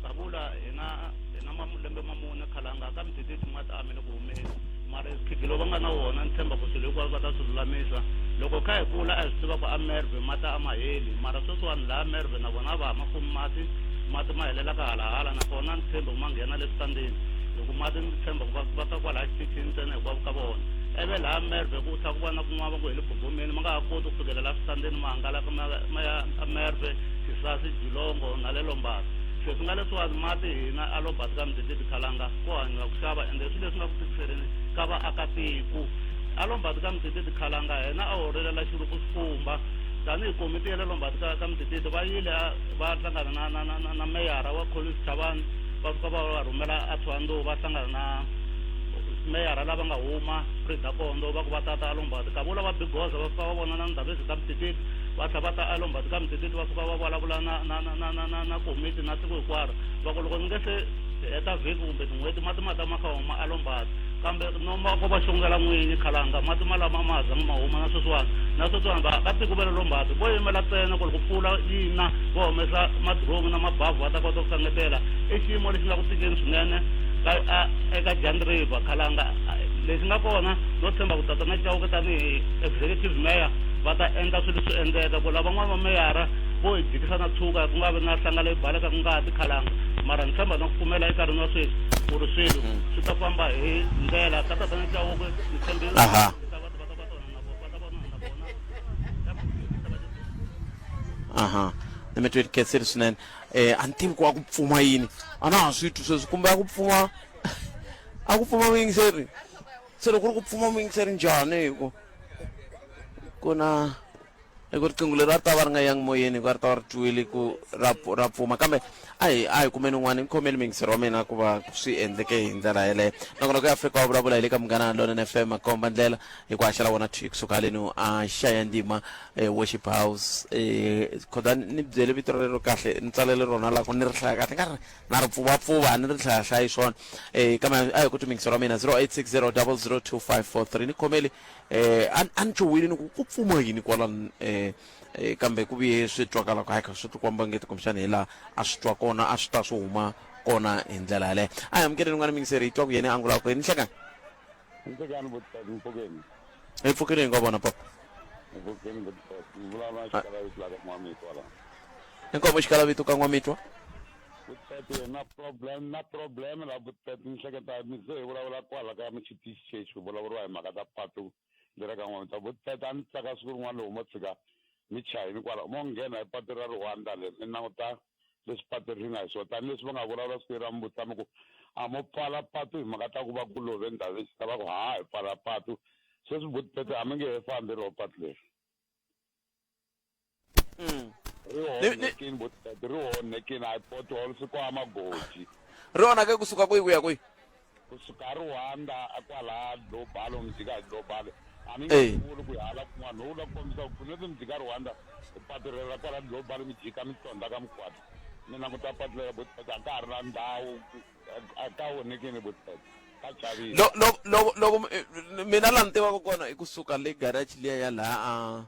Kavula hina hi na malembe ma mune khalanga ka Mtititi mati a mi le ku humeni. Mara khighilo va nga na wona ni tshemba ku swilo hinkwaswo va ta swi lulamisa. Loko kha hi kula a hi swi tiva ku a Merwe mati a ma heli mara sweswiwani laha Merwe na vona a va ha ma kumi mati, mati ma helela ka halahala nakona ni tshembi ku ma nghena le switandini hi ku mati ni tshemba ku va va ka kwalaya xitichini ntsena hinkwavo ka vona. Ivi laha Merwe ku tlha ku va na kun'wana va ngo hi le Bobomeni ma nga ha koti ku fikelela switandini ma hangalaka ma ma ya eMerwe, Xisasi, Jilongo na le Lombard. Se swi nga leswiwani mati hina a Lombard ka Mdididi Khalanga ku hanyiwa ku xava ende i swilo leswi nga ku tikiseleni ka vaakatiko. A Lombard ka Mdididi Khalanga hina a ho rilela xiluku swikumba tanihi komiti ya le Lombard ka ka Mdididi va yile a va hlangana na na na na, na meyara wa Collins Chavani va fika va va rhumela a Thohoyandou va hlangana na meyara lava nga huma Frida Kondo va ku va tata a Lombard ka vula va Bigoza va fika va vona na Ndabezi ta Mdididi va tlhela va ta a Lombard ka Mdididi va fika va vulavula na na na na na na, na komiti na tiko hinkwaro va ku loko ni nge se heta vhiki kumbe tin'hweti mati ma ta ma kha huma a Lombard kambe no ma ko va xongela n'winyi khalanga mati malama a ma ha zangi ma huma na sweswiwani na sweswiwani va ka tiko va le Lombard vo yimela ntsena ku loko mpfula yi na va humesa madiromu na mabavhu va ta kota ku kangetela i xiyimo lexi nga ku tikeni swinene ka a eka Jan River khalanga lexi nga kona no tshemba ku tatana Chauke tanihi executive mayor va ta endla swilo swi endleka ku lavan'wana va meyara vo hi jikisa na tshuka ku nga vi na hlanga leyi balekaka ngati khalanga mara ni tshemba na ku pfumela enkarhini wa sweswi ku ri swilo swi ta famba hi ndlela ka tatana Chauke ni tshembile Aha. Aha. Ni mi twile khensile swinene. Eh a ni tivi ku a ku pfuma yini. A na ha swi twi sweswi kumbe a ku pfuma a ku pfuma muyingiseri. Se loko ku ri ku pfuma muyingiseri njhani hi ku ku na hi ku riqingho leri a ri ta va ri nga yangi moyeni hikuva ri ta va ri twile ku ra ra pfuma kambe a hi a hi kumeni un'wana ni khomeli muyingiseri wa mina ku va swi endleke hi ndlela yeleyo nakona ku ya Afrika wa vulavula hi le ka Munghana Lonene FM makomba ndlela hi ku haxela wona thwi kusuka haleni a xaya ndima eh, worship house eh, khoda ni byele vito rero kahle ni tsalele rona la ku ni ri hlaya kahle nga ri na ri pfuvapfuva a ni ri hlayahlayi swona eh, kambe a hi ku timingisi ra mina 0860 002543 ni khomeli eh, a a ni chuhwile ni ku ku pfuma yini kwalani eh, eh, kambe ku vuye swi twakala ku hayi swi tikomba ngeti kumbexana hi laha a swi twa kona a swi ta swi huma kona hi ndlela yaleyo a hi amukeleni n'wana mingiseri hi twa ku yena a angulaka ni hlekani Nhlekani vutitati mpfukeni. Hi pfukile hi nga vona papa. Mpfukeni vutitati. Ni vulavula na xikalavito la ka N'wamitwa la. Inkomu xikalavito ka N'wamitwa. Vutitati na problem na problem la vutitati ni hleketa mi ze hi vulavula kwala ka xitichi xexi ku vulavuriwa hi mhaka ta patu leri ka N'wamitwa. Vutitati a ni tsaka siku rin'wana loko mo tshika mi chayini kwala mo nghena hi patu ra Rwanda leri ni languta leswi patu ri nga hi swona tanihileswi va nga vulavula siku leri a mi vutisa mi ku a mo pfala patu hi mhaka ta ku va ku love ndhawu va ku ha hi pfala patu sweswi butipete a mi nge he fambi ro patu leri ri onhekini butipete ri onhekini a hi potholes ku magoji ri onhake kusuka kwihi ku ya kwihi Kusuka Rwanda kwala global mi jika hi global a ni nge vuli ku hi hala kun'wana no vula ku kombisa ku pfuneti mi jika Rwanda patu rero ra kwala global mi jika mi tonda ka Mugwadi mi languta patu lera botipete a ka ha ri na ndhawu a ka onhekini botipete ka chavisa loko loko loko mina laha ni tivaka kona i kusuka le garage liya ya laha a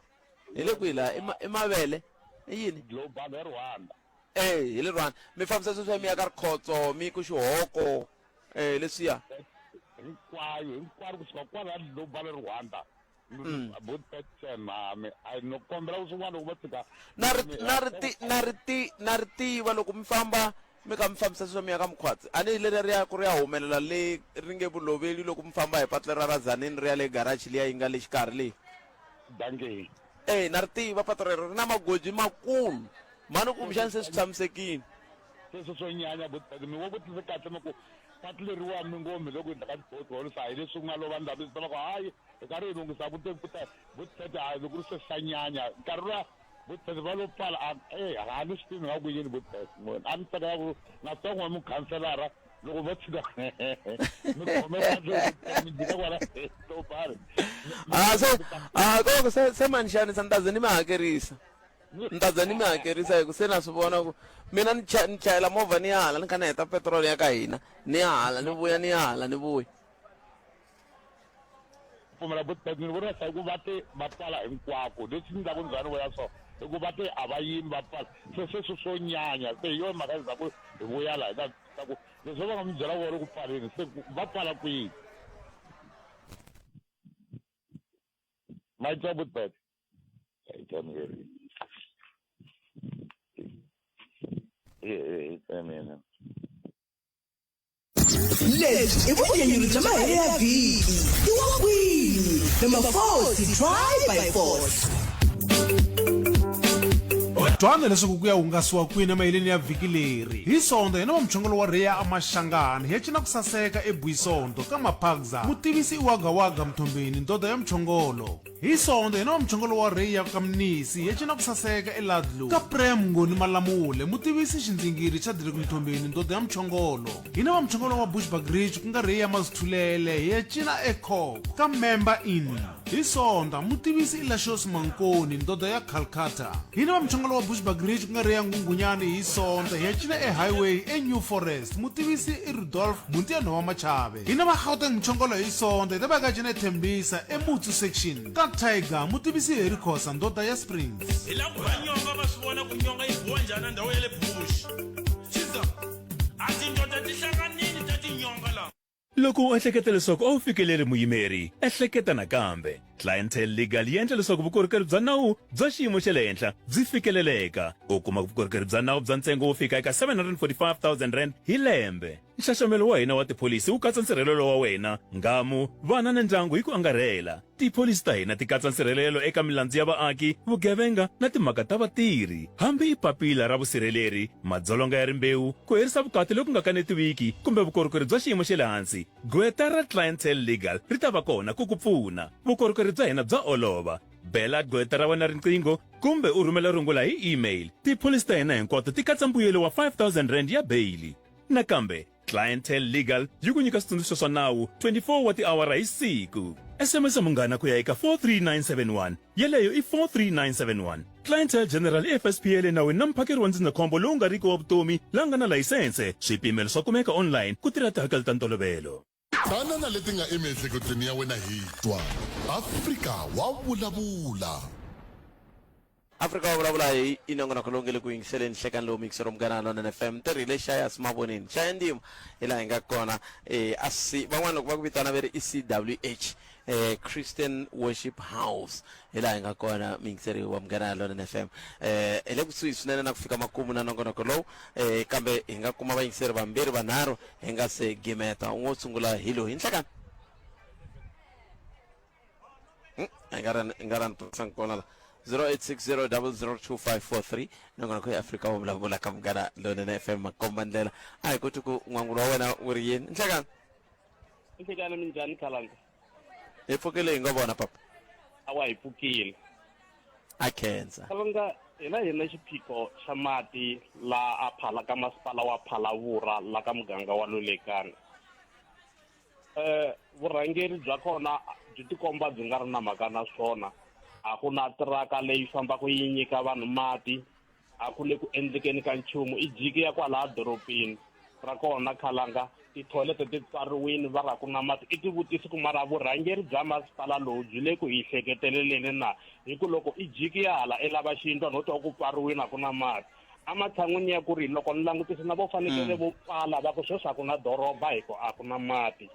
hi le kwihi laha i mavele i yini global ya Rwanda eh hi le Rwanda mi fambisa sweswiya mi ya ka Rikhotso mi ku xihoko eh leswiya hinkwayo hinkwaro kusuka kwala global Rwanda botpetsenhame a no kombela ku swin'wana loko va tshika na ri na ri ti na ri ti na ri tiva loko mi famba mi ka mi fambisa sweswo mi ya ka Mkhwatsi a ni leriya ri ya ku ri ya humelela le ri nge vuloveli loko mi famba hi patu lera ra Tzaneen ri ya le garage liya yi nga le xikarhi leyi dankie eh na ri tiva patu rero ri na magoji makulu mhani kumbexani se swi tshamisekile sweswo swo nyanya botipete mi wo vutise kahle mi ku patu leriwa mi ngo mi le ku endla ka ti-potholes a hi leswi ku nga lova ndhawu va ku hayi hi karhi hi lunghisa ku te ku ta botipete hayi loko ri se swa nyanya nkarhi luwa botipete va lo pfala a e a ni swi tivi nga ku yini botipete a ni tsakela ku na swi tiva ku mukhanselara loko va tshika mi khome patu mi jika kwala to bari a se a koko se se mani xanisa ni ta ze ni mi hakerisa. Ni ta za ni mi hakerisa hi ku se na swi vona ku mina ni ni chayela movha ni ya hala ni kha ni heta petiroli ya ka hina ni ya hala ni vuya ni ya hala ni vuya. Pfumela but ni vona sa ku va te va pfala hinkwako leswi ni ku ni za ni vuya so i ku va te a va yimi va pfala se sweswo swo nyanya se hi yona mhaka ni ku hi vuya laha hi ta ta ku leswi va nga mi byela vona ku pfaleni se va pfala kwihi ma yi twa but Lebyi i vunyanyuri bya mahelo ya vhiki i wa kwini na mafosi try by force. Twana leswaku ku ya hungasiwa kwini emaheleni ya vhiki leri. Hi Sonto, hina va muchongolo wa Rheya eMashangani hi ya cina ku saseka eBuisonto ka Maphagza. Mutivisi i Waga Waga Mthombeni, ndoda ya muchongolo. Hi Sonto, hina va muchongolo wa Rheya ka Mnisi hi ya cina ku saseka eLadlow ka Prem Ngoni Malamule. Mutivisi Xindzingiri Chadrick Mthombeni, ndoda ya muchongolo. Hina va muchongolo wa Bushbuckridge ku nga Rheya Mazithulele hi ya cina eCork ka Member Inn. Hi Sonta, mutivisi i Lashos Mankoni, ndoda ya Calcutta. Hina va muchongolo wa Bushbuckridge ku nga ri ya Nghunghunyani hi Sonta hi ya cina eHighway eNew Forest. Mutivisi i Rudolph Muntianho wa Machave. Hina va Gauteng muchongolo hi Sonta hi ta va hi ka cina eThembisa eMutsu Section ka Tiger. Mutivisi i Harry Khosa, ndoda ya Springs. Hi lava ku ba nyonga va swi vona ku nyonga yi biwa njhani na ndhawu ya le bush. Chiza. A tindoda ti hlanganini ta tinyonga la. Loko u ehleketa leswaku a wu fikeleri muyimeri, ehleketa nakambe. Clientele Legal yi endla leswaku vukorhokeri bya nawu bya xiyimo xa le henhla byi fikeleleka. U kuma vukorhokeri bya nawu bya ntsengo wo fika eka R745 000 hi lembe. Nxaxamelo wa hina wa tipholisi wu katsa nsirhelelo wa wena, nghamu, vana na ndyangu hi ku angarhela. Tipholisi ta hina ti katsa nsirhelelo eka milandzu ya vaaki, vugevenga na timhaka ta vatirhi. Hambi i papila ra vusirheleri, madzolonga ya rimbewu, ku herisa vukati loku nga kanetiwiki kumbe vukorhokeri bya xiyimo xa le hansi, gqweta ra Clientele Legal ri ta va kona ku ku pfuna. Vukorhokeri bya hina bya olova. Bela gqweta ra wena riqingho kumbe u rhumela rungula hi email. Tipholisi ta hina hinkwato ti katsa mbuyelo wa R5000 ya beyili. Nakambe, Clientele Legal yi ku nyika switsundzuxo swa nawu 24 wa tiawara hi siku. SMS munghana ku ya eka 43971, yeleyo i 43971. Clientele General i FSP ya le nawini na muphakeri wa ndzindzakhombo lowu nga riki wa vutomi la nga na layisense. Swipimelo swa kumeka online ku tirha tihakelo ta ntolovelo. Tana na leti nga emiehleketweni ya wena hi twa. Afrika wa vulavula. Afrika wa vulavula hi i nongonoko lowu nge le ku yingiseleni nhlekani lowu mixero munghana lonene FM tirhile xaya simavoneni xaya ndzima hi laha hi nga kona eh a si van'wana loko va ku vitana ve ri i CWH eh Christian Worship House hi laha hi nga kona muyingiseri wa munghana lonene FM eh hi le kusuhi swinene na ku fika makumu na nongonoko lowu eh kambe hi nga kuma vayingiseri vambirhi vanharhu hi nga se gimeta un'we wo sungula hi loyi nhlekani i nga ri nga ri ni kona la 0860002543 nongonoko ya Afrika wo vulavula ka Munghana Lonene FM makomba ndlela a hi koti ku n'wangulo wa wena wu ri yini nhlekani Nhlekani minjhani khalanga hi pfukile hi ngo vona papa awa hi pfukile a khensa khalanga hina hi na xiphiqo xa mati la a phala ka masipala wa Phalavura la ka muganga wa Lulekani eh vurhangeri bya kona byi tikomba byi nga ri na mhaka na swona a ku na tiraka leyi fambaka yi nyika vanhu mati a ku le ku endlekeni ka nchumu i jiki ya kwalaha dorobeni ra kona khalanga tithoyilete ti pfariwini va ra ku na mati i tivutisi ku mara vurhangeri bya masipala lowu byi le ku hi hleketeleleni na hi ku loko i jiki ya hala i lava xiyindlwana u twa ku pfariwini a ku na mati ematshan'wini ya ku ri loko ni langutisa na vo fanekele vo pfala va ku sweswi a ku na doroba hi ku a ku na mati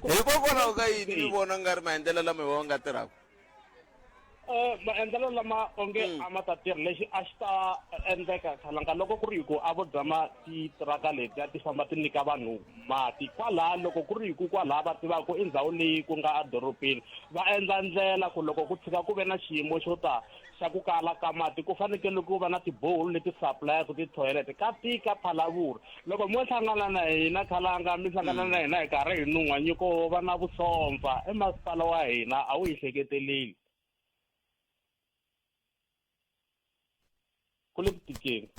hikokwalaho ka yini mi vona nga ri maendlelo lama hi wa nga tirhaka Maendlelo lama onge a ma ta tirha lexi a xi ta endleka khalanga loko ku ri hi ku a vo dzama titiraka letiya ti famba ti nyika vanhu mati kwalaha loko ku ri hi ku kwalaha va tivaka i ndhawu leyi ku nga edorobeni va endla ndlela ku loko ku tshika ku ve na xiyimo xo ta xa ku kala ka mati ku fanekele ku va na tiboholo leti saplayaka tithoyilete ka tika phalavuri loko mo hlangana na hina khalanga mi hlangana na hina hi karhi hi nun'hwa nyiko wo va na vusompfa emasipala wa hina a wu hi hleketeleli ku le ku tikeni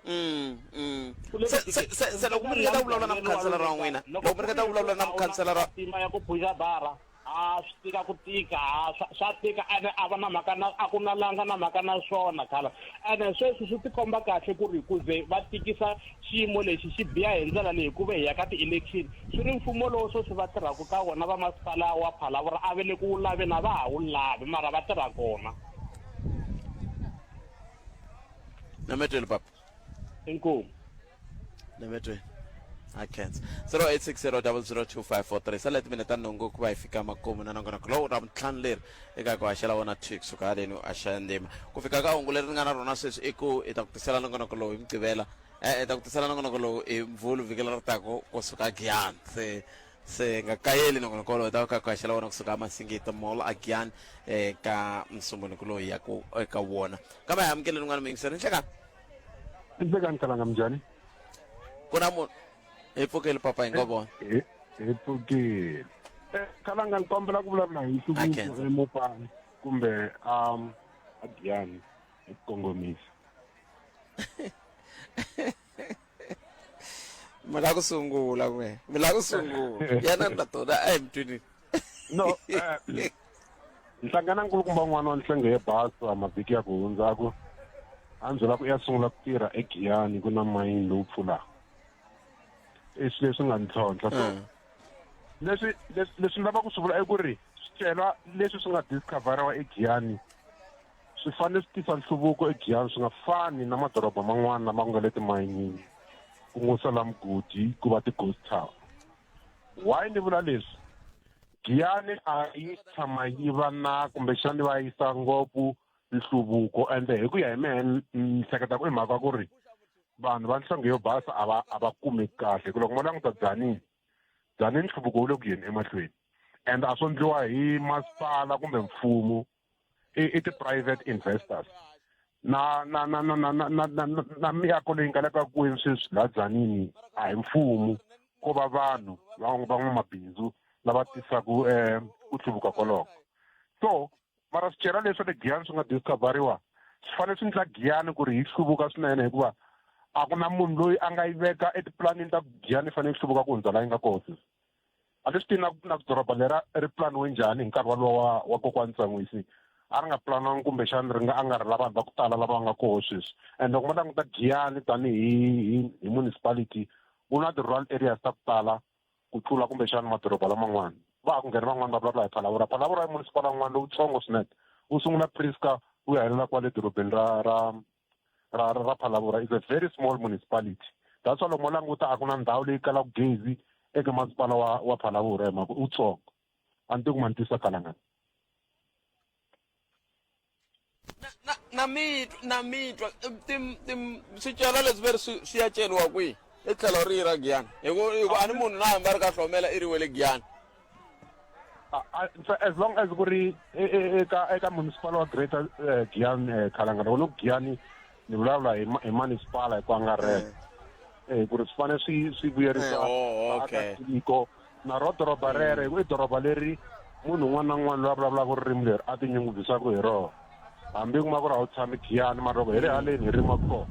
Se se se se loko mi ringeta ku vulavula na mukhanselara wa n'wina loko mi ringeta ku vulavula na mukhanselara matimba ya ku phuxa bara A swi tika ku tika, a swa tika ene a va na mhaka na a ku na langa na mhaka na swona khala. Ene sweswi swi tikomba kahle ku ri ku ze va tikisa xiyimo lexi xi biha hi ndlela leyi ku ve hi ya ka ti-election swi ri mfumo lowu sweswi va tirhaka ka wona va masipala wa Phalaborwa a va le ku wu laveni a va ha wu lavi mara va tirha kona. Nametweni papa. Inkomu. Nametweni. I can't. 0860002543 sale timinete ta nhungu ku va hi fika makumu na nongonoko lowu ra vuntlhanu leri eka ku haxela wona 2 kusuka haleni u haxa ndzima ku fika ka hungu leri ni nga na rona sweswi i ku hi ta ku tisela nongonoko lowu hi mugqivela e-e hi ta ku tisela nongonoko lowu hi mvhulu vhiki leri taka kusuka giyani se se nga kayeli nongonoko wolowo hi ta ka ku haxela wona kusuka masingita mall a giyani eka musumbhunuku lowu hi yaku eka wona kambe hi amukeleni un'wana muyingiseri nhlekani Nhlekani Kalanga minjhani? Ku na munhu hi pfukile papa hi ngo vona. Hi hi pfukile. Eh, Kalanga ni kombela ku vulavula hi nhluvuko eMopani kumbe um a Giyani hi ku kongomisa. Mi la ku sungula n'we mi la ku sungula yena na tona a hi mi twini. No, eh, Nhlangana nkulukumba un'wana wa nhlenge yo basa mavhiki ya ku hundza a ku a ni byela ku ya sungula ku tirha eGiyani ku na mayini lowu pfulaka. I swilo leswi nga ni tlhontlha. So leswi leswi leswi ni lavaka ku swi vula i ku ri swicelwa leswi swi nga discover-iwa eGiyani swi fanele swi tisa nhluvuko eGiyani swi nga fani na madoroba man'wana lama ku nga le timayinini ku ngo sala mugodi ku va ti-ghost town. Why ni vula leswi? Giyani a yi tshama yi va na kumbexani va yisa ngopfu nhluvuko ende hi ku ya hi mehe ni hleketa ku i mhaka ku ri vanhu va nhlonge yo basa a va a va kumi kahle hi ku loko mo languta Tzaneen Tzaneen nhluvuko wu le ku yeni emahlweni and a swo ndliwa hi masipala kumbe mfumo i, i ti-private investors na na na na na na na na na na miako leyi nga le ka kwini sweswi laha Tzaneen a hi mfumo ko va vanhu van'wamabindzu lava tisaka um ku hluvuka koloko so mara swicelwa leswi swa le Giyani swi nga discoveriwa swi fanele swi endla Giyani ku ri yi hluvuka swinene hikuva a ku na munhu loyi a nga yi veka etiplanini ta ku Giyani yi fanele yi hluvuka ku hundza laha yi nga kona sweswi a ni swi tivi na na ku doroba lera ri planiwe njhani hi nkarhi walowo wa wa kokwani Tsan'wisi a ri nga planiwanga kumbexana ri nga angarhela vanhu va ku tala lava nga koho sweswi and loko mo languta Giyani tanihi hi hi municipality wu na ti-rural areas ta ku tala ku tlula kumbexana madoroba laman'wana va ha ku nghena van'wana va vulavula hi Phalaborwa Phalaborwa i municipal wun'wana lowutsongo swinene wu sungula Prieska wu ya helela kwale dorobeni ra ra ra ra Phalaborwa is a very small municipality that's why loko mo languta a ku na ndhawu leyi kalaka gezi eka masipala wa wa Phalaborwa hi mhaka u tsongo a ni tivi ku ma ni twisa kalangani na na mitwa na mitwa swicelwa leswi ve ri swi swi ya celiwa kwihi i tlhelo rihi ra Giyani hi ku hi ku a ni munhu na hambi a ri ka hlomela i ri wele Giyani So as long as ku ri eka eka municipal wa greater Giyani Khalanga loko ni ku Giyani ni vulavula hi hi municipal hi ku angarhela eh ku ri swi fanele swi swi vuyerisa vaakatiko na ro doroba rero hi ku i doroba leri munhu un'wana na un'wana loyi a vulavulaka ririmi leri a tinyungubyisaka hi rona hambi kuma ku ri a wu tshami Giyani mara loko hi ri haleni hi rima kona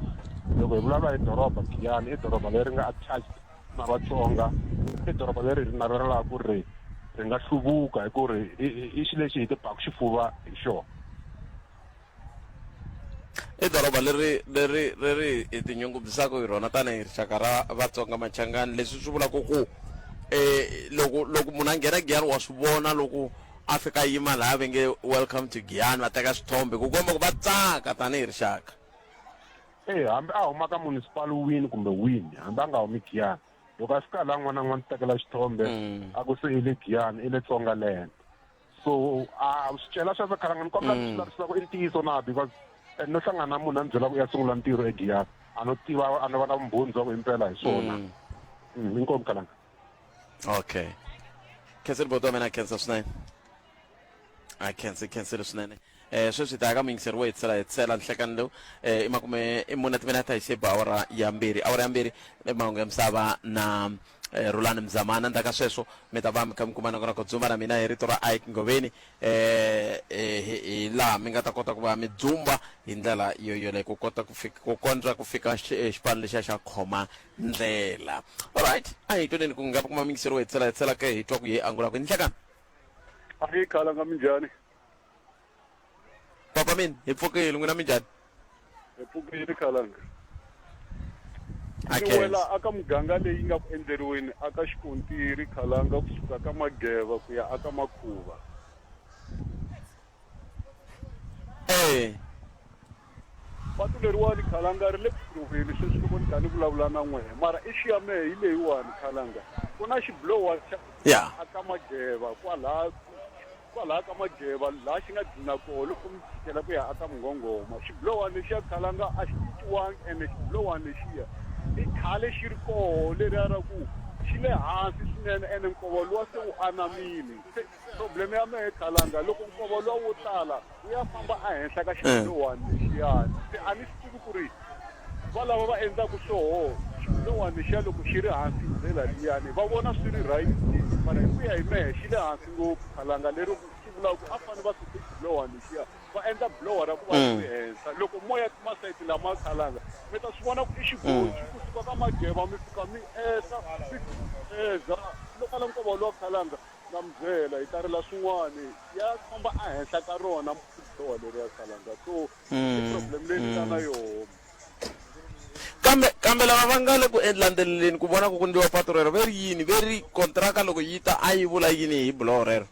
loko hi vulavula hi doroba Giyani i doroba leri nga attached na Vatsonga i doroba leri hi ri navelelaka ku ri ri nga hluvuka hi ku ri i xilo lexi hi tibaku xifuva hi xona. I doroba leri leri leri hi tinyungubyisaka hi rona tanihi rixaka ra Vatsonga Machangani leswi swi vulaka ku loko loko munhu a nghena Giyani wa swi vona loko a fika a yima laha va nge welcome to Giyani va teka swithombe ku komba ku va tsaka tanihi rixaka. E hambi a huma ka municipal wini kumbe wini hambi a nga humi Giyani loko a fika laha n'wana na n'wana tekela xithombe a ku se i le Giyani i le Tsonga land so a swi cela sweswo khalanga ni kombela swi lavisisa ku i ntiyiso na because no hlangana na munhu a ni byela ku ya sungula ntirho eGiyani a no tiva a no va na vumbhoni bya ku impela hi swona inkomu khalanga okay khenseli boti wa mina khensa swinene a khense khenseli swinene eh sweswi ta ka muyingiseri wo hetisela hetisela nhlekani lowu eh i makume i mune timinete hi xeba awara ya mbirhi awara ya mbirhi mahungu ya misava na eh, Rhulani Mzamana ndzhaku ka sweswo mi ta va mi kha mi kuma nakona ku dzumba na mina hi rito ra Ike Ngoveni eh, eh hi laha mi nga ta kota ku va mi dzumba hi ndlela yo yoleyo ku kota ku fika ku kondza ku fika xipano lexiya xa khoma ndlela alright a hi twaneni ku nga kuma muyingiseri wo hetisela hetisela ke hi twa ku ye angula ku nhlekani. Ahi khalanga minjhani? Papa mina hi pfukile n'wina minjhani? Hi pfukile khalanga. Ni wela aka muganga leyi nga ku endleriweni aka xikontiri khalanga kusuka ka Mageva ku ya aka Makhuva. Eh. Patu leriwani khalanga ri le ku tirhweni sweswi loko ni kha ni vulavula na n'wehe mara issue ya mehe hi leyiwani khalanga ku na xibilowa xa Ya. aka Mageva kwalaya kwalaya ka Mageva laha xi nga dlina koho loko mi chikela ku ya aka Munghonghoma xibilowani lexiya khalanga a xi cinciwangi ene xibilowani lexiya i khale xi ri koho leriya ra ku xi le hansi swinene ene nkova luwa se wu anamile se problem ya mehe khalanga loko nkova luwa wo tala wu ya famba ehenhla ka xibilowani lexiyani se a ni swi tivi ku ri va lava va endlaku swoho xibilowani lexiya loko xi ri hansi hi ndlela liyani va vona swi ri right mara hi ku ya hi mehe xi le hansi ngopfu khalanga lero swi vulaka ku a fane va suse xibilowani lexiya va endla bilowa ra ku va ri henhla loko moya masayiti lama khalanga mi ta swi vona ku i xigoji kusuka ka Mageva mi fika mi ehla mi eza loko ala nkova luwa khalanga na mi byela hi ta rila swin'wani ya famba ehenhla ka rona bilowa leri ya khalanga so i problem leyi ni nga na yoho. Kambe kambe lava va nga le ku landzeleleni ku vona ku ku endliwa patu rero ve ri yini ve ri kontraka loko yi ta a yi vula yini hi buloho rero?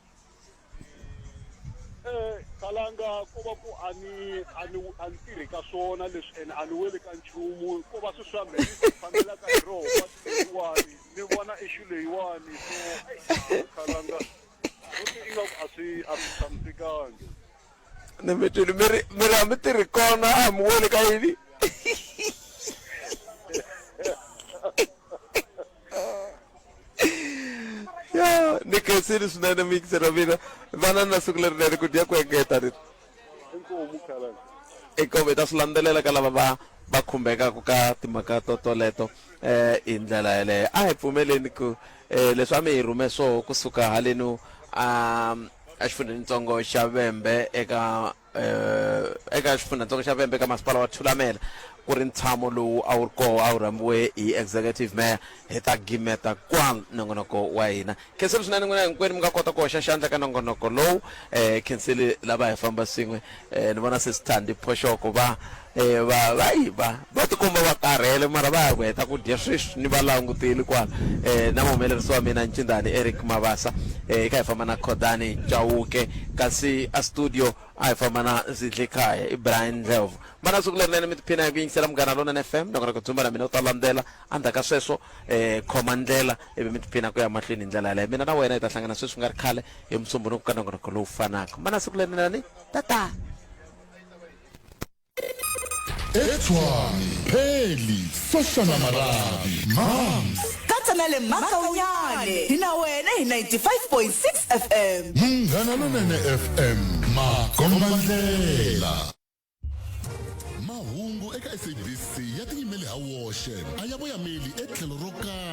Eh, khalanga ko va ku a ni a ni a ni tirhi ka swona leswi ene a ni weli ka nchumu ko va swi swa mehe ni ti fambelaka hi roho patu leriwani ni vona issue leyiwani so eish khalanga no ingaku a swi a swi tshamisekangi. Ni mi twile mi ri mi ri a mi tirhi kona a mi weli ka yini? Ya ni khensile swinene muyingiseri wa mina vana na siku lerinene ku dya ku engeta ni. Inkomu khalanga. Inkomu hi ta swi landzelela ka lava va va khumbekaka ka timhaka to toleto eh hi ndlela yeleyo a hi pfumeleni ku eh leswi a mi hi rhume swoho kusuka halenu a exifundzhenitsongo xa Vhembe eka eka xifundzhantsongo xa Vhembe eka masipala wa Thulamela ku ri ntshamo lowu a wu ri koho a wu rhambiwe hi executive mayor hi ta gimeta kwal nongonoko wa hina khenseli swinene n'wina hinkwenu mi nga kota ku hoxa xandla ka nongonoko lowu um khenseli lava hi famba swin'we um ni vona se Sithandi Phoxoko va um va va yi va va tikomba va karhele mara va ya ku heta ku dya sweswi ni va langutile kwala um na muhumelerisi wa mina Ncindani Eric Mabasa um ka hi famba na Khodani Chauke kasi a studio a hi famba na Zidlikhaya i Brian Ndlovu va na siku lerinene mi tiphina hi ku yingisela Munghana Lonene FM nakona ku dzumba na mina u ta landzela endzhaku ka sweswo um khoma ndlela ivi mi tiphina ku ya mahlweni hi ndlela yaleyo mina na wena hi ta hlangana sweswi ku nga ri khale hi musumbhunuku ka nongonoko lowu fanaka va na siku lerinene tata Etshwane, Pheli, Soshana Marabi, Mams. Katsa na le Makaunyane hi na wena hi 95.6 FM. Munghana Lonene FM, makombandlela. Mahungu eka SABC ya tiyimele ha woxe, a ya voyameli etlhelo ro karhi.